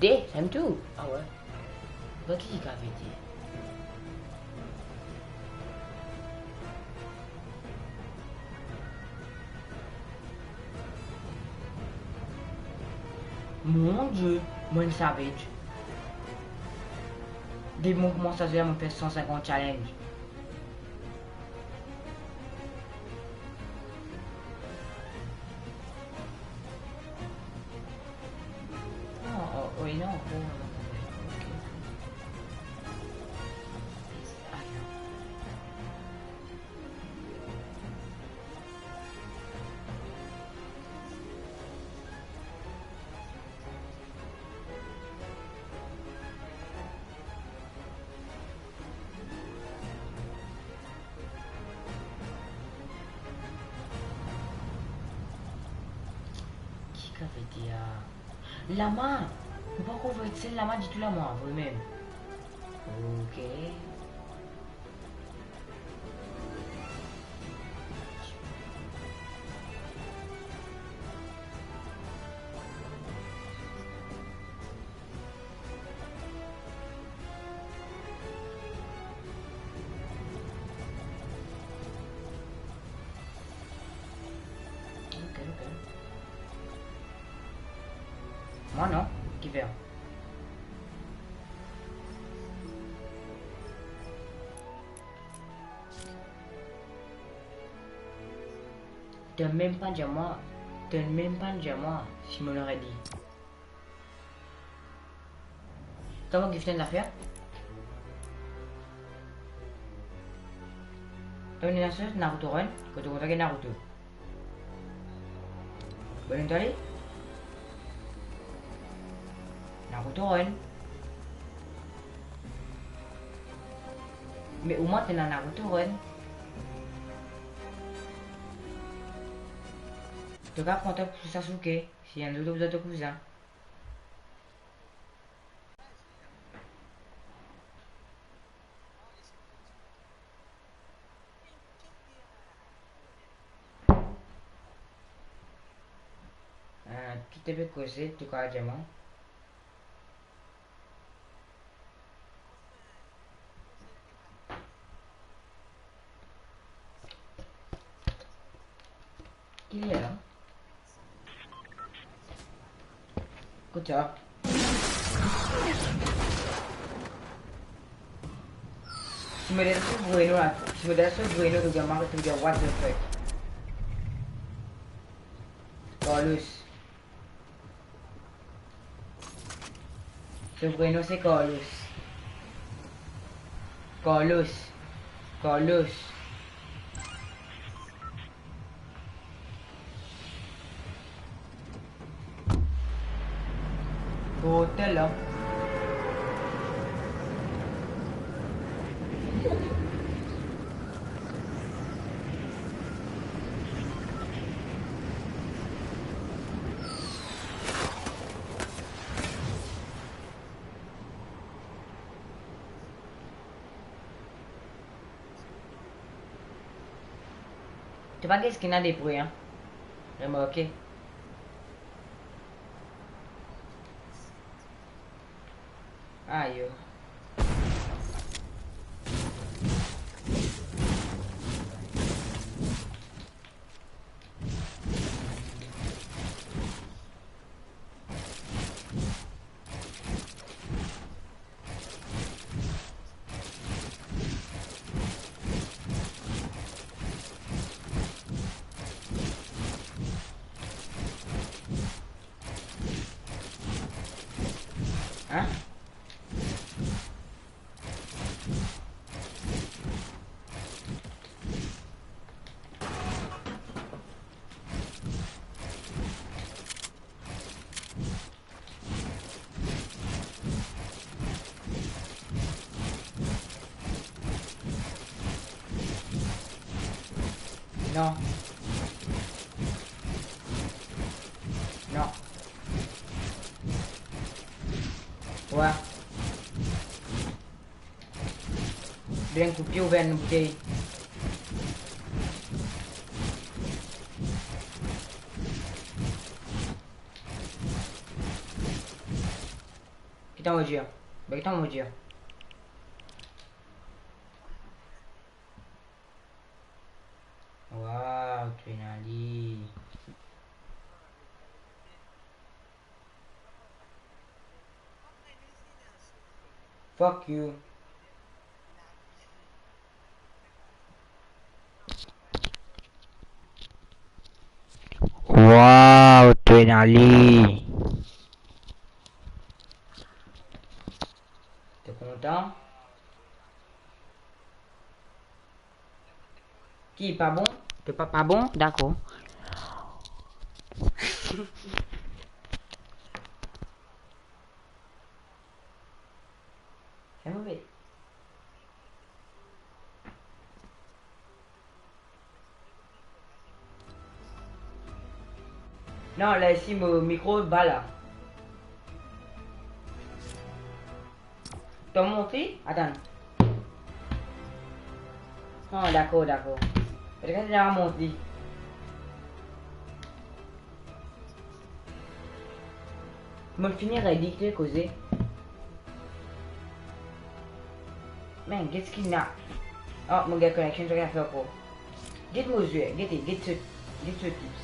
de, same tou. Ah ouais. Bon, ki ki kav ete? Mon Die, mo enn savage. Depi mo koumans a zwe, mo fer san sinkant challenge. Ah, oh, oh, non, oh, non, non, non, ok. Ayo. Ki kav ete a? Lama! Mo pa konvert sel lama ditou la mwa, vremem. Ok. Ok, ok. Mwa non, ki fer? To mem pa dir mwa, to mem pa dir mwa si mo ena redi. Kouma ki finn zafer? Ena so Naruto Run, kot ou kontan gagn Naruto. Bon, nou ale. Naruto Run. Me omwin to ena Naruto Run. To kav pran to pou Sasuke, si enn zour to bizin to kouzin. Ah, ki to pe koze, to kav dir mwa? Ki li la? Kote sa? Si mo dir so vreno la, si mo dir so vreno, to dir mwa, to dir what the fuck? Carlos. So vreno se Carlos. Carlos. Carlos. Kote la? To pa gagn skin la de pre, an? Remarke. Ayo. Hein? Non. Non. Wa. Bien koupe, ouver enn boutey. Kita mo dir. Be kita mo dir. Wow, to ena li. Fuck you. Wow, to ena li. To kontan? Ki pa bon? To pa, pa bon? Dakor. Sa move. Non, la isi mo mikro ba la. To mont li? Atann. Ah, dakor, dakor. Petet to mont li. Mo fini redi ki to koze. Men, get ki ena. Ah, mo gagn connection, to kapav fer ankor. Get mo zwe, gete, get so, get so tips.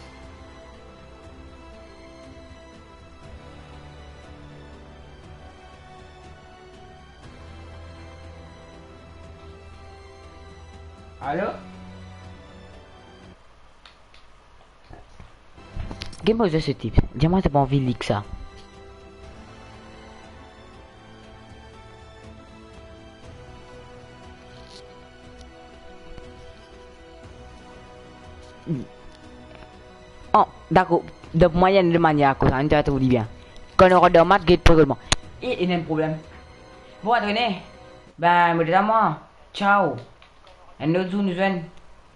Alo? Get mo zwe so tips. Dir mwa to pa anvi lik sa. Oh, dakor. Dan mwayenn de manier koumsa, nou ti a trouv li bien. Kan nou rant dan match, get to kol mwa. E, ena enn problem. Bon, Adrien, ben, mo deza mwa. Ciao. Enn lot zour nou zwenn.